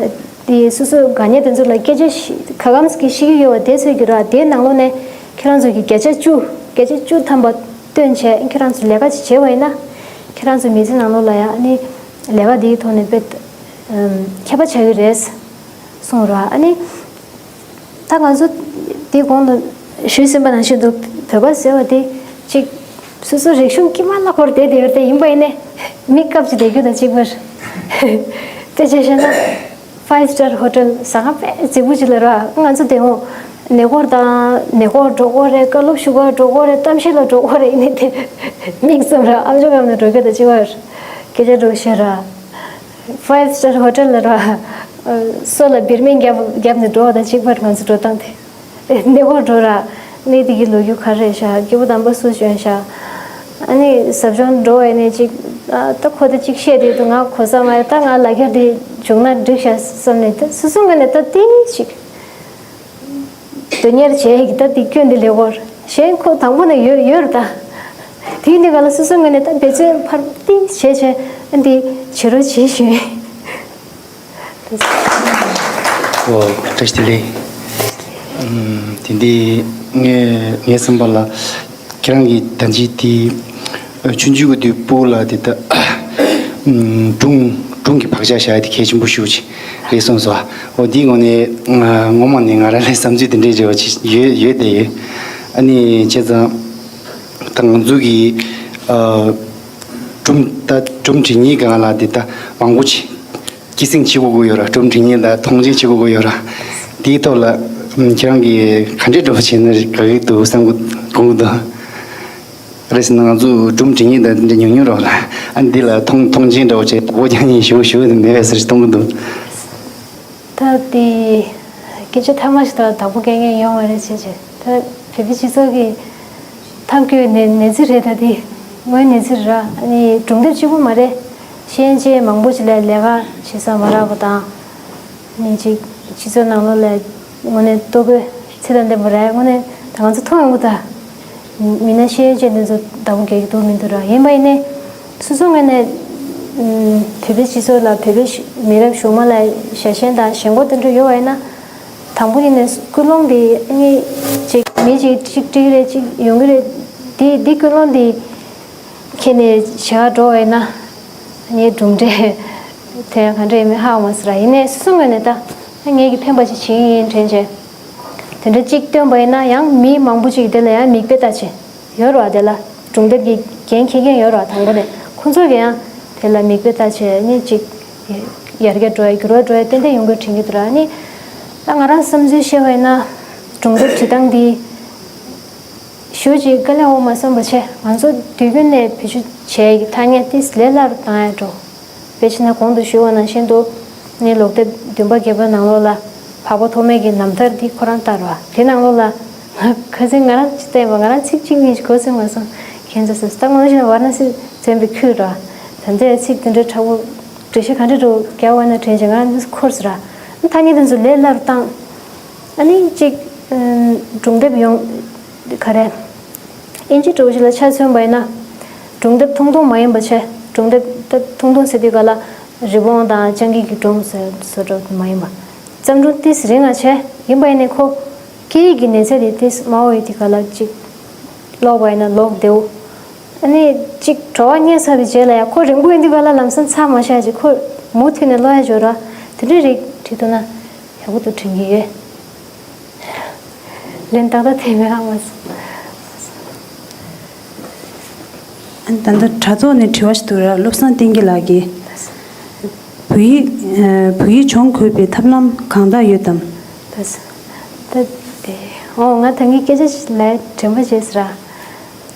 དེ་སོ་སོའི་དགའ་ཉེ་དེ་ཚོ་ལ་སྐད་ཆ་ཞིག་ག་གམ་ཞིག་བཤད་ཀྱི་ཡོད་པ་དེ་ཚོད་ཀྱི་ར། དེའི་ནང་ལོགས་ནས་ཁྱེད་རང་ཚོ་གི་བརྒྱ་ཆ་བཅུ་བརྒྱ་ཆ་བཅུ་ཐམ་པ་བཏོན་བྱས་ཁྱེད་རང་ཚོ་ལས་ཀ་ཅིག་བྱས་པ་ཡིན་ན་ཁྱེད་རང་ཚོ་མི་ཚེ་ནང་ལོགས་ལ་ཡ་ཨ་ནི་ལས་ཀ་འདིའི་ཐོག་ནས་དཔེ་ཁྱད་པར་ཆགས་ཀྱི་རེད་གསུངས་ར། ཨ་ནི་ད་ང་ཚོ་འདི་གོང་དུ་ཞུས་ཟིན་པ་ནང་བཞིན་དུ་བོད་པ་ཟེར་བ་དེ་ཅིག་སོ་སོ་རིག་གཞུང་དཀྱིལ་མ་ལ་འཁོར་བསྡད་བསྡད་ཡོད་དེ་ཡིན་པ་ཡིན་ནའི་མི་སྐབས་ཅིག་བསྡད་རྒྱུ་དང་གཅིག་པར་དཔེ་ཆ་བཞག་ན། Five star hotel ཟ་ཁང་དཔེ་རྫིག་པོ་ཅིག་ལ་ར། ང་ཚོ་དེ་འོང་ནས་སྐོར་དང་ནས་སྐོར་འགྲོ་དགོས་རེད། བཀའ་སློབ་ཞུ་གར་འགྲོ་དགོས་རེད། གཏམ་བཤད་ལ་འགྲོ་དགོས་རེད། ཡིན་ནའི་དེ་མིག་བཙུམ་ར་ཨམ་ཅོག་གམ་ནས་འགྲོ་རྒྱུ་དང་གཅིག་པར་སྐད་ཆ་འགྲོ་ཤེས་ར། Five star hotel ལ་ར་སོ་ལ་བེར་མིང་བརྒྱབ་བརྒྱབ་ནས་འགྲོ་བ་དང་གཅིག་པར་ང་ཚོ་འགྲོ་སྟངས་དེ། ནས་སྐོར་འགྲོ་ར། གནས་དེ་གི་ལོ་རྒྱུས་ག་རེ་རེད་ཤག་སྐྱེས་བུ་དམ་པ་སུ་བྱོན་ཤག་ཨ་ནི་ཟབ་སྦྱོང་འགྲོ་བས་ནས་ཅིག་ཨ་ད་ཁོ་ད་ཅིག་བཤད་དེ་འདུག་ང་གོ་ས་མ་ཡོད། ད་ང་ལ་རྒྱ་དེ་བྱུང་ན་འགྲིག་ཤག་བསམ་ནས་ད་སོ་སོ་ངོས་ནས་ད་ཏིང་ཞིག་དོན་གཉེར་བྱས་ཡིག་ད་དེ་སྐྱོན་དེ་ལས་སྐོར་གཞན་ཁོ་དང་པོ་ནས་ཡོད་ཡོད་རེད་ད། དེ་ཡིན་དུས་ག་ལ་སོ་སོ་ངོས་ནས་ད་འབད་བརྩོན་ཕར་ཏིང་བྱས་བྱས་ཨ་འདི་བྱེད་རོགས་བྱེད་ཞུ། ཨོ། བཀྲ་ཤིས་བདེ་ལེགས། ཨམ། དེ་འདི་ངས་ངའི་བསམ་པ་ལ་ཁྱེད་རང་གིས་ད་ཅི་དེ་ཆུང་ཆུང་གི་དུས་སྤུ་གུ་ལ་དེ་ད་ཨམ། སྒྲུང་སྒྲུང་ ཁོང་གི་བག་ཆགས་བཞག་ཡ་དེ་གལ་ཆེན་པོ་ཞེ་པོ་ཅིག་རེད་གསུངས་སོང་། འོ་འདིའི་ངོས་ནས་ང་ངོ་མ་ནས་ང་རང་ལ་བསམ་ཚུལ་དེ་འདྲའི་འབྲེལ་བ་ཅིག་ཡོད་ཡོད་དེ་ཡོད། ཨ་ནི་བྱས་ཙང་ད་ང་ཚོ་གི་ཨ་སྒྲུང་ད་སྒྲུང་འབྲི་མཁན་སྒང་ལ་དེ་ད་མང་པོ་ཅིག་སྐྱེད་སྲིང་བྱེད་དགོས་ཀྱི་ཡོད་ར། སྒྲུང་འབྲི་མཁན་ལ་མཐོང་ཆེན་བྱེད་དགོས་ཀྱི་ཡོད་ར། དེའི་ཐོག་ལ་ཁྱེད་རང་གིས་ག་འདྲའི་འདྲ་བོ་བྱས་ན་དགའ་གི་འདུག་བསམ་གི་དགོངས་ཀྱི་འདུག་རེད་ཟེར་ན་ང་ཚོ་སྒྲུང་འབྲི་མཁན་དང་འདི་འདྲ་ཉུང་ཉུང་རེད་བ་ལ། ཨ་འདི་ལ་མཐོང་མཐོང་ཆེན་འདྲ་བོ་བྱས་དོ་པོ་རྒྱག་མཁན་ཞེ་པོ་ཞེ་པོ་དེ་མེད་པས་ཟེར་གཏོང་གི་འདུག་ད་དེ་སྐད་ཆ་ཐ་མ་ཞིག་ད་དང་པོ་སྐད་ངན་ཡོང་བ་རེད་བྱས་བྱས། ད་བོད་པའི་སྤྱི་ཚོགས་ཀྱི་ཐབས་སྐྱོ་གནས་གནས་ཚུལ་རེད། ད་དེ་དངོས་གནས་ཚུལ་རེད། ཨ་ནི་སྒྲུང་དེབ་གཅིག་པུ་མ་རེད། ཤེས་ཡོན་ཅན་མང་པོ་ཞིག་ལ་ལས་ཀ་བྱེད་ས་མ་རག་པ་དང་། ནི་ཅིག་སྤྱི་ཚོགས་ནང་ལོགས་ལ་དངོས་གནས་ལྟོ་གོས་ཚད་དང་ལྡན་པ་རེད། དངོས་གནས་ད་ང་ཚོ་མཐོང་ཡོང་གི་ད། མི་སྣ་ཤེས་ཡོན་ཅན་དེ་ཚོ་བདག་པོ་རྒྱག་གི་འདུག་མི་འདུག་ར། ཡིན་པ་ཡིན་ནའི་སོ་སོ་ངོས་ནས་ཨུམ་བོད་པའི་སྤྱི་ཚོགས་ལ་བོད་པའི་ཤ་མི་རབས་གཞུག་མ་ལ་ཞལ་ཞེན་དང་ཞེན་ཁོག་དེ་འདྲ་ཡོད་པ་ཡིན་ན། དང་པོ་ཡིན་ནས་ཀུན་སློང་དེ་ཨ་ནི་ཅིག་མི་ཅིག་གཅིག་འགྲིག་རེད་གཅིག་ཡོང་གི་རེད། དེ་དེ་ཀུན་སློང་དེ་ཁྱེད་ནས་བྱེད་ག་འགྲོ་བས་ན་ངའི་སྒྲུང་འབྲེལ་དེ་ག་འདྲ་ཡིན་མིན་ཧ་གོ་མ་སོང་ར། ཡིན་ནའི་སོ་སོ་ངོས་ནས་ད་ངེད་ཀྱི་ཕན་པ་ཞིག་བྱེད་ཀྱི་ཡིན་དྲན་བྱས། དེ་འདྲ་གཅིག་བཏོན་པ་ཡིན་ན་ཡང་མི་མང་པོ་ཅིག་དེ་ལ་ཡང་མིག་དཔེ་ལྟ་བྱས་ཡོད་ར། དེ་ལ་སྒྲུང་དེབ་ཀྱི་འགན་འཁྱེར་མཁན་ཡོད་ར། དང་པོ་ནས་ཁོང་ཚོ་གི་ཡང་དེ་ལ་མིག་དཔེ་ལྟ་བྱས་ནི་ཅིག་ཡར་རྒྱས་འགྲོ་ཡ་འགྱུར་བ་འགྲོ་ཡ་ཏན་ཏན་ཡོང་དགོས་དྲན་གྱི་འདུག་ར། ནི་ད་ང་རང་བསམ་ཚུལ་བཤད་པ་ཡིན་ན་སྒྲུང་དེབ་བྲིས་སྟངས་འདི། ཞུ་ཅིག་དཀའ་ལས་འོ་མ་བསམ་པ་བྱས། ང་ཚོ་དུས་རྒྱུན་ནས་བེད་སྤྱོད་བྱས་ཀྱི་ཐ་སྙད་ཏིས་ལས་སླ་རུ་བཏང་ཡ་འགྲོ། དཔེ་ཆ་ནས་གོང་དུ་ཞུས་པ་ནང་བཞིན་དུ་ནི་ལོ་དེབ་བདུན་པ་བརྒྱད་པ་ནང་ལོགས་ལ་འཕགས་པ་ཐོགས་མེད་ཀྱི་རྣམ་ཐར་འདི་ཁོ་རང་ལྟར་བ་དེ་ནང་ལོགས་ལ་ཁ་སང་ང་རང་ཅི་བལྟས་པ་ང་རང་ཚིག་གཅིག་གཉིས་ཤིག་གོ་སོང་མ་སོང་། ཁྱེད་ཚོ་སོ་སྟག་མ་ཞིག་ན་ཝཱ་ར་ཎ་སི་འཛོམས་པའི་ཁུལ་ར། ད་ལྟའི་ཚིག་དེ་འདྲའི་དྲག་པོ་འགྲེལ་བཤད་ག་འདྲ་འགྲོ་རྒྱག་པ་ན་དྲན་བྱས་ང་རང་འཁོར་སོང་ར། ཐ་སྙད་དེ་ཚོ་ལས་སླ་རུ་བཏང་། ཨ་ནི་གཅིག་སྒྲུང་དེབ་ཡོང་། ག་རེ། ཨིན་ཇི་འདྲ་བོ་ཞིག་ལ་ཆ་མཚོན་པ་ཡིན་ན། སྒྲུང་དེབ་ཐུང་ཐུང་མ་ཡིན་པ་བྱས། སྒྲུང་དེབ་ད་ཐུང་ཐུང་ཟེར་དུས་ག་ལ་རི་བོང་དང་སྤྱང་ཀི་གི་སྒྲུང་ཟེར་བཟོ་འདྲ་མ་ཡིན་པ། བརྩམས་སྒྲུང་ཏིས་རིང་ང་བྱས་ཡིན་པ་ཡིན་ནའི་ཁོ་སྐད་ཡིག་གི་གནས་ཚད་དེ་ཏིས་དམའ་བོ་ཡོད་དུས་ག་ལ་གཅིག་ཀློག་པ་ཡིན་ན་ཀློག་བདེའོ། ཨ་ནི་གཅིག་བྲོ་བ་རྙེད་ཚར་བའི་རྗེས་ལ་ཡང་ཁོ་རིང་པོ་ཡིན་དུས་ག་ལ་ལམ་སང་ཚར་མ་བཞག་ཅིག་ཁོ་མུ་མཐུད་ནས་ཀློག་ཡ་འཇོག་ར། དེ་འདྲའི་རིགས་བྲིས་ཐུབ་ན་ཡག་པོ་འདུག་དྲན་གྱི་ཡོད། ལན་ཏག་ཏག་དེ་མེད་ཨ་མ་སོང་། ད་ལྟ་དྲ་ཐོག་ནས་དྲི་བ་ཞིག་འདུག་ར། བློ་བཟང་བསྟན་རྒྱས་ལགས་ཀྱིས། བོད་ཡིག་ཨ་བོད་ཡིག་སྦྱོང་དགོས་པའི་ཐབས་ལམ་གང་དག་ཡོད་དམ། ད་ད་དེ་ཨོ་ང་ད་ངའི་སྐད་ཆ་ཞིག་ལ་དྲན་པ་བྱས་ཟེར་ར།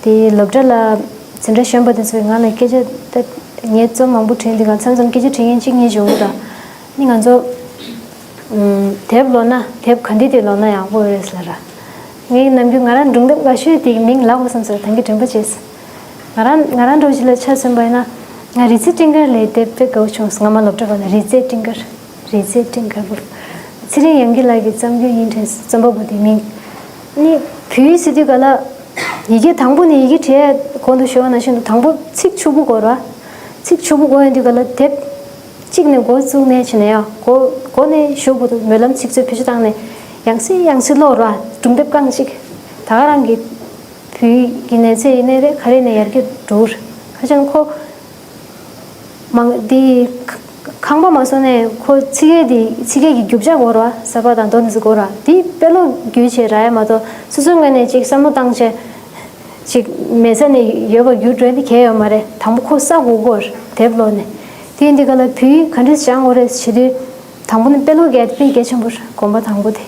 དེ་སློབ་གྲྭ་ལ་འཛིན་གྲྭ་གཞོན་པ་དེ་ཚོས་ང་ལ་སྐད་ཆ་ད་ངས་རྩོམ་མང་པོ་བྲིས་འདི་ག་མཚམས་མཚམས་སྐད་ཆ་དྲི་མཁན་གཅིག་གཉིས་བྱུང་གི་ར། ནི་ང་ཚོ། ཨུམ། དེབ་ཀློག་ན་དེབ་ག་འདི་དེ་ཀློག་ན་ཡག་པོ་རེད་ཟེར་ར། ངས་ནམ་རྒྱུན་ང་རང་སྒྲུང་དེབ་དགའ་ཤོས་དེའི་མིང་ལབ་དགོས་བསམ་སོང་། ད་གིན་དྲན་པ་བྱས། ང་རང་ང་རང་འདྲ་བོ་ཞིག་ལ་ཆ་མཚོན་པ་ཡིན་ན། ང་རི་རྩེ་སྤྲིན་དཀར་ལབ་དེབ་དཔེ་དགའ་བོ་བྱུང་སོང་། སྔ་མ་སློབ་གྲྭ་སྐབས་ལ་རི་རྩེ་སྤྲིན་དཀར། རི་རྩེ་སྤྲིན་དཀར་པོ། ཚེ་རིང་དབྱངས་སྐྱིད་ལགས་ཀྱི་རྩོམ་རྒྱུན་ཡིན་དྲན་སོང་། རྩོམ་པ་པོ་དེའི་མིང་། ནི་བོད་ཡིག་ཟེར་དུས་ག་ལ། ཡི་གེ་དང་པོ་ནས་ཡི་གེ་བྲིས་གོང་དུ་ཞུས་པ་ནང་བཞིན་དུ་དང་པོ་ཚིག་ཕྱུག་པོ་དགོས་ར། ཚིག་ཕྱུག་པོ་དགོས་ཡོང་དུས་ག་ལ་དེབ་གཅིག་ནས་འགོ་བཙུགས་ནས་བྱས་ནས་ཡང་འགོ་འགོ་ནས་གཞུག་བར་དུ་སྨོན་ལམ་ཚིག་མཛོད་བེད་སྤྱོད་བཏང་ནས་ཡང་སེ་ཡང་སེ་ཀློག་ར། སྒྲུང་དེབ་རྐང་གཅིག་ད་ག་རང་གི་བོད་ཡིག་གི་གནས་ཚད་ཡིན་ནའི་རེད། ག་རེ་ཡིན་ནའི་ཡར་རྒྱས་འགྲོ་གི་རེད། ཁ་ཅང་ཁོ། མང་འདི་ཁང་པ་མ་བཟོ་ནས་ཁོ་ཚིག་ཡིག་འདི་ཚིག་ཡིག་གི་རྒྱུ་ཆ་དགོས་ར། ས་པ་དང་དོ་ནི་ཚོ་དགོས་ར། འདི་དཔེ་ཀློག་རྒྱུ་བྱེད་ར་ཡ་མ་གཏོགས་སོ་སོའི་ངོས་ནས་ཅིག་བསམ་བློ་བཏང་བྱས་ཅིག་མེད་ས་ནས་ཡོད་པ་རྒྱུ་འགྲོ་འདི་གལ་ཡོད་མ་རེད། དང་པོ་ཁོ་ས་དགོས་དགོས་ར་དེབ་ཀློག་ནས། དེ་འདི་ག་ལ་བོད་ཡིག་ག་འདྲས་སྦྱང་དགོས་རེད་བྱེད་དུས་དང་པོ་ནི་དཔེ་ཀློག་རྒྱག་དཔེ་གལ་ཆེན་པོ་རེད། གོམ་པ་དང་པོ་དེ་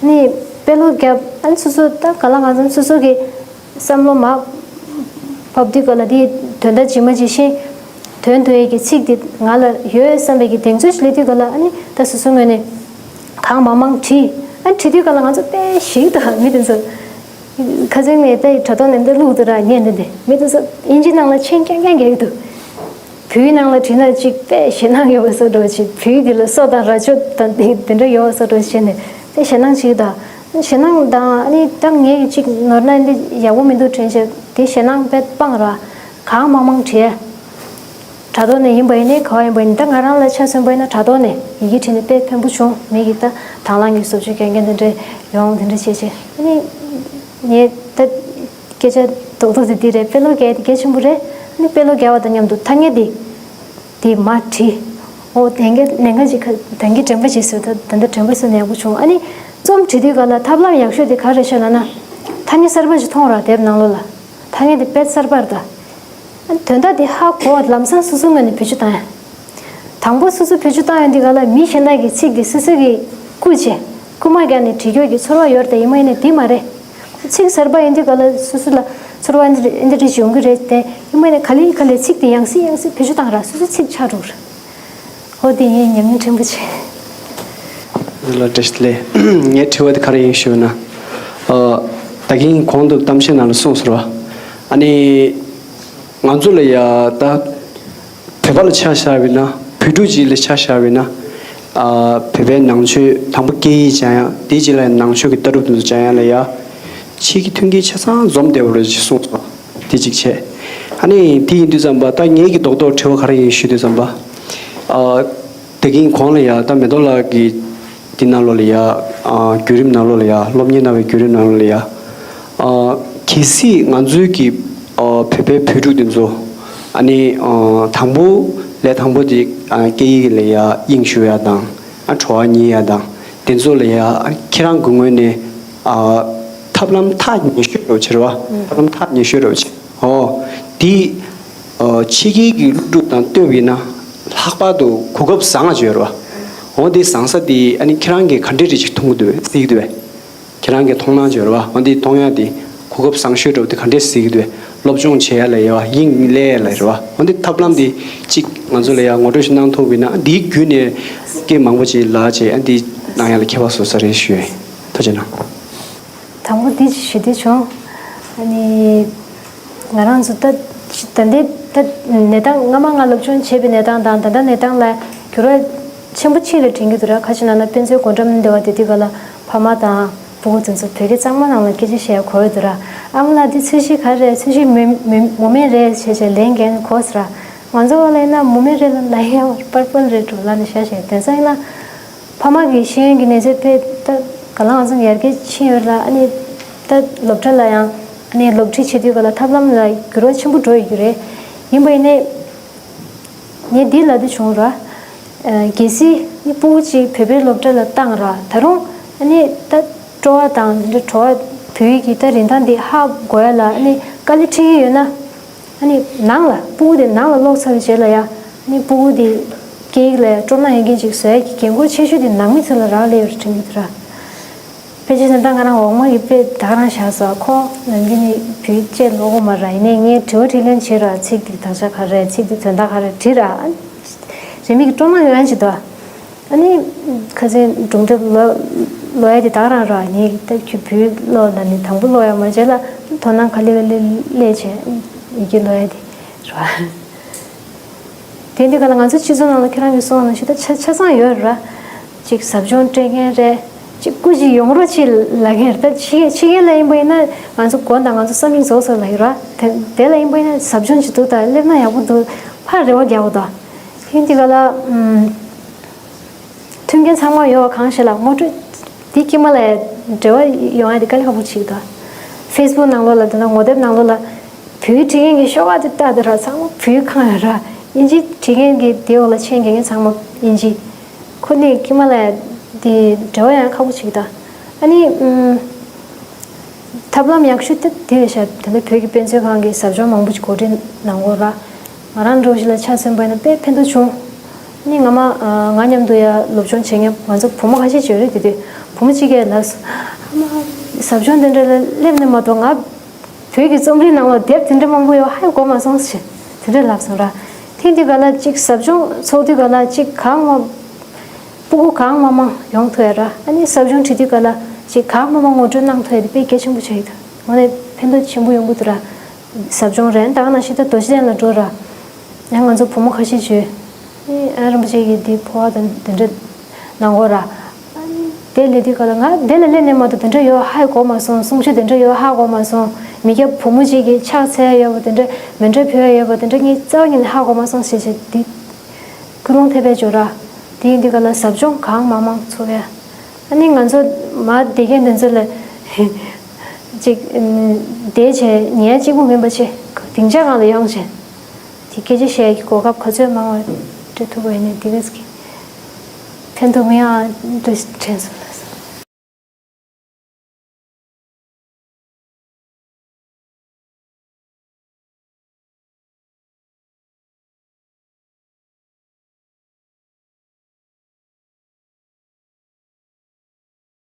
ནི་དཔེ་ཀློག་རྒྱབ་ཨ་ནི་སོ་སོ་ད་ག་ལ་ང་ཚོ་སོ་སོ་གི་བསམ་བློ་མ་ཕབ་དུས་ག་ལ་དེའི་དོན་དག་ཇི་མ་ཇི་བཞིན་དོན་དུ་ཡས་ཀྱི་ཚིག་དེ་ང་ལ་ཡོད་བསམ་པའི་གི་གདེང་ཚོད་ཞིག་སླེབས་དུས་ག་ལ་ཨ་ནི་ད་སོ་སོའི་ངོས་ནས་གང་མང་མང་བྲིས། ཨ་ནི་བྲིས་དུས་ག་ལ་ང་ཚོ་དཔེ་ཞིག་དང་མི་དེ་ཚོ་ཁ་སང་ངས་ད་དྲ་ཐོག་ནས་འདི་བླུགས་འདུག་ར་ཉན་འདི་འདི་མི་དེ་ཚོ་ཨིན་ཇི་ནང་ལ་མཆན་རྐྱང་རྐྱང་རྒྱག་གི་འདུག་བོད་ཡིག་ནང་ལ་བྲིས་ན་ཅིག་དཔེ་ཞེད་སྣང་ཡོད་པ་བཟོ་འདྲ་བྱེད། བོད་ཡིག་འདི་ལ་སོ་དང་རྭ་ཅོ་དང་དེ་དེ་འདྲ་ཡོད་པ་བཟོ་འདྲ་བྱས་ནས་དཔེ་ཞེད་སྣང་ཅིག་དང་། ཞེད་སྣང་དང་ཨ་ནི་ད་ངས་ཅིག་ནོར་ན་འདི་ཡག་པོ་མི་འདུག་དྲན་བྱས་དེ་ཞེད་སྣང་དཔེ་སྤངས་ར། གང་མང་མང་བྲིས། དྲ་ཐོག་ནས་ཡིན་པ་ཡིན་ནའི་ག་བ་ཡིན་པ་ཡིན་ནའི་ད་ང་རང་ལ་ཆ་མཚོན་པ་ཡིན་ན་དྲ་ཐོག་ནས་ཡི་གེ་བྲིས་ནས་དཔེ་ཕན་པོ་བྱུང་། མི་གིས་ད་དང་བླངས་ཀྱིས་བཟོ་བཅོས་རྒྱག་མཁན་དེ་འདྲ་ཡོང་དེ་འདྲ་བྱས་བྱས་ཨ་ནི་ངས་ད། སྐད་ཆ་རྡོག་རྡོག་དེ་འདི་རེད། དཔེ་ཀློག་རྒྱག་ཡ་དེ་གལ་ཆེན་པོ་རེད། ཨ་ནི་དཔེ་ཀློག་རྒྱག་པ་དང་མཉམ་དུ་ཐ་སྙད་དེ་དེ་མར་བྲིས། ཨོ་དེང་གི་ལས་ཀ་ཅིག་ཁ་དེང་གི་དྲན་པ་ཅིག་ཟེར། ད་ད་ལྟ་དྲན་པ་ཟེར་ན་ཡག་པོ་བྱུང་། ཨ་ནི་རྩོམ་བྲིས་དུས་ག་ལ་ཐབས་ལམ་ཡག་ཤོས་དེ་ག་རེ་ཤོད་ལབ་ན། ཐ་སྙད་གསར་པ་ཅིག་མཐོང་ར། དེབ་ནང་ལོགས་ལ་ཐ་སྙད་དེ་དཔེ་གསར་པ་རེད་ད། ཨ་ནི་དོན་དག་དེ་ཧ་གོ་བ་ལམ་སང་སོ་སོའི་ངོས་ནས་བེད་སྤྱོད་བཏང་ཡ། དང་པོ་སོ་སོ་བེད་སྤྱོད་བཏང་ཡོང་དུས་ག་ལ་མི་གཞན་དག་གིས་ཚིག་དེ་སོ་སོ་གིས་བརྐུས་བྱས་རྐུ་མ་བརྒྱབ་ནས་བྲིས་རྒྱུ་གི་ཚོར་བ་ཡོད་རེད་དེ། ཡིན་མ་ཡིན་ན་དེ་མ་རེད། ཚིག་གསར་པ་ཡིན་དུས་ག་ལ་སོ་སོ་ལ་ཚོར་བ་འདི་འདི་འདྲ་ཞིག་ཡོང་གི་རེད་དེ། ཡིན་མ་ཡིན་ན་ག་ལེ་ག་ལེ་ཚིག་དེ་ཡང་སེ་ཡང་སེ་བེད་སྤྱོད་བཏང་ར། སོ་སོའི་ཚིག་ཆགས་འགྲོ་གི་རེད། ཨོ་དེ་ངའི་ཉམས་མྱོང་ཕྲན་བུ་ཆེ། ལ་བཀྲ་ཤིས་བདེ་ལེགས། ངའི་དྲི་བ་དེ་ག་རེ་ཡིན་ཞུས་ན། ཨ། ད་གིན་གོང་དུ་གཏམ་བཤད་ནང་ལ་གསུངས་སོང་ར། ཨ་ནི། ང་ཚོ་ལ་ཡ་ད་བོད་པ་ལ་ཆ་བཞག་པ་ཡིན་ན། བོད་ཕྲུག་ཅིག་ལ་ཆ་བཞག་པ་ཡིན་ན། ཨ། བོད་པའི་ནང་ཆོས་དང་པོ་སྐད་ཡིག་སྦྱང་ཡ་དེ་གཅིག་ལ་ཡ། ནང་ཆོས་ཀྱི་ལྟ་གྲུབ་དེ་ཚོ་སྦྱང་ཡ་ལ་ཡ། ཆེད་ཀྱི་མཐུན་རྐྱེན་ཆ་ཚང་འཛོམས་བསྡད་པ་རེད་ཅེས་གསུངས་སོང་། དེ་གཅིག་བྱས། ཨ་ནི་དེ་ཡིན་དུས་ཙམ་པ་ད་ངེད་ཀྱི་རྡོག་རྡོག་དྲི་བ་ག་རེ་ཡིན་ཞུས་དུས་ཙམ་པ། ཨ། ད་གིན་གོང་ལ་ཡ་ད་མེ་ཏོག་ལགས་ཀྱིས་འདི་ནང་ལོགས་ལ་ཡ། ཨ། བརྒྱུད་རིམ་ནང་ལོགས་ལ་ཡ། སློབ་གཉེར་གནང་བའི་བརྒྱུད་རིམ་ནང་ལོགས་ལ་ཡ། ཨ། གལ་སྲིད་ང་ཚོའི་གི། ཨ། བོད་པའི་བོད་ཕྲུག་དེ་ཚོ། ཨ་ནི། ཨ། དང་པོ་ལས་དང་པོ་དེ། ཨ། སྐད་ཡིག་ལ་ཡ་དབྱིངས་ཞུགས་ཡ་དང་། ཨ། བྲོ་བ་རྙེད་ཡ་དང་། དེ་ཚོ་ལ་ཡ། ཨ། ཁྱེད་རང་གི་ངོས་ནས། ཨ། ཐབས་ལམ་ཐག་ཉེ་ཤོས་རེད་བ་ཆེ་རེད་བ། ཐབས་ལམ་ཐག་ཉེ་ཤོས་རེད་བ་ཆེ། ཨོ། འདི། ཨ། ཕྱི་རྒྱལ་གྱི་སློབ་ཕྲུག་དང་བསྟུན་པ་ཡིན་ན། ལྷག་པར་དུ་གོ་སྐབས་བཟང་ང་ཅིག་ཡོད་རེད་བ། འོ་འདི་བཟང་ས་འདི་ཨ་ནི་ཁྱེད་རང་གིས་ག་འདྲས་རེ་ཅིག་མཐོང་གི་འདུག་བས། གཟིགས་ཀྱི་འདུག་བས། ཁྱེད་རང་གིས་མཐོང་སྣང་ཅིག་ཡོད་རེད་བ། འོ་འདི་མཐོང་ཡ་འདི་གོ་སྐབས་བཟང་ཤོས་འདྲ་བོ་འདི་ག་འདྲས་གཟིགས་ཀྱི་འདུག་བས། སློབ་སྦྱོང་བྱེད་ཡ་ལ་ཡ་དབྱིངས་སླེབས་ཡ་ལ་རེད་བ། འོ་འདི་ཐབས་ལམ་འདི་ཅིག་ང་ཚོ་ལ་ཡ་ངོ་སྤྲོད་ཞིག་གནང་ཐུབ་པ་ཡིན་ན། འདིའི་བརྒྱུད་ནས་སྐད་མང་པོ་ཅིག་ལ་བྱས། ཨ། འདི་གནང་ཡ་ལ་ཁྱད་པར་བཟོ་ས་རེད་ཞུ་ཡ་ཡིན། ཐུགས་རྗེ་གནང་། དང་པོ་འདི་ཞུ་འདོད་བྱུང་། ཨ་ནི། ང་རང་ཚོ་ད་ད་ལྟའི་ད་གནས་སྟངས། སྔ་མ་ང་སློབ་སྦྱོང་བྱས་པའི་གནས་སྟངས་དང་ད་ལྟ་གནས་སྟངས་ལ་འགྱུར་བ་ཆེན་པོ་ཕྱིན་རེད་དྲན་གྱི་འདུག་ར། ཁ་ཅིག་ནང་ན་དཔེ་མཛོད་སྒོ་འགྲམ་ནས་འདི་བ་དེ་དུས་ག་ལ་ཕ་མ་དང་སྤུ་གུ་དེ་ཚོ་བོད་སྐད་གཙང་མ་ནང་ལ་སྐད་ཆ་བཤད་གོ་ཡོད་འདུག་ར། ཨ་མ་ལགས་འདི་ཚོས་གཞི་ག་རེ་རེད། ཚོས་གཞི་མི་མི་མུ་མེད་རེད་ཟེར་བྱས་ལན་འགན་གོ་ཟེར་ར། ང་ཚོ་བ་ལ་ཡིན་ན་མུ་མེད་རེད་ལབ་ན་ཡང་པར་པར་རེད་འགྲོ་ལབ་ནས་བཤད་བཤད། དེང་སང་ཡིན་ན། ཕ་མ་གི་ཤེས་ཡོན་གྱི་གནས་ཚད་དཔེ་ད་ག་ལ་ང་ཚོ་ཡར་རྒྱས་ཕྱིན་ཡོད་ལ། ཨ་ནི་ད་སློབ་གྲྭ་ལ་ཡང་། ཨ་ནི་སློབ་ཁྲིད་བྱེད་དུས་ག་ལ་ཐབས་ལམ་ལ་འགྱུར་བ་ཆེན་པོ་འགྲོ་ཡོད་ཀྱི་རེད། ཡིན་པ་ཡིན་ནའི་ངས་འདི་ལབ་འདོད་བྱུང་ར། གལ་སྲིད་ནི་སྤུ་གུ་གཅིག་བོད་པའི་སློབ་གྲྭ་ལ་བཏང་ར། ད་རུང་ཨ་ནི་ད་སྤྲོ་བ་དང་འདི་འདྲ་བྲོ་བ། བོད་ཡིག་གི་ད་རིན་ཐང་འདི་ཧ་གོ་ཡ་ལ་ཨ་ནི་དཀའ་ལས་འཕྲད་ཀྱི་ཡོད་ན། ཨ་ནི་ནང་ལ་སྤུ་གུ་དེ་ནང་ལ་ལོག་ཚར་བའི་རྗེས་ལ་ཡ། ཨ་ནི་སྤུ་གུ་དེ་སྐད་ཡིག་ལ་ཡ་སྤྲོ་སྣང་ཡོད་མཁན་ཅིག་བཟོ་ཡ་གི་འགན་ཁུར་ཆེ་ཤོས་དེ་ནང་མི་ཚོ་ལ་རག་ལས་ཡོད་རེད་དྲན་གྱི་འདུག་ར། ཕལ་ཆེར་ད་ལྟ་ང་རང་འོག་མ་གི་དཔེ་ད་ག་རང་བཞག་སོང་། ཁོ་ནམ་རྒྱུན་ནས་བོད་ཡིག་བཅས་ཀློག་གོ་མ་ར། ཡིན་ནའི་ངས་དྲི་བ་དྲིས་ལན་བྱེད་ར། ཚིག་དེ་དག་ཆ་ག་རེ་རེད། ཚིག་དེ་དོན་དག་ག་རེ་རེད་དྲིས་ར། རེ་མིག་གི་སྤྲོ་སྣང་ཡོང་ཡ་ཅིག་འདུག་ཨ་ནི་ཁ་སང་སྒྲུང་དེབ་ཀློག་ཀློག་ཡ་དེ་དག་རང་ར། ངས་ད་ཁྱོད་བོད་ཡིག་ཀློག་ལབ་ནས་དང་པོ་ཀློག་ཡ་མ་བྱས་ལ་དོ་སྣང་ག་ལེ་ག་ལེ་སླེབས་བྱས་ཡི་གེ་ཀློག་ཡ་དེ་ར། དེ་འདི་ག་ལ་ང་ཚོ་སྤྱི་ཚོགས་ནང་ལ་ཁྱེད་རང་གིས་གསུངས་པ་ནང་བཞིན་ད་ཆ་ཆ་ཚང་ཡོད་ར། ཅིག་ཟབ་སྦྱོང་སྤྲད་མཁན་རེད། ཅིག་སྐུ་ཅིག་ཡོང་རོགས་ཅིག་ལབ་མཁན་རེད། ད་ཕྱི་ཕྱི་རྒྱལ་ལ་ཡིན་པ་ཡིན་ན་ང་ཚོ་མགོ་དང་ང་ཚོ་བསམ་ཡིག་རྫོགས་སོང་ལབ་ཡོད་ར། དེ་དེ་ལ་ཡིན་པ་ཡིན་ན་ཟབ་སྦྱོང་ཅིག་འདུག་ད་སླེབས་ན་ཡག་པོ་འདུག་ཕར་རེ་བ་རྒྱག་དགོས་ད། དེ་འདི་ག་ལ་ཨམ། མཐུན་རྐྱེན་ཚང་མ་ཡོད་པ་གང་ཞིག་ལ་ངོ་སྤྲོད་འདི་དཀྱིལ་མ་ལ་འབྲེལ་བ་ཡོང་ཡ་དེ་དཀའ་ལས་ཁག་པོ་ཞིག་འདུག་ཕེ་སི་བུག་ནང་ལོགས་ལ་དེ་འདྲ་ངོ་དེབ་ནང་ལོགས་ལ་བོད་ཡིག་བྲིས་མཁན་གྱི་ཤོག་ཁག་དེ་ལྟ་དེ་ར་ཚང་མ་བོད་ཡིག་གང་ཡོད་ར། དབྱིན་ཇི་བྲིས་མཁན་གྱི་དེའི་འོག་ལ་མཆན་རྒྱག་མཁན་ཚང་མ་དབྱིན་ཇི། ཁོ་ནི་དཀྱིལ་མ་ལ་དེ་འབྲེལ་བ་ཡང་ཁག་པོ་ཞིག་འདུག་ཨ་ནི་ཨུམ། ཐབས་ལམ་ཡག་ཤོས་དེ་དེ་རེད་ཤག་དེ་འདྲ་བོད་ཀྱི་དཔེ་མཛོད་ཁང་གི་ཟབ་སྦྱོང་མང་པོ་ཞིག་གོ་སྒྲིག་གནང་གོ་ར། ང་རང་འདྲ་བོ་ཞིག་ལ་ཆ་མཚོན་པ་ཡིན་ན་དཔེ་ཕན་ཐོགས་བྱུང་། ནི་ང་མ་ང་མཉམ་དུ་ཡ་སློབ་སྦྱོང་བྱེད་མཁན་ང་ཚོ་བུ་མོ་ཁ་ཤས་ཅིག་ཡོད་རེད། དེ་དུས་བུ་མོ་གཅིག་གིས་ལབ་སོང་། ཨ་མ། ཟབ་སྦྱོང་དེ་འདྲ་ལ་སླེབས་ནས་མ་གཏོགས་ང་བོད་ཀྱི་རྩོམ་རིག་ནང་ལ་དེབ་དེ་འདྲ་མང་པོ་ཡོད་ཧ་གོ་མ་སོང་ཞེས་དེ་འདྲ་ལབ་སོང་ར། དེ་དུས་ག་ལ་ཅིག་ཟབ་སྦྱོང་ཚོགས་དུས་ག་ལ་ཅིག་གང་མ། སྤུ་གུ་གང་མང་མང་ཡོང་ཐུབ་ཡ་ར། ཨ་ནི་ཟབ་སྦྱོང་བྱེད་དུས་ག་ལ་ཅིག་གང་མང་མང་ངོ་སྤྲོད་གནང་ཐུབ་ཡ་དེ་དཔེ་གལ་ཆེན་པོ་ཆགས་ཡོད། དངོས་གནས་ཕན་ཐོགས་ཆེན་པོ་ཡོང་གི་འདུག་ར། ཟབ་སྦྱོང་རན་ད་ག་ནང་བཞིན་ད་རྡོ་རྗེ་གདན་ལ་འགྲོ་ར། ཡང་ང་ཚོ་བུ་མོ་ཁ་ཤས་ཅིག་ཨ་རིན་པོ་ཆེ་གི་འདི་འཕོ་བ་དང་དེ་འདྲ་གནང་གོ་ར། དེ་ལས་དུས་ག་ལ་ང་དེ་ལ་སླེབས་ནས་མ་གཏོགས་དེ་འདྲ་ཡོད་ཧ་གོ་མ་སོང་། གསུང་ཆོས་དེ་འདྲ་ཡོད་ཧ་གོ་མ་སོང་། མི་སྐྱ་བུ་མོ་ཅིག་གིས་ཕྱག་འཚལ་ཡ་ཡོད་པ་དེ་འདྲ་མཎྜལ་ཕུལ་ཡ་ཡོད་པ་དེ་འདྲ་ངས་རྩ་བ་ཉིད་ནས་ཧ་གོ་མ་སོང་ཞེས་བྱས་འདི། ཀུན་སློང་ཐེབས་པའི་སྦྱོར་ར། དེ་ཡིན་དུས་ག་ལ་ཟབ་སྦྱོང་གང་མང་མང་ཚོགས་ཡ། ཨ་ནི་ང་ཚོ་མ་བསྡད་མཁན་དེ་ཚོ་ལ་ཅིག་བསྡད་བྱས་ཉལ་གཅིག་པུ་མིན་པ་བྱས་སྡིངས་ཆ་སྒང་ལ་ཡོང་བྱས་དེ་སྐད་ཆ་བཤད་ཀྱི་གོ་སྐབས་ག་ཚོད་མང་བ་ ཐུབ་པ་ཡིན་ན་དེ་གས་ཀྱི་ཕན་ཐོགས་མི་ཡང་འདུ་དྲན་སོང་།